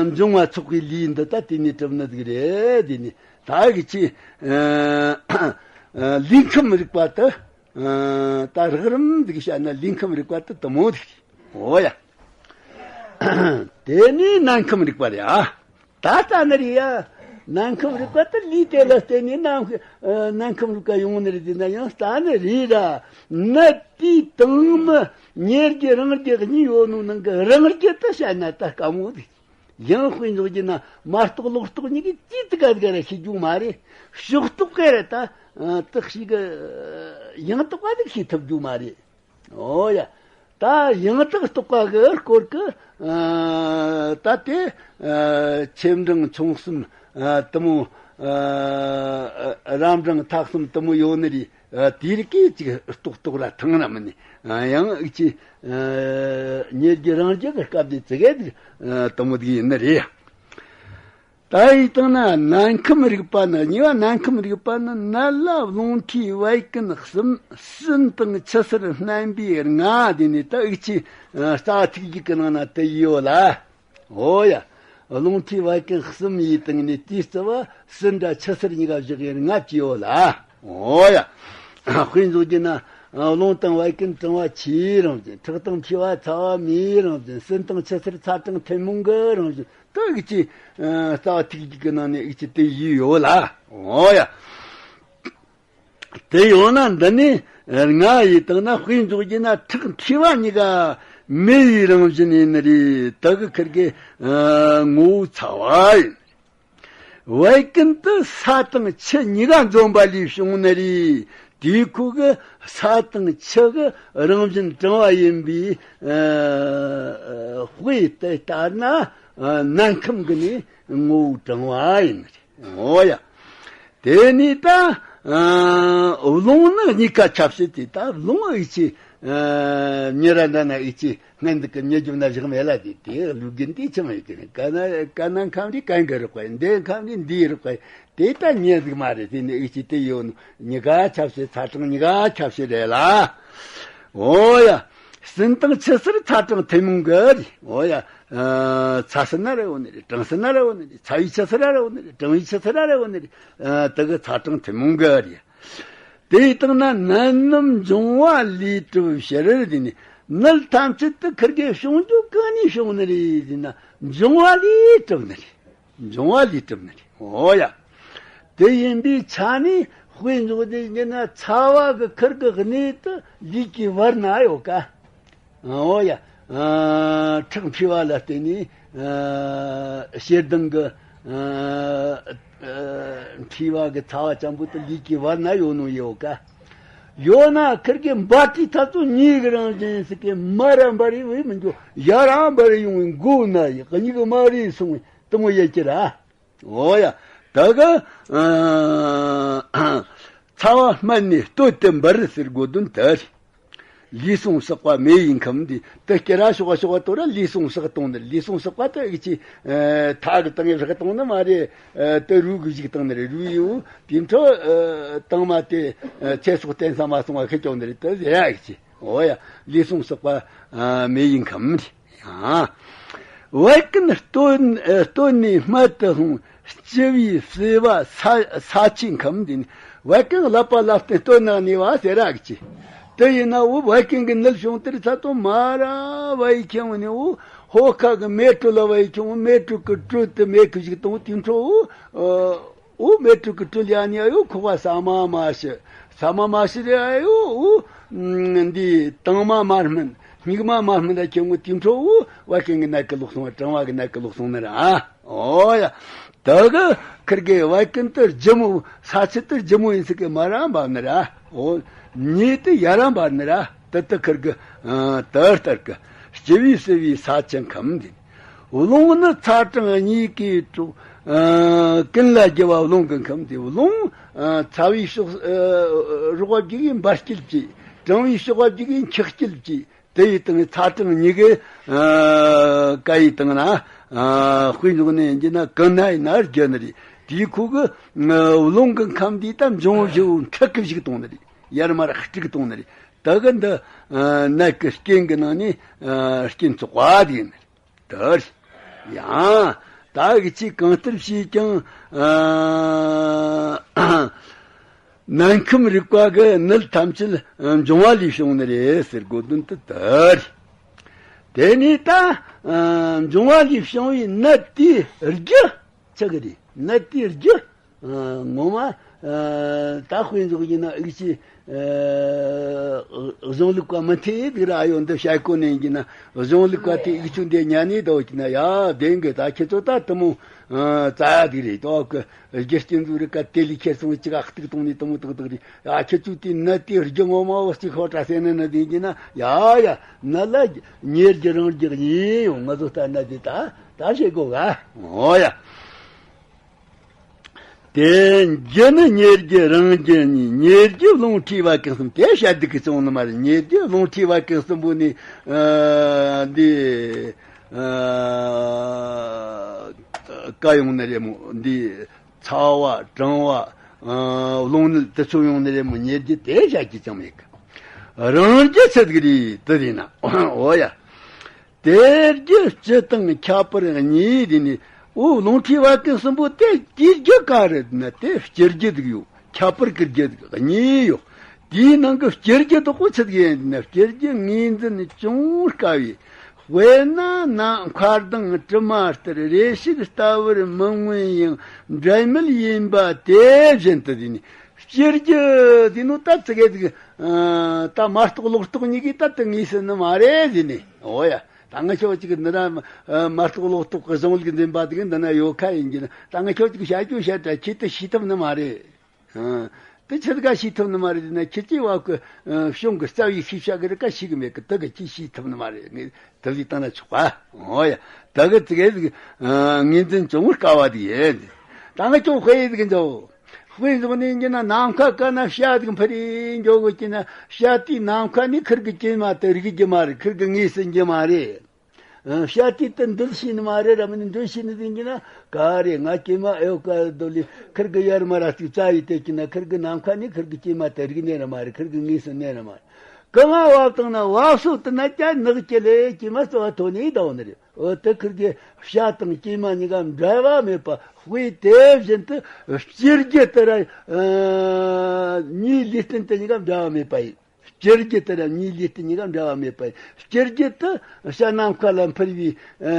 འབྱུང་བ་ཚོགས་པའི་ལུས་འདི་ད་དེ་ནས་གྲུབ་ནི་ཟིག་རེད། དེ་ནས་ད་གི་ཅི་ཨ་ཨ་ལུས་ཁམས་རིག་པ་དེ་ཨ་ད་རགས་རིམ་ཟིག་བཤད་ན། ལུས་ཁམས་རིག་པ་དེ་དེ་མོ་ཟིག་རེད། འོ་ཡ། དེ་ནས་ནང་ཁམས་རིག་པ་རེད་ཨ། ད་ལྟ་ནི་རེད་ཡ། ནང་ཁམས་རིག་པ་དེ་ལུས་དེ་ལ་བརྟེན་ནས་ནང་ཨ་ནང་ཁམས་རིག་པ་ཡོང་ནི་རེད། དེ་ན་ཡང་ལྟ་ནི་རེད་ར། ནད་དེའི་དང་མི་ཉེ་རྒྱུ་རང་རྒྱུ་གཉིས་ཡོད་ནོ་ནང་གི་རང་རྒྱུ་དེ་བཤད་ན་ད་དཀའ་མོ་རེད། ཡང་དཔེ་འཇོག་རྒྱུ་ན་མ་རྟོགས་ལོག་རྟོག་གཉིས་ཀྱི་ཅི་ཙི་ག་ཟིག་ར་ཤེས་རྒྱུ་མ་རེད། ཕྱོགས་རྟོགས་ག་ར་ད་ཨ་དག་ཞིག་གི་ཡང་དག་པ་ཟིག་ཤེས་ཐུབ་རྒྱུ་མ་རེད། འོ་ཡ། ད་ཡང་དག་རྟོགས་པ་གི་སྐོར་གི་ཨ་ད་དེ་ཨ་ཆེ་འབྲིང་ཆུང་གསུམ། ཨ་དེ་མོ་ཨ་རབ་འབྲིང་ཐ་གསུམ་དེ་མོ་ཡོད་ནི་རེད། ཨ་དེ་རིགས་ཀྱིས་ཅིག་རྟོགས་རྟོགས་ར་ཐང་ར་མིན་ནི། ཨ་ཡང་ཨིག་ཅི་ཨ་ཉེ་རྒྱུ་རང་རྒྱུ་གི་སྐབས་དེ་ཙི་གེ་དེ་ཨ་དེ་མོ་དེ་ཡིན་ནི་རེད། ད་ཡིག་དང་ན་ནན་ཁམས་རིག་པ་ནི། གཉིས་པ་ནན་ཁམས་རིག་པ་ནི་ནད་ལ་རླུང་མཁྲིས་བད་ཀན་གསུམ། སྲིན་དང་ཆུ་སེར་སྣམ་པའི་ལྔ། དེ་ནས་ད་ཨིག་ཆི་རྩ་བ་ཐིག་གཅིག་གི་ནང་ན་དེ་ཡོད་ལ། འོ་ཡ། རླུང་མཁྲིས་བད་ཀན་གསུམ་ཡིས་དང་ནི་དེའི་རྩ་བ་སྲིན་དང་ཆུ་སེར་གཉིས་ཀ་བཞག་ཡོད་ལྔ་ཅི་ཡོད་ལ། འོ་ཡ། དཔེ་འཇོག་རྒྱུ་ན་རླུང་དང་བད་ཀན་གྲང་བ་ཆུའི་རང་བཞིན། ཁྲག་དང་མཁྲིས་པ་ཚ་བ་མེའི་རང་བཞིན། སྲིན་དང་ཆུ་སེར་ཚ་གྲང་ཐུན་མོང་གི་རང་བཞིན། ད་ཨིག་ཆི་ཨ་རྩ་བ་ཐིག་གཅིག་གི་ནང་ནས་ཨིག་ཆི་དེ་བཞི་ཡོད་ལ། འོ་ཡ། དེ་ཡོད་ན་འདི་ནས་ལྔ་ཡིས་བཏང་ན། དཔེ་འཇོག་རྒྱུ་ན་ཁྲག་མཁྲིས་པ་གཉིས་ཀ་མེ་ཡི་རང་བཞིན་ཡིན་ནི་རེད། དེ་གི་ཁིར་གི་ཨ་ངོ་བོ་ཚ་བ་ཡིན། བད་ཀན་དེ་ས་དང་ཆུ་གཉིས་ཀ་འཛོམས་པ་ལས་བྱུང་ནི་རེད། དེའི་ཁོ་གི་ས་དང་ཆུ་གི་རང་བཞིན་གྲང་བ་ཡིན་པའི་ཨ་དཔེ་དེ་ལྟར་ན་ཨ་ནན་ཁམས་གི་ནི་ངོ་བོ་གྲང་བ་ཡིན་ནི་རེད། འོ་ཡ། དེ་ནས་ད་ཨ་རླུང་ནི་གཉིས་ཀ་ཁྱབ་བྱེད་དེ། ད་རླུང་ཨིག་ཆི་ཨ་མྱི་ར་འདྲ་ན་ཨིག་ཆི་སྔན་འདི་གི་མྱི་རྒྱུ་ན་བཞག་མེད་ལ། དེ་དེ་ལུགས་རྒྱུན་དེ་ཆི་མ་ཡིན་གི་ནི། ག་ན་ག་ན་ཁམས་རེ་གན་གི་རོགས་པ་ཡིན། འདི་ཁམས་རེ་འདིའི་རོགས་པ་ཡིན། དེ་ད་མྱི་ཟིག་མ་རེད། དེ་ནི་ཨིག་ཆི་དེ་ཡོད་ནོ། གཉིས་ཀ་ཁྱབ་བྱེད་ཚ་གྲང་གཉིས་ཀ་ཁྱབ་བྱེད་རེད་ལ། འོ་ཡ། སྲིན་དང་ཆུ་སེར་ཚ་གྲང་ཐུན་མོང་གི་རེད། འོ་ཡ། ཨ་ཚ་སྲིན་ན་རེ་འོ་ནི་རེད། གྲང་སྲིན་ན་རེ་འོ་ནི་རེད། ཚ་བའི་ཆུ་སེར་ར་རེ་འོ་ནི་རེད། གྲང་བའི་ཆུ་སེར་ར་རེ་འོ་ནི་རེད། ཨ་དེ་གི་ཚ་གྲང་ཐུན་མོང་གི་རེད། དེ་ཡི་སྟེང་ན་ནད་རྣམས་འབྱུང་བ་ལས་གྲུབ་ཕྱིར། དེ་ནི་ནད་ཐམས་ཅད་དེ་ཁིར་གི་བྱུང་རྒྱུ་གང་ནས་བྱུང་ནི་རེད་ཟེར་ན། འབྱུང་བ་ལས་གྲུབ་ནི་རེད། འབྱུང་བ་ལས་གྲུབ་ནི་རེད། འོ་ཡ། དེ་ཡིན་པའི་ཆ་ནས་དཔེ་འཇོག་དེ་ཡིན་ན་ཚ་བ་གི་ཁིར་གི་གནས་དེ་ལུས་ཀྱི་བར་ན་ཡོད་ཀ། འོ་ཡ། ཨ་ཁྲག་མཁྲིས་པ་ལ་བརྟེན་ནས་ཨ་ཞེ་སྡང་གི་ཨ་ཨ་མཁྲིས་པ་གི་ཚ་བ་ཅན་པོ་དེ་ལུས་ཀྱི་བར་ན་ཡོད་ནོ་ཡོད་ཀ། ཡོད་ན་ཁིར་གི་འབའ་ཏི་ཐ་ཚོ་མྱི་གི་རང་བཞིན་ཟེར་གི་མ་ར་འབར་རེ་བས་མི་འགྱོ། ཡ་ར་འབར་རེ་ཡོང་བའི་མགོ་ན་ཡི་གཉིས་གི་མ་རེ་སོང་བའི་དེ་མོ་ཡེ་ཀྱི་ར། འོ་ཡ། ད་ག་ཨ་ ཚ་བ་སྨད་ནས་སྟོད་དུ་འབར་ཟེར་དགོས་དོན་དེ་རེད། ལུས་ཟུངས་བསྲེགས་པ་མེ་ཡི་ཁམས་འདི། དེ་སྐྱེ་ར་ཤོག་ཤོག་དོ་ར་ལུས་ཟུངས་བསྲེགས་གཏོང་ནི་རེད། ལུས་ཟུངས་བསྲེགས་པ་དེ་ཨིག་ཅི། ཐག་གི་སྟེང་ནས་བསྲེགས་གཏོང་ནི་མ་རེད། དེ་རུས་གི་གཞུག་བཏང་ནི་རེད། རུས་ཡིན་དེ་འཕྲོ། དྭངས་མ་དེ་ཚེ་སྲོག་བརྟན་ས་མ་སོང་བ་ཤི་ཀྱོག་ནི་རེད། དེ་ཟེར་ཡ་ཨིག་ཅི། འོ་ཡ། ལུས་ཟུངས་བསྲེགས་པ་མེ་ཡི་ཁམས་རེད། ཡང་། བད་ཀན་སྟོད་སྟོད་ནས་སྨད་དུ་ལྷུང་། ལྕི་བའི་བསིལ་བ་ས་ས་ཆའི་ཁམས་འདི་ནི། བད་ཀན་ཀླད་པ་ལ་བརྟེན་སྟོད་ནས་གནས་པ་ཟེར་ར་གི་ཅི། དེ་ཡིན་ན་འོ་བད་ཀན་གྱི་ནད་བྱུང་དེར་ཚ་ཏོ་མ་ར་བའི་ཁྱེར་འོང་ནས་འོ་ཧོ་ཁ་གི་མེ་དྲོད་ལ་བའི་ཁྱེར་འོང་། མེ་དྲོད་ཀྱི་དྲོད་དེ་མེ་གི་གཞུག་བཏང་དེ་འཕྲོ་འོ། འོ་མེ་དྲོད་ཀྱི་དྲོད་ལ་ཡ་ནི་ཨ་ཡོ་ཁོག་པ་ཟ་མ་མ་ཤི། ཟ་མ་མ་ཤི་རེ་ཨ་ཡོ་འོ། འདི་དྭངས་མ་མ་སྨིན། སྨྱུག་མ་མ་སྨིན་ལ་ཁྱེར་འོང་དེ་འཕྲོ་འོ་བད་ཀན་གྱི་ནད་ཀྱི་ལོག་སོང་བ། གྲང་བ་གི་ནད་ཀྱི་ལོག་སོང་ནི་ར། འོ་ཡ། ད་གི་ཁིར་གི་བད་ཀན་དེ་ལྗིད་མོ། ས་ཆ་དེ་ལྗིད་མོ་ཡིན་ཟིག་གི་མ་ར་འབབ་ནི་ར། འོ། མྱེ་དེ་ཡ་ར་འབབ་ནི་ར། དེ་དེ་ཁིར་གི་དེ་ལྟར་གི་ལྕི་བའི་བསིལ་བའི་ས་ཆ་ཁམས་འདི། རླུང་ནི་ཚ་གྲང་གཉིས་ཀས་དཀྲོགས། ཀུན་ལ་རྒྱུ་བ་རླུང་གི་ཁམས་འདི། རླུང་ཚ་བའི་ཕྱོགས་རོགས་བརྒྱུད་ཀྱིས་འབར་སྐྱེལ་གྱིས། གྲང་བའི་ཕྱོགས་བརྒྱུད་ཀྱིས་འཁྱག་སྐྱེལ་གྱིས། དེ་ཡི་སྟེང་ནས་ཚ་གྲང་གཉིས་ཀས་ཀ་ཡི་སྟེང་ན་དཔེ་འཇོག་ནས་ཡིན་གྱི་ན་ཀུན་ན་ཡིན་ན་རྒྱུ་ནི་རེད། དེའི་ཁོག་གི་རླུང་གི་ཁམས་འདི་ད་འབྱུང་བཞི་བོ་འཁྲུག་གི་བཞུགས་གཏོང་ནི་རེད། ཡར་མར་དཀྲུག་གཏོང་ནི་རེད། ད་གི་འདི་ནད་ཀྱི་རྐྱེན་གྱི་ནང་ནས་རྐྱེན་བཙོག་པ་དེ་ཡིན་ནི་རེད། དེར་ཡང་ད་གི་ཅིག་གང་ལྟར་བྱས་ཀྱང་ཨ་ནད་ཁམས་རིག་པ་གི་ནད་ཐམས་ཅད་འབྱུང་བ་ལས་བྱུང་ནི་རེད་ཟེར་དགོས་དོན་དེ་དེར། དེ་ནས་ད་འབྱུང་བ་ལས་བྱུང་བའི་ནད་དེའི་རྒྱུ་ཆི་གི་རེད། ནད་དེའི་རྒྱུ། ངོ་མ་ད་དཔེ་འཇོག་ཡིན་ན་ཨིག་ཅི། གཞུང་ལུགས་པ་མི་འཐད་དེ་ར་ཡོད་འདི་བཤད་གོ་ནས་ཡིན་ན། གཞུང་ལུགས་པ་དེ་ཨིག་ཆུ་འདི་ཉན་ནས་དོ་ཡིན་ན་ཡ་བདེན་གི། ད་ཁྱེད་ཚོ་ད་དེ་མོ་རྩ་ཡ་དེ་རེད་དོ་གི། རྒྱུ་རྐྱེན་ཚོ་རིག་ག་དེ་ལས་ཁྱེར་སོང་གཅིག་ཨ་གཏུག་གཏོང་ནས་དེ་མོ་ཏག་ཏག་རེད། ཡ་ཁྱེད་ཚོ་དེ་ནད་དེ་རྒྱུ་ངོ་མ་བོ་གཅིག་ཤོག་དྲ་ཟེར་ན་ནི་བདེན་གི་ན་ཡ་ཡ་ནད་ལ་ཉེ་རྒྱུ་རང་རྒྱུ་གཉིས་ཡོང་། ང་ཚོ་ལྟར་ན་དེ་ད་ད་བཤད་གོ་ག། འོ་ཡ། དེ་རྒྱུ་ནི་ཉེ་རྒྱུ་རང་རྒྱུ་གཉིས། ཉེ་རྒྱུ་རླུང་མཁྲིས་བད་ཀན་གསུམ། དེ་བཤད་སྡུག་གི་བྱུང་ནི་མ་རེད། ཉེ་རྒྱུ་རླུང་མཁྲིས་བད་ཀན་གསུམ་པོ་ནི་ཨ་འདི་ཨ་ཀ་ཡོང་ནི་རེད་མོ། འདི་ཚ་བ་གྲང་བ་ཨ་རླུང་ནད་དེ་ཚོ་ཡོང་ནི་རེད་མོ། ཉེ་རྒྱུ་དེ་བཤད་རྒྱུ་ཅང་མེད་གི། རང་རྒྱུ་ཆི་ཟིག་རེད་དེ་རེད་ན། འོ་ཡ། དེ་རྒྱུ་སྤྱི་དང་ཁྱད་པར་གཉིས་དེ་ནི། འོ་རླུང་མཁྲིས་བད་ཀན་གསུམ་པོ་དེ་དེའི་རྒྱུ་ག་རེད་ན། དེ་སྤྱི་རྒྱུ་ཟིག་ཡོད། ཁྱད་པར་གི་རྒྱུ་ཟིག་གཉིས་ཡོད། དེའི་ནང་གི་སྤྱི་རྒྱུ་དག་པོ་ཆི་ཟིག་ཡིན་ན། སྤྱི་རྒྱུ་ངོས་འཛིན་ཅུང་དཀའ་བས། དཔེར་ན་ནམ་མཁའ་དང་གྲིབ་མ་ལྟར། རེ་ཞིག་ལྟ་བུར་མི་མངོན་ཡང་། འབྲེལ་མེད་ཡིན་པ་དེ་བཞིན་དུ། དེ་ནི་སྤྱི་རྒྱུ་དེ་ནོ་ད་ཙི་གེ་ཟིག་ད་མ་རྟོགས་ལོག་རྟོག་གཉིས་ཀས་ད་དེ་ངེས་སྲིད་ནི་མ་རེད་ཟེར་ནས། འོ་ཡ། ད་ང་ཁྱོད་ཅིག་འདི་ན་མ་རྟོགས་ལོག་རྟོག་གི་གཞུང་ལུགས་འཛིན་པ་དེ་གི་འདི་ན་ཡོད་ཁ་ཡིན་གྱི་ན། ད་ང་ཁྱོད་ཅིག་བཤད་རྒྱུ་བཤད་དྲ་ཁྱེད་དེ་ཤེས་ཐུབ་ནི་མ་རེད། དེ་ཆི་ཟིག་ག་ཤེས་ཐུབ་ནི་མ་རེད་ཟེར་ན། ཁྱེད་ཀྱིས་བ་གི་གཞུང་གི་རྩ་བའི་ཤེས་བྱ་གི་རིགས་ཀ་ཤེས་གི་མེད་གི། དེ་གི་ཅིག་ཤེས་ཐུབ་ནི་མ་རེད། ངས་དེ་ལས་བཏང་ན་ཆོག་པ། འོ་ཡ། ད་གི་ཙི་གེ་ཟིག་ངོས་འཛིན་ཅུང་དཀའ་བ་དེ་ཡིན། ད་ང་ཁྱོད་དཔེ་ཟིག་འཇོག་དཔེ་བཞག་ནས་ཡིན་ན་ནམ་མཁའ་ཀ་ན་བྱ་ཟིག་འཕུར་རེ་འགྱོ་གི་ཡིན་ན། བྱ་དེའི་ནམ་མཁའ་ནས་ཁིར་གི་གྲིབ་མ་དེ་རིག་རྒྱུ་མ་རེད། ཁིར་གི་ངོས་ཟིན་རྒྱུ་མ་རེད། བྱ་དེ་དེ་འདུལ་ཤེས་ནི་མ་རེད། ར་མིན་འདུལ་ཤེས་ནི་ཟིག་ཡིན་ན་ག་རེ། ང་གྲིབ་མ་ཨེ་ཡོད་ག་འདུལ་ལི་ཁིར་གི་ཡར་མར་ར་ཅིག་རྩ་ཡི་དེ་ཡིན་ན། ཁིར་གི་ནམ་མཁའ་ནས་ཁིར་གི་གྲིབ་མ་དེ་རིག་ནི་ར་མ་རེད། ཁིར་གི་ངོས་ཟིན་ནི་ར་མ་རེད། གང་ང་བབས་བཏང་ན་བབས་སོ་དེ་ན་ཀྱ་ནག་ཀྱི་ལས་གྲིབ་མ་རྩ་བ་ཐོན་ནི་ད་འོ་ནི་རེད། འོ་དེ་ཁིར་གི་བྱ་དང་གྲིབ་མ་གཉིས་ཀ་འབྲལ་བ་མེད་པ། དཔེ་དེ་བཞིན་དུ་སྤྱི་རྒྱུ་དེ་ར་ཨ་མྱེའི་ལུས་རྟེན་དེ་གཉིས་ཀ་འབྲལ་བ་མེད་པ་ཡིན། སྤྱི་རྒྱུ་དེ་ར་མྱེའི་ལུས་རྟེན་གཉིས་ཀ་འབྲལ་བ་མེད་པ་ཡིན། སྤྱི་རྒྱུ་དེ་བྱ་ནམ་མཁའ་ལ་འཕུར་བའི་ཨ་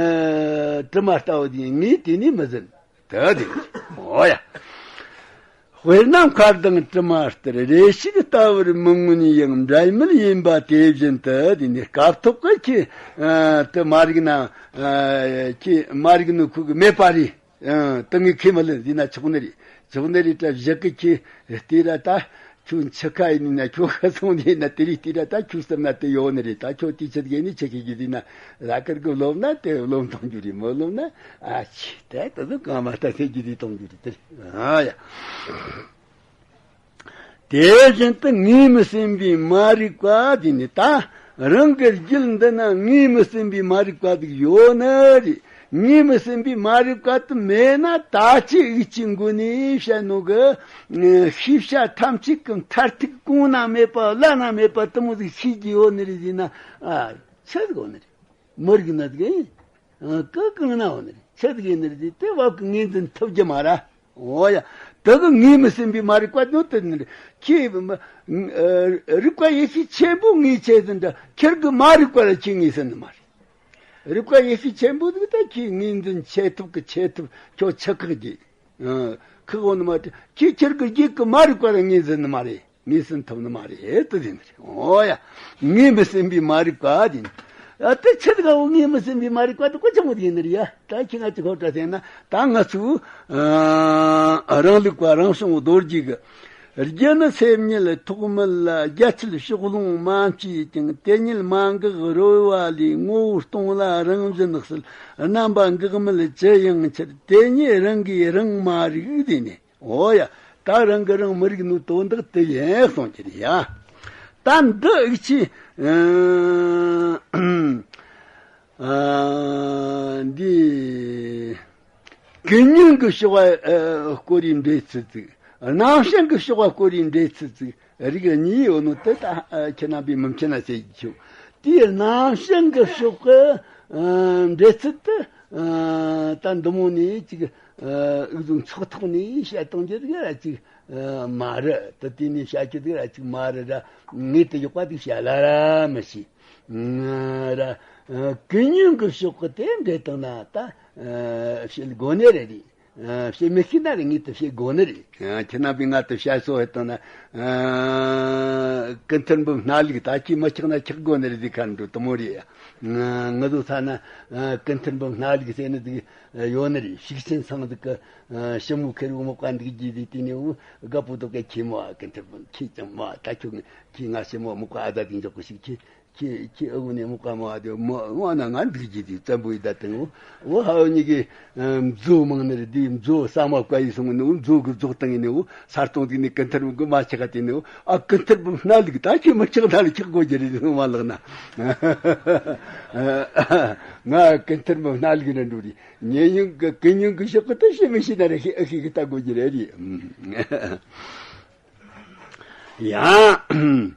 གྲིབ་མ་ལྟ་བུ་དེ་ཡིན། ངས་དེ་ནས་མི་ཟིན། དེ་དེ་འོ་ཡ། དཔེར་ན་མཁའ་ལྡིང་གྲིབ་མ་ལྟར། རེ་ཞིག་ལྟ་བུར་མི་མངོན་ཡང་། འབྲལ་མེད་ཡིན་པ་དེ་བཞིན་དུ། དེ་ནི་སྐབས་ཐོག་གི་ཁྱི་དེ་མ་རིག་ན་ཁྱི་མ་རིག་ནོ་ཁོ་གི་མེད་པ་རེད། དེ་ངས་ཁས་མི་ལེན་ཟེར་ན་ཆོག་ནི་རེད། ཆོག་ནི་རེད་དྲ། བཞག་གི་ཁྱི་དེ་ར་ད། ཁྱོད་འཆི་ཁ་ཡིན་ན་ཁྱོད་ཁ་སོང་ནས་ན་དེ་རིགས་དེ་ར་ད་ཁྱོད་བསམ་ན་དེ་ཡོད་ནི་རེད། ད་ཁྱོད་དེ་ཆི་ཟིག་ནི་ཆི་ཁེ་གི་ཟེར་ན། ལ་ཀར་གི་ལོབ་ན་དེ་ལོབ་གཏོང་རྒྱུ་རེད། མི་ལོབ་ན་ཨ་ཆི་དེ་ད་དུ་གང་མ་ལྟ་ཟེར་རྒྱུ་རེད། གཏོང་རྒྱུ་རེད་དེ་རེད། ཨ་ཡ། དེ་བཞིན་དུ་ངོས་མི་ཟིན་པའི་མ་རིག་པ་དེ་ནི་ད་རང་གི་རྒྱུད་འདི་ན་ངོས་མི་ཟིན་པའི་མ་རིག་པ་ཟིག་ཡོད་ནི་རེད། ངོས་མི་ཟིན་པའི་མ་རིག་པ་དེ་མེད་ན་ད་ཅི་འུ་ཅག་གི་མགོ་ནས་བཤད་ནོ་གི་ཤེས་བྱ་ཐམས་ཅད་ཀྱི་མཐར་ཐུག་གོང་ན་མེད་པ་བླ་ན་མེད་པ་དེ་མོ་ཟིག་ཤེས་ཀྱི་ཡོད་ནི་རེད་ཟེར་ན། ཨ། ཆི་ཟིག་ཡོད་ནི་རེད། མི་རིག་ནི་ཟིག་ཡིན། ཨ། གི་གང་ན་ཡོད་ནི་རེད། ཆི་ཟིག་ཡིན་ནི་རེད་ཟེར་དེ་བབ་ཀྱི་ངོས་འཛིན་ཐུབ་རྒྱུ་མ་རེད། འོ་ཡ། དེ་གི་ངོས་མི་ཟིན་པའི་མ་རིག་པ་ནོ་དེ་ནི་རེད། ཁྱེད་མ་ཨ་རིག་པ་ཡེ་ཤེས་ཆེན་པོ་ངོས་ཆེ་ཟིན་འདྲ། ཁྱེད་གི་མ་རིག་པ་ལ་ཁྱེད་ངོས་ཟིན་ནི་མ་རེད། རིག་པ་ཡེ་ཤེས་ཆེན་པོ་ཟིག་ད་ཁྱེད་ངོས་འཛིན་ཆེ་ཐུབ་གི་ཆེ་ཐུབ་ཁྱོད་ཆི་ཁག་གི། ཨ། ཁག་འོ་ནི་མ་རེད། ཁྱེད་ཁྱེད་གི་རྒྱུད་གི་མ་རིག་པ་ལ་ངོས་ཟིན་ནི་མ་རེད། ངོས་ཟིན་ཐུབ་ནི་མ་རེད་དེ་ཟིན་རེད། འོ་ཡ། ངོས་མི་ཟིན་པའི་མ་རིག་པ་དེ་ཡིན། ཨ། དེ་ཆི་ཟིག་ག་འོ་ངོས་མི་ཟིན་པའི་མ་རིག་པ་དེ་གོ་ཆི་མོ་དེ་ཡིན་ནི་རེད་ཡ། ད་ཁྱེད་ང་ཅི་ཁོ་ཏྲ་ཟེར་ན་ད་ང་ཚོའི་ཨ་རང་ལུགས་པ་རང་བྱུང་རྡོ་རྗེ་གི། རྒྱུ་ནི་སེམས་ཉིད་ཐོགས་མེད་ལ། རྒྱ་ཆད་ཕྱོགས་ལྷུང་མ་མཆིས་ཀྱང་། དེ་ཉིད་མ་འགགས་རོལ་བ་ལས། ངོ་བོ་སྟོང་ལ་རང་བཞིན་གསལ། རྣམ་པ་འགག་མེད་ཅི་ཡང་ཁྱེར། དེ་ཉིད་རང་གིས་རང་མ་རིག་དེ་ནི། འོ་ཡ། ད་རང་གིས་རང་མི་རིག་ནོ་དོན་དག་དེ་ཡིན་གསུང་གི་རེད་ཡ། ད་འདི་འུ་ཅག་ཨ་འདི། ཀུན་ཉོན་གྱི་ཕྱོགས་པ་ཨ་སྐོར་རེ་འགྲེལ་ཚུལ་ཅིག། རྣམ་བྱང་གི་ཕྱོགས་པ་སྐོར་རེ་འགྲེལ་ཚུལ་ཅིག། རིགས་གཉིས་ཡོད་ནོ་དེ་ད་ཨ་ཁྱེད་རྣམ་པས་མི་མཁྱེན་ན་ཟེར་གྱི་ཆོག། དེའི་རྣམ་བྱང་གི་ཕྱོགས་ཀྱི་ཨ་འགྲེལ་ཚུལ་དེ་ཨ་ད་འདི་མོ་ནས་ཅིག་ཨ་འུ་ཚོ་ཚོགས་ཐོག་ནས་བཤད་གཏོང་རྒྱུ་ཟིག་ར་ཅིག་ཨ་མ་རེད། དེ་དེ་ནས་བཤད་རྒྱུ་ཟིག་ར་ཅིག་མ་རེད་ར། ངས་དེ་ཡག་པ་ཟིག་བཤད་ལ་ར་མི་ཤེས། ང་ར་ཨ་ཀུན་ཉོན་གྱི་ཕྱོགས་ཀྱི་དེ་འགྲེལ་བཏང་ན་ད་ཨ་བཤད་དགོས་ནི་རེད། ཨ་བཤད་མི་ཤེས་ན་རེད། ངས་དེ་བཤད་དགོས་ནི་རེད། ཨ་ཁྱེད་རྣམ་པས་ང་དེ་བཤད་སོ་ཧེ་བཏང་ན་ཨ་ཀུན་མཐར་འབུམ་སྣ་ལུགས་ད་ཁྱེད་མི་ཆགས་ན་ཆགས་དགོས་ནི་རེད་ཟེར་ཁ་འགྲོ་དེ་མོ་རེད། ང་ང་ཚོ་ས་ན་ཨ་ཀུན་མཐར་འབུམ་སྣ་ལུགས་ཟེར་ནི་ཟིག་ཡོད་ནི་རེད། ཤུགས་ཆེན་ཚང་ཟིག་གི་ཨ་ཞི་མོ་ཁེར་བོ་མག་པ་འདུག་རྒྱུ་ཟིག་དེ་ནས་འུ་དགའ་པོ་དོ་ག་ཁྱེད་མོ་ཨ་ཀུན་མཐར་འབུམ་ཁྱེད་ཀྱང་མོ་ཨ་ད་ཁྱོད་ཁྱེད་ང་ཞི་མོ་མག་པ་ཨ་ད་དེ་འཇོག་གི་ཞིག་ཁྱེད། ཁྱེད་ཁྱེད་ཨ་ཁུ་ནས་མོ་ཀ་མོ་ཨ་དེ་མོ་མོ་ན་ང་འདུག་རྒྱུ་དེ་བཙན་པོ་ཡི་ད་དེ་ངོ་། འོ་ཧ་འུ་གཉིས་ཀྱི་མཛོ་མང་ནི་རེད། དེ་མཛོ་ས་མ་བཀའ་ཡི་སོང་ནི་འོ་མཛོ་གི་རྫོགས་བཏང་ཡིན་ནི་འོ་ས་སྟོང་དེ་ནས་ཀུན་མཐར་གི་མ་ཆག་ག་དེ་ནི་འོ་ཨ་ཀུན་མཐར་འབུམ་སྣ་ལུགས་ད་ཁྱེད་མི་ཆག་ད་ལ་ཆག་དགོས་རྒྱུ་རེད་ཟེར་མ་ལགས་ན། ང་ཀུན་མཐར་འབུམ་སྣ་ལུགས་རེད་འགྲོ་རེད། ཉེ་ཡུང་གི་ཀུན་ཉུང་གི་ཕྱོགས་གི་ད་ཤེས་མི་ཤེས་ད་རེད། ཤེས་ཨ་ཤེས་གི་ལྟ་དགོས་རྒྱུ་རེད་རེད། ཡང་།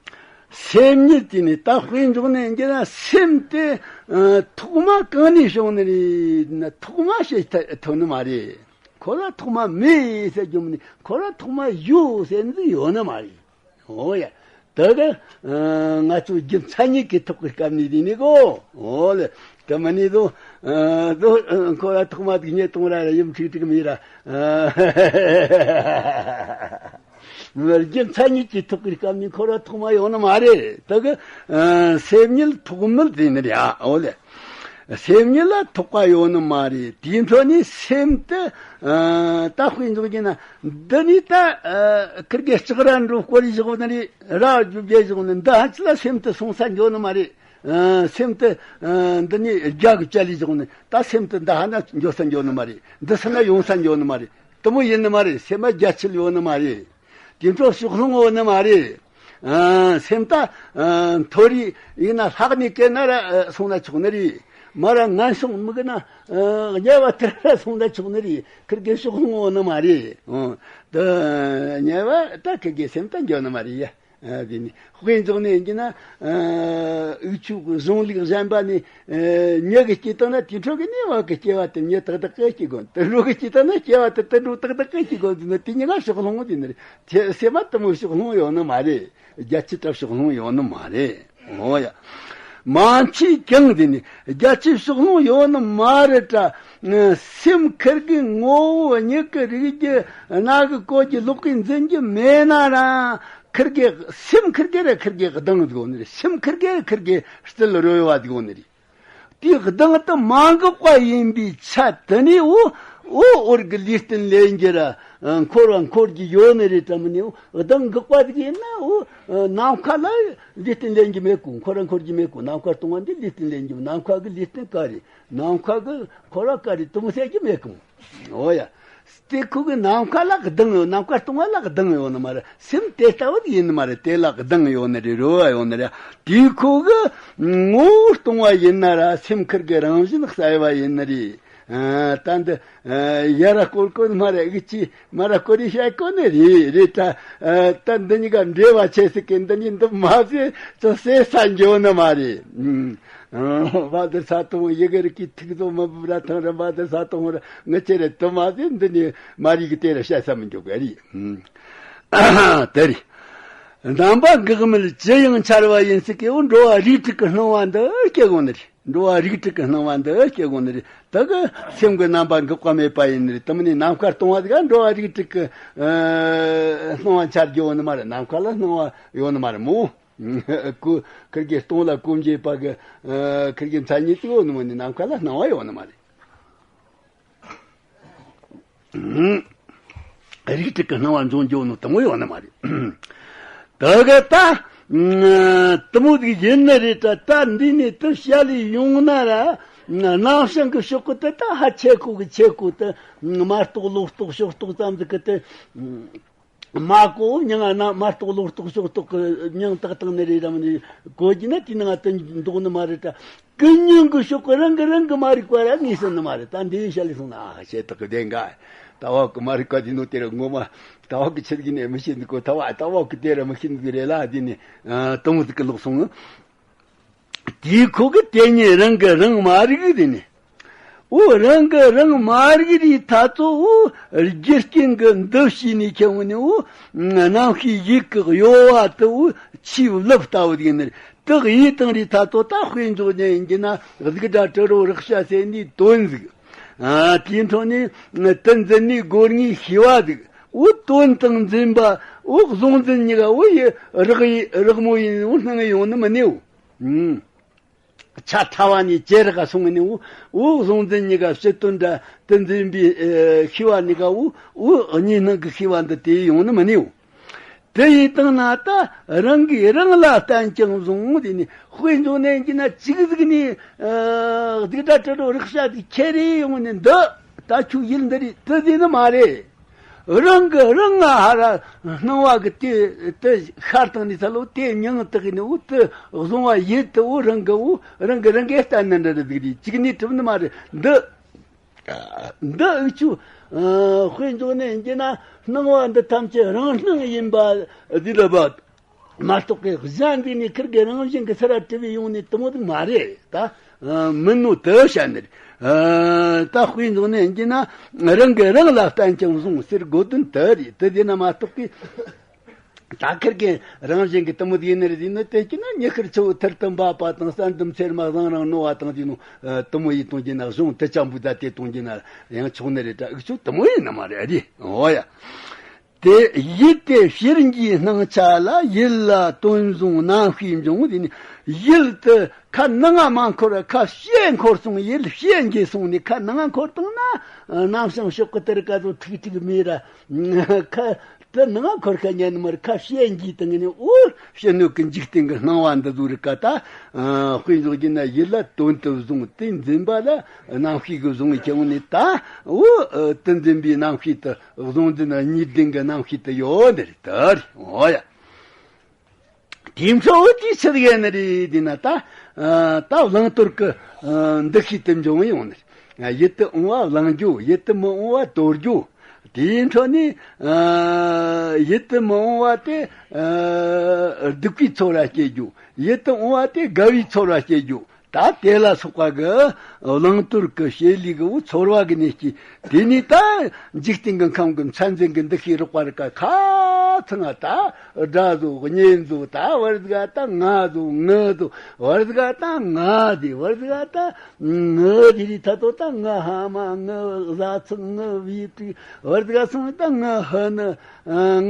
སེམས་ཉིད་དེ་ནི་ད་དཔེ་འཇོག་ནས་འགྱུར་ན་སེམས་དེ་ཨ་ཐོག་མ་གང་ནས་བྱུང་ནི་རེད་ན་ཐོག་མ་བཤད་ཐུབ་ནི་མ་རེད། ཁོ་ར་ཐོག་མ་མེད་ཟེར་རྒྱུ་མིན་ནི་ཁོ་ར་ཐོག་མ་ཡོད་ཟེར་ནི་ཡོད་ནི་མ་རེད། འོ་ཡ། ད་ག་ཨ་ང་ཚོ་རྒྱུ་མཚན་ཉིད་ཀྱི་ཐོག་གི་སྐབས་ནས་དེ་ནི་གོ། འོ་ལེ། དེ་མིན་ནི་དོ་ཨ་དོ་ཨ་ཁོ་ར་ཐོག་མ་དེ་ཉེ་གཏོང་ར་ཡུམ་ཁྲིག་ཁྲིག་མི་ར། ཨ་རྒྱུ་མཚན་ཉིད་ཀྱི་ཐོག་གི་སྐབས་ནས་ཁོ་ར་ཐོག་མ་ཡོང་ནི་མ་རེད། དེ་གི་ཨ་སེམས་ཉིད་ཐོག་མེད་ཟེར་ནི་རེད་ཨ། འོ་ལེ། སེམས་ཉིད་ལ་ཐོགས་པ་ཡོད་ནི་མ་རེད། དེའི་འཕྲོ་ནས་སེམས་དེ་ཨ་ད་དཔེ་འཇོག་རྒྱུ་ན་འདི་ནས་ད་ཨ་ཁིར་གེ་ལྕགས་ར་འགྲོ་སྐོར་བཞག་ནི་རེད། ར་རྒྱུ་བརྒྱད་བཞག་ནི་འདི་ཧ་ཅི་ལ་སེམས་དེ་སོང་ས་འགྱོ་ནི་མ་རེད། ཨ་སེམས་དེ་ཨ་འདི་ནས་རྒྱ་གི་བཅད་ལས་བཞག་ནི་ད་སེམས་དེ་འདི་ཧ་ན་འགྱོ་ས་འགྱོ་ནི་མ་རེད། འདི་ས་ན་ཡོང་ས་འགྱོ་ནི་མ་རེད། དེ་མོ་ཡིན་ནི་མ་རེད། སེམས་མ་རྒྱ་ཆེར་ཡོད་ནི་མ་རེད། དེ་འཕྲོ་ཕྱོགས་ལྷུང་ཡོད་ནི་མ་རེད། ཨ་སེམས་ད་ཨ་མཐོ་རིས་ཡིན་ན་ལྷག་ནས་སྐྱེས་ན་ར་ཨ་སོང་ན་ཆོག་ནི་རེད། མ་ར་ངན་སོང་མི་གི་ན་ཨ་དམྱལ་བ་དེ་ར་སོང་ན་ཆོག་ནི་རེད། ཁིར་གེ་ཕྱོགས་ལྷུང་ཡོད་ནི་མ་རེད། ཨོ་ད་དམྱལ་བ་ད་ཁིར་གེ་སེམས་ད་འགྱོ་ནི་མ་རེད་ཡ། ཨ་དེ་ནི་དཔེ་འཇོག་ནས་ཡིན་གྱི་ན་ཨ་འུ་ཆོ་གི་གཞུང་ལུགས་གཞན་པ་ནས་ཨ་མྱི་གི་སྐྱེ་སྟངས་ན་དེ་འཕྲོ་གི་ནས་བ་གི་སྐྱེ་བ་དེ་མྱི་ཏག་ཏག་གི་སྐྱེ་དགོས། དུད་འགྲོ་གི་སྐྱེ་སྟངས་ན་སྐྱེ་བ་དེ་དུད་འགྲོ་ཏག་ཏག་གི་སྐྱེ་དགོས་ཟེར་ན་དེ་གཉིས་ཀ་ཕྱོགས་ལྷུང་དེ་ནི་རེད། དེ་སེམས་མ་དེ་མོ་ཕྱོགས་ལྷུང་ཡོད་ནི་མ་རེད། རྒྱ་ཆེ་དྲག་ཕྱོགས་ལྷུང་ཡོད་ནི་མ་རེད། འོ་ཡ། མ་མཆིས་ཀྱང་དེ་ནི་རྒྱ་ཆེ་ཕྱོགས་ལྷུང་ཡོད་ནི་མ་རེད་དྲ། སེམས་ཁིར་གི་ངོ་བོ་མྱིག་གི་རིག་རྒྱུ་རྣ་གི་གོ་རྒྱུ་ལག་གི་འཛིན་རྒྱུ་མེད་ན་རང་ཁིར་གི་སེམས་ཁིར་གི་ར་ཁིར་གི་གདངས་དགོ་ནི་རེད། སེམས་ཁིར་གི་ར་ཁིར་གི་རྩལ་རོལ་བ་དགོ་ནི་རེད། དེའི་གདངས་དེ་མ་འགགས་པ་ཡིན་པའི་ཆ་དེ་ནི་འོ་འོ་འོར་གི་ལུས་རྟེན་ལེན་རྒྱུ་ར་འཁོར་བ་འཁོར་རྒྱུ་ཡོད་ནི་རེད་དྲ། མིན་ནི་འོ་གདངས་འགགས་པ་ཟིག་ཡིན་ན་འོ་ནམ་མཁའ་ལ་ལུས་རྟེན་ལེན་རྒྱུ་མེད་གོ། འཁོར་བ་འཁོར་རྒྱུ་མེད་གོ། ནམ་མཁའ་སྟོང་བ་འདི་ལུས་རྟེན་ལེན་རྒྱུ། ནམ་མཁའ་གི་ལུས་རྟེན་ག་རེ། ནམ་མཁའ་གི་འཁོར་བ་ག་རེ་དུ་མོ་ཟེར་རྒྱུ་མེད་གོ། འོ་ཡ། དེ་ཁོ་གི་ནམ་མཁའ་ལ་གདེང་ཡོད། ནམ་མཁའ་སྟོང་བ་ལ་གདེང་ཡོད་ནི་མ་རེད། སེམས་དེ་ལྟ་བུ་ཡིན་ནི་མ་རེད། དེ་ལ་གདེང་ཡོད་ནི་རེད། རོལ་བ་ཡོད་ནི་རེད། དེ་ཁོ་གི་ངོ་བོ་སྟོང་བ་ཡིན་ན་ར་སེམས་ཁིར་གི་རང་བཞིན་གསལ་བ་ཡིན་ནི་རེད། ཨ། ད་འདི་ཡར་སྐོར་གོ་ནི་མ་རེད། འུ་ཅི་མར་སྐོར་རེ་བྱ་གོ་ནི་རེད། རེད་ད། ད་འདི་གཉིས་ཀ་འབྲེལ་བ་ཆེ་ཟིག་གི་འདི་གཉིས་འདི་མ་ཟེར་ཙི་སེ་ས་འགྱོ་ནི་མ་རེད། ཨ། བ་དེ་ས་དང་ཡི་གེ་རིགས་ཀྱི་ཐིག་ཚོ་མི་འབུབ་ར་ཐང་ར་བ་དེ་ས་དང་ར་ངི་ཆེ་རེད་དུ་མ་ཟེར། འདི་ནི་མ་རིག་གི་དེ་ར་བཤད་ས་མི་འཇོག་གི་རེད། ཨ། དེ་རེད། རྣམ་པ་འགག་མེད་ཅི་ཡང་འཆར་བ་ཡིན་ཟེར་གི། འོ། འགྲོ་བ་རིགས་དྲུག་གི་སྣང་བ་འདི་སྐྱེ་དགོས་ནི་རེད། འགྲོ་བ་རིགས་དྲུག་གི་སྣང་བ་འདི་སྐྱེ་དགོས་ནི་རེད། དེ་གི་སེམས་ཀྱི་རྣམ་པ་འགག་པ་མེད་པ་ཡིན་ནི་རེད། དེ་མིན་ནི་ནམ་མཁའ་སྟོང་བ་ཟིག་ག་འགྲོ་བ་རིགས་དྲུག་གི་ཨ་སྣང་བ་འཆར་རྒྱུ་ཡོད་ནི་མ་རེད། ནམ་མཁའ་ལ་སྣང་བ་ཡོད་ནི་མ་རེད་མོ། ཁོ་ཁིར་གི་སྟོང་ལ་གོམས་བྱེད་པ་གི་ཨ་ཁིར་གི་མཚན་ཉིད་དེ་ཡོད་ནི་མ་ནི་ནམ་མཁའ་ལ་སྣང་བ་ཡོད་ནི་མ་རེད། རིགས་དྲུག་གི་སྣང་བ་འབྱུང་རྒྱུ་ནི་དེ་མོ་ཡོད་ནི་མ་རེད། དེ་གི་ད་དེ་མོ་ཟིག་ཡིན་ནི་རེད། ད་ད་འདི་ནས་དེ་བཤད་ལས་ཡོང་ན་ར། རྣམ་བྱང་གི་ཕྱོགས་གི་དེ་ད་ཧ་ཆེ་ཁོ་གི་ཆེ་ཁོ་དེ་མ་གཏོགས་ལོག་རྟོག་ཕྱོགས་རྟོག་ཙམ་ཟིག་གི་དེ། མ་གོ་མྱང་ང་ན་མ་གཏོགས་ལོག་རྟོག་ཕྱོགས་རྟོག་གི་མྱང་བཏགས་བཏང་ནི་རེད་རམ་ནི། གོ་རྒྱུ་ན་དེའི་ནང་དུ་འདུག་ནི་མ་རེད་ད། ཀུན་མྱང་གི་ཕྱོགས་ཀྱི་རང་གི་རང་གི་མ་རིག་པ་ར་ངེས་སོང་ནི་མ་རེད། ད་འདི་བཤད་ལས་སོང་ན་ཨ་ཤེས་ཐག་གི་བདེན་ག། ད་བ་གི་མ་རིག་པ་འདི་ནོ་དེ་ར་ངོ་མ་ད་བ་གི་ཆི་གི་ནས་མི་ཤེས་འདུག་གོ། ད་བ་ད་བ་གི་དེ་ར་མི་ཤེས་འདུག་རེད་ལ། འདི་ནི་ཨ་དུང་ཟིག་གི་ལོག་སོང་། དེའི་ཁོ་གི་དེ་ཉིད་རང་གི་རང་མ་རིག་དེ་ནི། འོ། རང་གི་རང་མ་རིག་རི་ཐ་ཚོ། འོ། རྒྱུ་རྐྱེན་གི་འདུ་བྱས་ནས་ཁྱེར་འོང་ནས། འོ། རྣམ་ཤེས་ཡིད་ཀྱི་གཡོ་བ་དུ། འོ། ཆུའི་རླབས་ལྟ་བུ་ཡིན་ནི། དག་ཡིད་དང་རི་ཐ་ཚོ་ད་དཔེ་འཇོག་ནས་ཡིན་གྱི་ན་གཟུགས་སྒྲ་དྲི་རོ་རེག་བྱ་ཟེར་ནི་དོན་ཟིག། ཨ། དེའི་འཕྲོ་ནས་དུ་འཛིན་ནས་སྒོ་ལྔའི་ཤེས་པ་ཟིག། འོ། དོན་དང་འཛིན་པ། འོ། གཟུང་འཛིན་གཉིས་ཀ། འོ། ཡི་རག་ཡི་རག་མོ་ཡིན། འོ། སྣང་ཡོང་ནི་མིན་ནི། འོ། ཨུམ། ཆ་ཕྲ་བ་ནས་ཇེ་རག་ག་སོང་ནི། འོ། འོ། གཟུང་འཛིན་གཉིས་ཀ་ཕྱི་དོན་འདྲ་དུ་འཛིན་པའི་ཨེ་ཤེས་པ་གཉིས་ཀ། འོ། འོ། གཉིས་སྣང་གི་ཤེས་པ་འདི་དེ་ཡོང་ནི་མིན་ནི། འོ། དེ་ཡིན་དང་ན་ད་རང་གིས་རང་ལ་བརྟེན་ཅིང་བཟུང་། དེ་ནི་དཔེ་འཇོག་ནས་ཡིན་གྱི་ན་གཅིག་ཟིག་ནས་ཨ་གཟུགས་སྒྲ་དྲི་རོ་རེག་བྱ་དེ་ཁྱེར་རེ་ཡོང་ནི་འདི། ད་ཁྱོད་ཡུལ་འདི་རེད་དུ་ཟེར་ནི་མ་རེད། རང་གི་རང་ང་ཧ་ར་སྣང་བ་གི་དེ་དེ་ཤར་བཏང་ནས་ས་ལོ་དེ་མྱང་བཏགས་ནས། འོ། དེ་གཟུང་བ་ཡིད་དུ། འོ། རང་གི། འོ། རང་གི་རང་གིས་བསྟན་ནི་འདྲ་རེད་ཟིག་རེད། གཅིག་ནས་གྲུབ་ནི་མ་རེད་འདི། འདི་འུ་ཆོས་ཨ་དཔེ་འཇོག་ནས་ཡིན་གྱི་ན་སྣང་བ་འདི་ཐམས་ཅད་རང་སྣང་ཡིན་པ་འདི་ལ་བ། མ་གཏོགས་ཀྱི་གཞན་འདི་ནས་ཁིར་གི་རང་བཞིན་གྱི་ས་ར་གྲུབ་པའི་ཡོང་ནས་དེ་མོ་ཟིག་མ་རེད་ད། ཨ་མིན་ནོ་དེ་བཤད་ནི་རེད། ཨ་ད་དཔེ་འཇོག་ནས་ཡིན་གྱི་ན་རང་གིས་རང་ལ་བརྟེན་ཅིང་བཟུང་ཟེར་དགོས་དོན་དེ་རེད། དེ་དེ་ན་མ་གཏོགས་ཀྱི་ད་ཁིར་གི་རང་བཞིན་གྱི་དེ་མོ་ཟིག་ཡིན་ནི་རེད་ཟེར་ནི་དེ་གྱི་ན་ཉི་ཤར་ཆུ་བོ་ཐུར་དུ་འབབ་པ་དང་། ས་འདམ་ཚེར་མ་བཟང་རང་རྣོ་བ་དང་ཟེར་ནོ། ཨ་དེ་མོ་ཡིན་གཏོང་གྱི་ན་གཞུང་དེ་ཅང་བུ་ད་དེ་གཏོང་གྱི་ན་ཡང་ཆོག་ནི་རེད། ད་འུ་ཆོས་དེ་མོ་ཡིན་ནི་མ་རེད། ཨ་རེད། འོ་ཡ། དེ་ཡིད་དེ་ཕྱིར་འགྱུའི་སྣང་ཆ་ལ། ཡིད་ལ་དོན་བཟུང་རྣམ་ཤེས་འབྱུང་། དེ་ནི་ཡིད་དེ་ཁ་ནང་ང་མ་འཁོར། ཁ་ཕྱིར་འཁོར་སོང་། ཡིད་ཕྱིར་འགྱུ་སོང་ནས་ཁ་ནང་ང་འཁོར་བཏང་ན་རྣམ་བྱང་ཕྱོགས་ཀྱི་དེར་ག་ཚོ་ཁྲིག་ཁྲིག་མེད་ར། ཁ་དེ་ནང་ང་འཁོར་ཁ་ཉན་མར་ཁ་ཕྱིར་འགྱུ་བཏང་ནས། འོ། ཕྱི་སྣོད་ཀྱི་འཇིག་རྟེན་གྱི་སྣང་བ་འདི་ཚོ་རིག་ག་ད། ཨ་དཔེ་འཇོག་གྱི་ན་ཡིད་ལ་དོན་དུ་བཟུང་། དེ་འཛིན་པ་ལ་རྣམ་ཤེས་ཀྱིས་བཟུང་བའི་ཁྱེར་འོང་ནས་ད། འོ། ཨ་དེ་འཛིན་པའི་རྣམ་ཤེས་དེ། གཟུང་འཛིན་གཉིས་ལྡན་གྱི་རྣམ་ཤེས་དེ་ཡོད་ནི་རེད། ད་རེད། འོ་ཡ། དེའི་འཕྲོ་འོ་དེའི་ཕྱིར་ཡིན་ནི་རེད། དེ་ན་ད་ཨ་ད་བླང་དོར་གྱི་ཨ་འདུ་ཤེས་དེ་འབྱུང་ཡོང་ནི་རེད། ཡིད་དུ་འོང་བ་བླང་རྒྱུ། ཡིད་དུ་མི་འོང་བ་དོར་རྒྱུ། དེའི་འཕྲོ་ནས་ཨ་ཡིད་དུ་མི་འོང་བ་དེ་ཨ་སྡིག་པའི་ཚོར་བ་སྐྱེ་རྒྱུ། ཡིད་དུ་འོང་བ་དེ་དགའ་བའི་ཚོར་བ་སྐྱེ་རྒྱུ། ད་དེ་ལ་སོགས་པ་གི་བླང་དོར་གི་བྱེད་ལས་གི་འོ་ཚོར་བ་གི་གནས་སྐྱེ། དེ་ནས་ད་འཇིག་རྟེན་གི་ཁམས་གི་མཚན་འཛིན་གི་འདུ་ཤེས་རོགས་པ་རིག་ག་ཁ་ཚང་ང་ད་དགྲ་བཟོ་གཉེན་བཟོ། ད་བར་ཟིག་ད་ང་བཟོ་ངི་བཟོ། བར་ཟིག་ད་ང་དེ། བར་ཟིག་ད་ངི་དེ་རི་ཐ་དོ། ད་ངི་ཧ་མ། ངི་བཟའ་ཚང་། ངི་བི་ཏི། བར་ཟིག་སོང་ད་ངི་ཧི་ནི།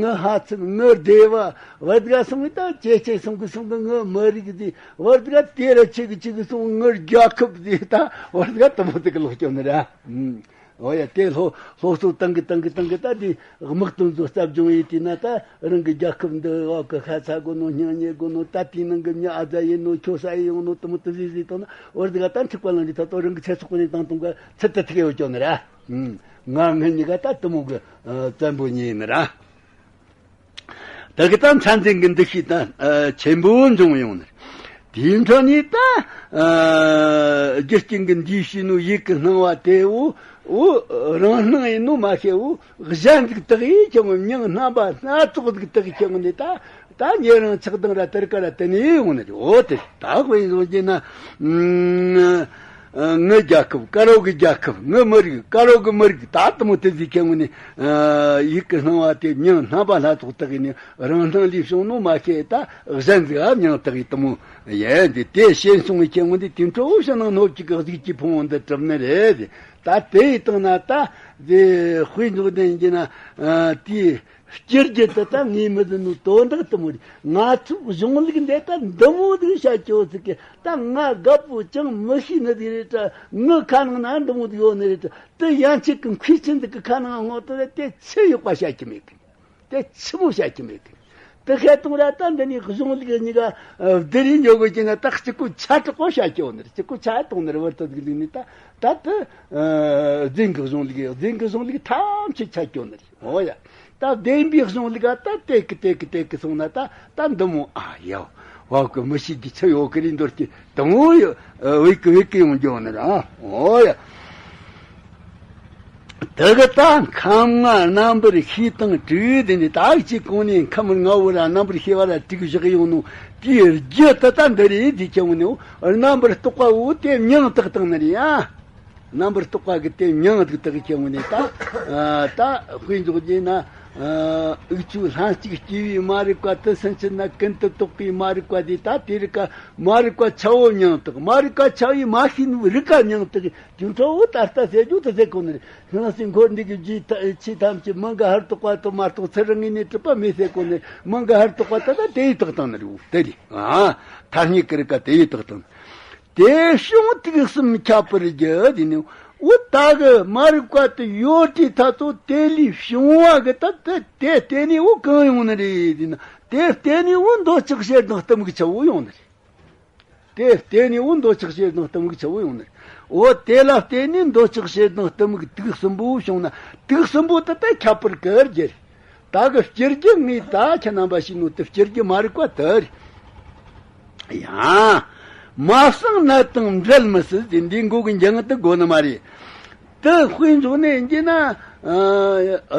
ངི་ཧ་ཚིག། ངི་སྡེ་བ། བར་ཟིག་སོང་ད་ཅེ་ཅེ་སོང་གི་སོང་གི་ངི་མི་རིགས་དེ། བར་དགའ་དེ་ར་ཆི་གི་ཆི་གི་སོང་། ངི་རྒྱལ་ཁབ་ཟེར་ད། བར་དགའ་དུ་མོ་དེ་གི་ལོག་སྐྱོ་ནི་ར། ཨོ་ཡ། དེ་སློབ་སློབ་གསོ་བཏང་གི་བཏང་གི་བཏང་གི་ད་དེ་དམག་དོན་ཚོ་རྩ་སྦྱོང་ཡིན་དུས་ན། ད་རང་གི་རྒྱལ་ཁབ་འདི་བ་གི་ཤ་ཚ་དགོ་ནོ། སྙིང་ཉེ་དགོ་ནོ། ད་དེའི་ནང་གི་མྱི་ཨ་ཛ་ཡིན་ནོ། ཁྱོ་ས་ཡི་ཡོང་ནོ། དུ་མོ་དུ་ཟི་ཟི་བཏང་ན། བར་དགའ་ད་འཁྲིག་པ་ལང་གི་ད་དོ་རང་གི་ཚེ་སྲོག་པོ་ནས་བཏང་བཏང་གི་ཚེ་ད་ཐིག་ཡོད་སྐྱོ་ནི་ར། ང་ངི་གཉིས་ཀ་ད་དེ་མོ་གི་བཙན་པོ་ཉིད་ནི་ར། ད་གི་ད་མཚན་འཛིན་གི་འདུ་ཤེས་ད་ཆེན་པོ་འབྱུང་ཡོང་ནི། དེའི་འཕྲོ་ནས་ད་རྒྱུ་རྐྱེན་གི་འདུས་བྱས་ནོ་ཡིད་ཀྱི་སྣང་བ་དེ་བོ་བོ་རང་སྣང་ཡིན་ནོ་མ་ཤེས་བོ་གཞན་ཟིག་དག་ཡིན་ཁྱེད་ངོ་མྱིང་རྣམ་པ་སྣ་ཚོགས་ཟིག་དག་ཡིན་ཁྱེད་ངོ་ནས་ད་ད་ཉེ་རིང་ཆགས་སྡང་ར་དེར་ཀ་ར་དེ་ནས་ཡོང་ནི་རེད། འོ་དེ་ད་དཔེ་བཟོ་རྒྱུ་ན། ངི་རྒྱལ་ཁབ་དཀར་བོ་གི་རྒྱལ་ཁབ། ངི་མི་རིགས་དཀར་བོ་གི་མི་རིགས་ད་དུ་མོ་དེ་ཟིག་ཁྱེད་ངོ་ནས་ཡིད་ཀྱི་སྣང་བ་དེ་མྱིང་རྣམ་པ་སྣ་ཚོགས་དག་ཡིན་ནི་རང་སྣང་ལས་བྱུང་ནོ་མ་ཤེས་ད་གཞན་ཟིག་ཨ་མྱིང་དག་ཡིན་དུ་མོ་ཡིན་དེ་དེ་ཤེས་སོང་བའི་ཁྱེད་ངོ་ནས་དེ་འཕྲོ་བོ་ཕྱི་ནང་སྣོད་བཅུད་ཀྱི་གཟུགས་ཀྱི་ཕུང་བོ་འདི་གྲུབ་ནི་རེད། ད་དེ་ཡི་སྟེང་ན་ད་དེ་དཔེ་འཇོག་ལྡན་གྱི་ན་དེའི། སྤྱིར་རྒྱུ་དེ་ད་ངས་མི་ཟིན་ནོ་དོན་དག་དུ་མོ་རེད། ང་ཚོའི་གཞུང་ལུགས་འདི་ད་འདི་མོ་ཟིག་བཤད་ཀྱི་ཡོད་ཟིག་གི་ད་ང་རྒད་པོ་ཅང་མི་ཤེས་ནི་ཟིག་རེད་དྲ། ངི་ཁ་ནང་ན་འདི་མོ་ཟིག་ཡོད་ནི་རེད་དྲ། དེ་ཡན་ཆད་ཀྱི་མཁས་ཆེན་འདི་གི་ཁ་ནང་སྔོག་དོན་རེད། དེ་ཆི་ཡོད་པ་བཤད་ཀྱི་མེད་གི། དེ་ཆི་མོ་བཤད་ཀྱི་མེད་གི། དེ་ཤེས་དང་ར་ད་འདི་ནི་གཞུང་ལུགས་གཉིས་ཀ་བསྡུར་ཡིན་ཡོད་དགོས་ཀྱི་ན་ད་གཅིག་པུ་ཆ་དྲག་པོ་བཤད་ཀྱི་ཡོད་ནི་རེད། གཅིག་པུ་ཆ་དང་ནི་རེད། བར་དུ་ཟིག་ནི་ད་ད་དེ་རྫུན་གྱི་གཞུང་ལུགས་རྫུན་གྱི་གཞུང་ལུགས་ཐམས་ཅད་ཆ་ཀྱི་ཡོད་ནི་རེད། འོ་ཡ། ད་བདེན་པའི་གཞུང་ལུགས་ཨ་ད་དེ་གི་དེ་གི་དེ་གི་སོང་ན་ད་ད་འདི་མོ་ཨ་ཡ་བ་གི་མི་ཤེས་འདི་ཆི་ཡོད་གི་རེད་འདོར་གི་དུ་མོ་ཡོད་བེད་གི་བེད་གི་ཡོང་རྒྱུ་ནི་ར། འོ་ཡ། དེ་གི་ད་ཁམས་ལྔ་རྣམ་པར་ཤེས་དང་དྲུག་དེ་ནི་ད་གཅིག་གོང་ནས་ཁམས་ལྔ་བོ་ར་རྣམ་པར་ཤེས་པ་ར་དྲུག་བཞག་ཡོང་ནོ་དེའི་རྒྱུ་ད་ད་འདི་རེད་དེ་ཁྱེད་ངོ་ནས་རྣམ་པར་རྟོག་པ་བོ་དེ་མྱིང་བཏགས་བཏང་ནི་རེད་ཡ། རྣམ་པར་རྟོག་པ་གི་དེ་མྱིང་ཟིག་དག་ཁྱེད་ངོ་ནས་ད་ད་དཔེ་འཇོག་རྒྱུ་ན་འུ་ཆོའི་ལྷན་ཅིག་སྐྱེས་པའི་མ་རིག་པ་དེ་སུན་འབྱིན་ན་ཀུན་ཏུ་རྟོག་པའི་མ་རིག་པ་དེ་ད་དེ་རིག་ག་མ་རིག་པ་ཆ་བོ་མྱིང་བཏགས། མ་རིག་པ་ཆ་བོའི་མ་ཤེས་ནི་རིག་ག་མྱིང་བཏགས། དེ་འཕྲོ་བོ་ད་ལྟ་ཟེར་རྒྱུ་དེ་ཟེར་གོ་ནི་རེད། སྔ་སེ་འཁོར་འདས་ཀྱི་རྒྱུའི་ཆོས་ཐམས་ཅད་མིང་ག་ཧར་རྟོག་པ་དང་མ་རྟོགས་ཚུལ་རང་ངོས་ནས་གྲུབ་པ་མེད་ཟེར་གོ་ནི་རེད། མིང་ག་ཧར་རྟོག་པ་ད་ད་དེ་ཡི་བཏགས་བཏང་ནི་རེད། དེ་རེད། ཨ་ཐ་སྙད་ཀྱི་རིག་ག་དེ་ཡི་བཏགས་བཏང་། དེ་བྱུང་དུས་གསུམ་ཁྱབ་པར་བརྗོད་དེ་ནི་འོ་ད་གི་མ་རིག་པ་དེ་ཡོད་དུས་ད་ཚོ་དེ་ལས་བྱུང་བ་གི་ད་དེ་དེ་དེ་ནི་འོ་གང་ཡོང་ནི་རེད་དེ་ན། དེ་དེ་ནི་འོ་འདོད་ཆགས་ཞེ་སྡང་གཏི་མུག་ཆ་བོ་ཡོང་ནི་རེད། དེ་དེ་ནི་འོ་འདོད་ཆགས་ཞེ་སྡང་གཏི་མུག་ཆ་བོ་ཡོང་ནི་རེད། འོ་དེ་ལ་བརྟེན་ནས་འདོད་ཆགས་ཞེ་སྡང་གཏི་མུག་དུག་གསུམ་པོ་བྱུང་ན་དུག་གསུམ་པོ་དེ་ད་ཁྱབ་པར་གི་རྒྱུ་རེད། ད་གི་སྤྱིར་རྒྱུ་ངས་ད་ཁྱེད་རྣམ་པ་ཤེས་ནོ་དེ་སྤྱིར་རྒྱུ་མ་རིག་པ་དེ་རེད། ཡང་། མ་སྤངས་ནད་དང་འབྲལ་མི་སྲིད་ཟེར། འདིའི་མགོ་གི་འཇིག་ངང་དེ་དགོས་ནི་མ་རེད། དེ་དཔེ་མཚོན་ནས་འཇིག་ན།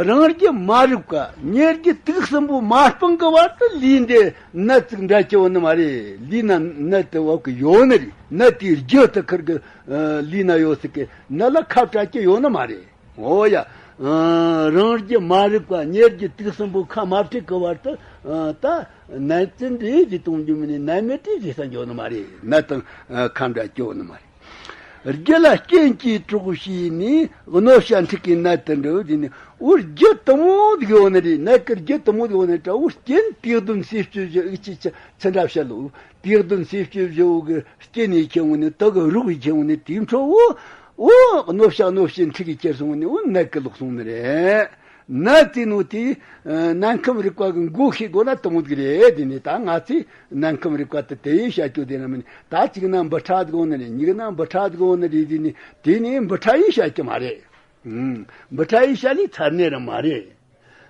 རང་རྒྱུ་མ་རིག་པ་ཉེ་རྒྱུ་དུག་གསུམ་པོ་མ་སྤངས་གི་བར་དུ་ལུས་འདི་ནད་ཅིག་འབྲལ་གི་ཡོད་ནི་མ་རེད། ལུས་ན་ནད་དེ་བབ་གི་ཡོད་ནི་རེད། ནད་དེའི་རྒྱུ་དེ་ཁིར་གི་ལུས་ན་ཡོད་སྲིད་གི་ནད་ལ་ཁ་བྲལ་གི་ཡོད་ནི་མ་རེད། འོ་ཡ། རང་རྒྱུ་མ་རིག་པ་ཉེ་རྒྱུ་དུག་གསུམ་པོ་ཁ་མ་བྲལ་གི་བར་དུ་ད་ནད་ཅན་རེད་ཟེར་གཏོང་རྒྱུ་མིན་ནི་ནད་མེད་དེ་ཟེར་ས་འཇོག་ནི་མ་རེད། ནད་དང་ཁ་འབྲལ་གི་ཡོད་ནི་མ་རེད། རྒྱུ་ལ་རྐྱེན་གྱིས་གྲོགས་བྱས་ནས་གནོད་བྱ་འཁྲུགས་པའི་ནད་དུ་འགྲོ་ཟེར་ནས། འོ་རྒྱུ་དེ་མོ་ཟིག་ཡོད་ནི་རེད། ནད་ཀྱི་རྒྱུ་དེ་མོ་ཟིག་ཡོད་ནི་རེད། འོ་རྐྱེན་དེའི་གདོན་སེལ་བྱེད་བཞི་འུ་ཆོས་ཅི་ཅི་འདྲ་བཤད་ལོ། དེའི་གདོན་སེལ་བྱེད་བཞི་བོ་གི་རྐྱེན་ཡིན་ཁྱེད་ངོ་ནས་དེ་གི་རོགས་ཡིན་ཁྱེད་ངོ་ནས་དེའི་འཕྲོ་བོ། འོ་གནོད་བྱ་གནོད་བྱེད་འཁྲུགས་གི་ཁྱེར་སོང་ནས་འོ་ནད་ཀྱི་ལོག་སོང་ནི་རེད། ནད་དེ་ནོ་དེ། ཨ། ནད་ཁམས་རིག་པ་གི་མགོ་ཤེས་དགོས་ན་དེ་མོ་ཟིག་རེད། དེ་ནས་ད་ང་ཚོས་ནད་ཁམས་རིག་པ་དེ་དེ་ཡིས་བཤད་རྒྱུ་དེ་ན་མིན། ད་གཅིག་ན་འབུ་ཕྲ་ཟིག་ཡོད་ནི་རེད། མྱིག་ན་འབུ་ཕྲ་ཟིག་ཡོད་ནི་རེད། དེ་ནས་དེ་ནས་འབུ་ཕྲ་ཡིས་བཤད་རྒྱུ་མ་རེད། ཨང་། འབུ་ཕྲ་ཡིས་བཤད་ལས་ཚར་ནི་ར་མ་རེད།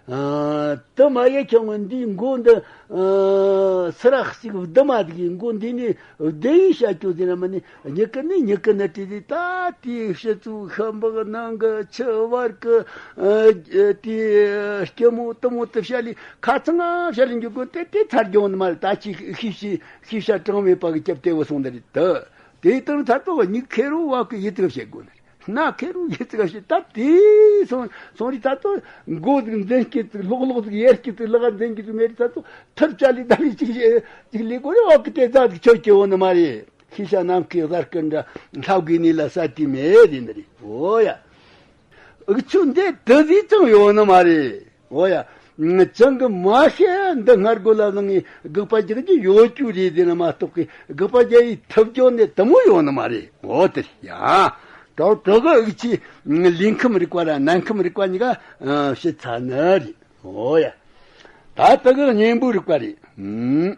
ཨ། དེ་མ་ཡིན་ཁྱེད་ངོ་འདིའི་མགོ་འདི། ཨ། སི་ར་གཅིག་བདུན་མ་ཟིག་གི་མགོ་འདི་ནས། བདེ་ཡིས་བཤད་རྒྱུ་ཟེར་ན་མ་ནི་མྱིག་གི་ནི་མྱིག་གི་ནི་བྲིས་ཏེ། ད་དེའི་ཕྱི་ཚུལ་ཤམ་བག་ནང་གི་ཆུ་བར་གི། ཨ། དེའི་སྐྱི་མོ་དེ་མོ་དེ་བཤད་ལས་ཁ་ཚང་ང་བཤད་ལས་འཇུག་དགོས། དེ་དེ་ཚར་རྒྱུ་ནི་མ་རེད། ད་ཅིག་ཤེས་བྱའི་ཤེས་བྱ་གྲངས་མེད་པ་གི་སྐྱབས་དེ་བུད་སོང་ནི་རེད། དེ་དེའི་སྟེང་ཚར་དུ་མྱིག་ཁེར་རོ་བ་གི་ཡིད་དུ་བྱེད་དགོས་ནི་རེད། སྣ་ཁེར་རོ་ཡིད་ཙིག་ཞིག་ད་དེ་སོང་སོང་རི་ད་ཚོ་མགོ་ཟིག་འཛིན་སྐྱིད་ཙིག་ལོག་ལོག་ཟིག་ཡར་སྐྱིད་ཙིག་ལག་འཛིན་སྐྱིད་ཙིག་མེད་རི་ད་ཚོ་ཐུར་ཅ་ལི་ད་ལི་ཅིག་ཅིག་ལི་གོ་རི་འོག་གི་དེ་ཛ་ཟིག་ཆོད་ཀྱི་འོ་ནི་མ་རེད། ཤི་ཤ་ནམ་མཁའི་ཟླ་སྐུ་འདྲ་ལྷབ་གི་ནི་ལ་ས་དེ་མེད་རི་ནི་རི་འོ་ཡ། འུ་ཆོ་འདི་དུ་ཟིག་ཙང་ཡོད་ནི་མ་རེད། འོ་ཡ། ཅང་གི་མ་ཤེས་འདི་སྔར་རྒོལ་ལ་ལངས་ངེ་དགག་པ་རྒྱག་རྒྱུ་ཡོད་རྒྱུ་རེད་ཟེར་ན་མ་གཏོགས་གི་དགག་པ་རྒྱག་ཡི་ཐུབ་རྒྱུ་ནི་དེ་མོ་ཡོད་ནི་མ་རེད། འོ་དེ་རེད་ཡ། དྲག་དྲག་གི་འུ་ཆོས་ལུས་ཁམས་རིག་པ་ར་ནད་ཁམས་རིག་པ་གཉིས་ཀ་ཨ་ཕྱེ་ཚར་ནི་རེད། འོ་ཡ། ད་དེ་གི་གཉེན་པོའི་རིག་པ་རེད། ཨུམ།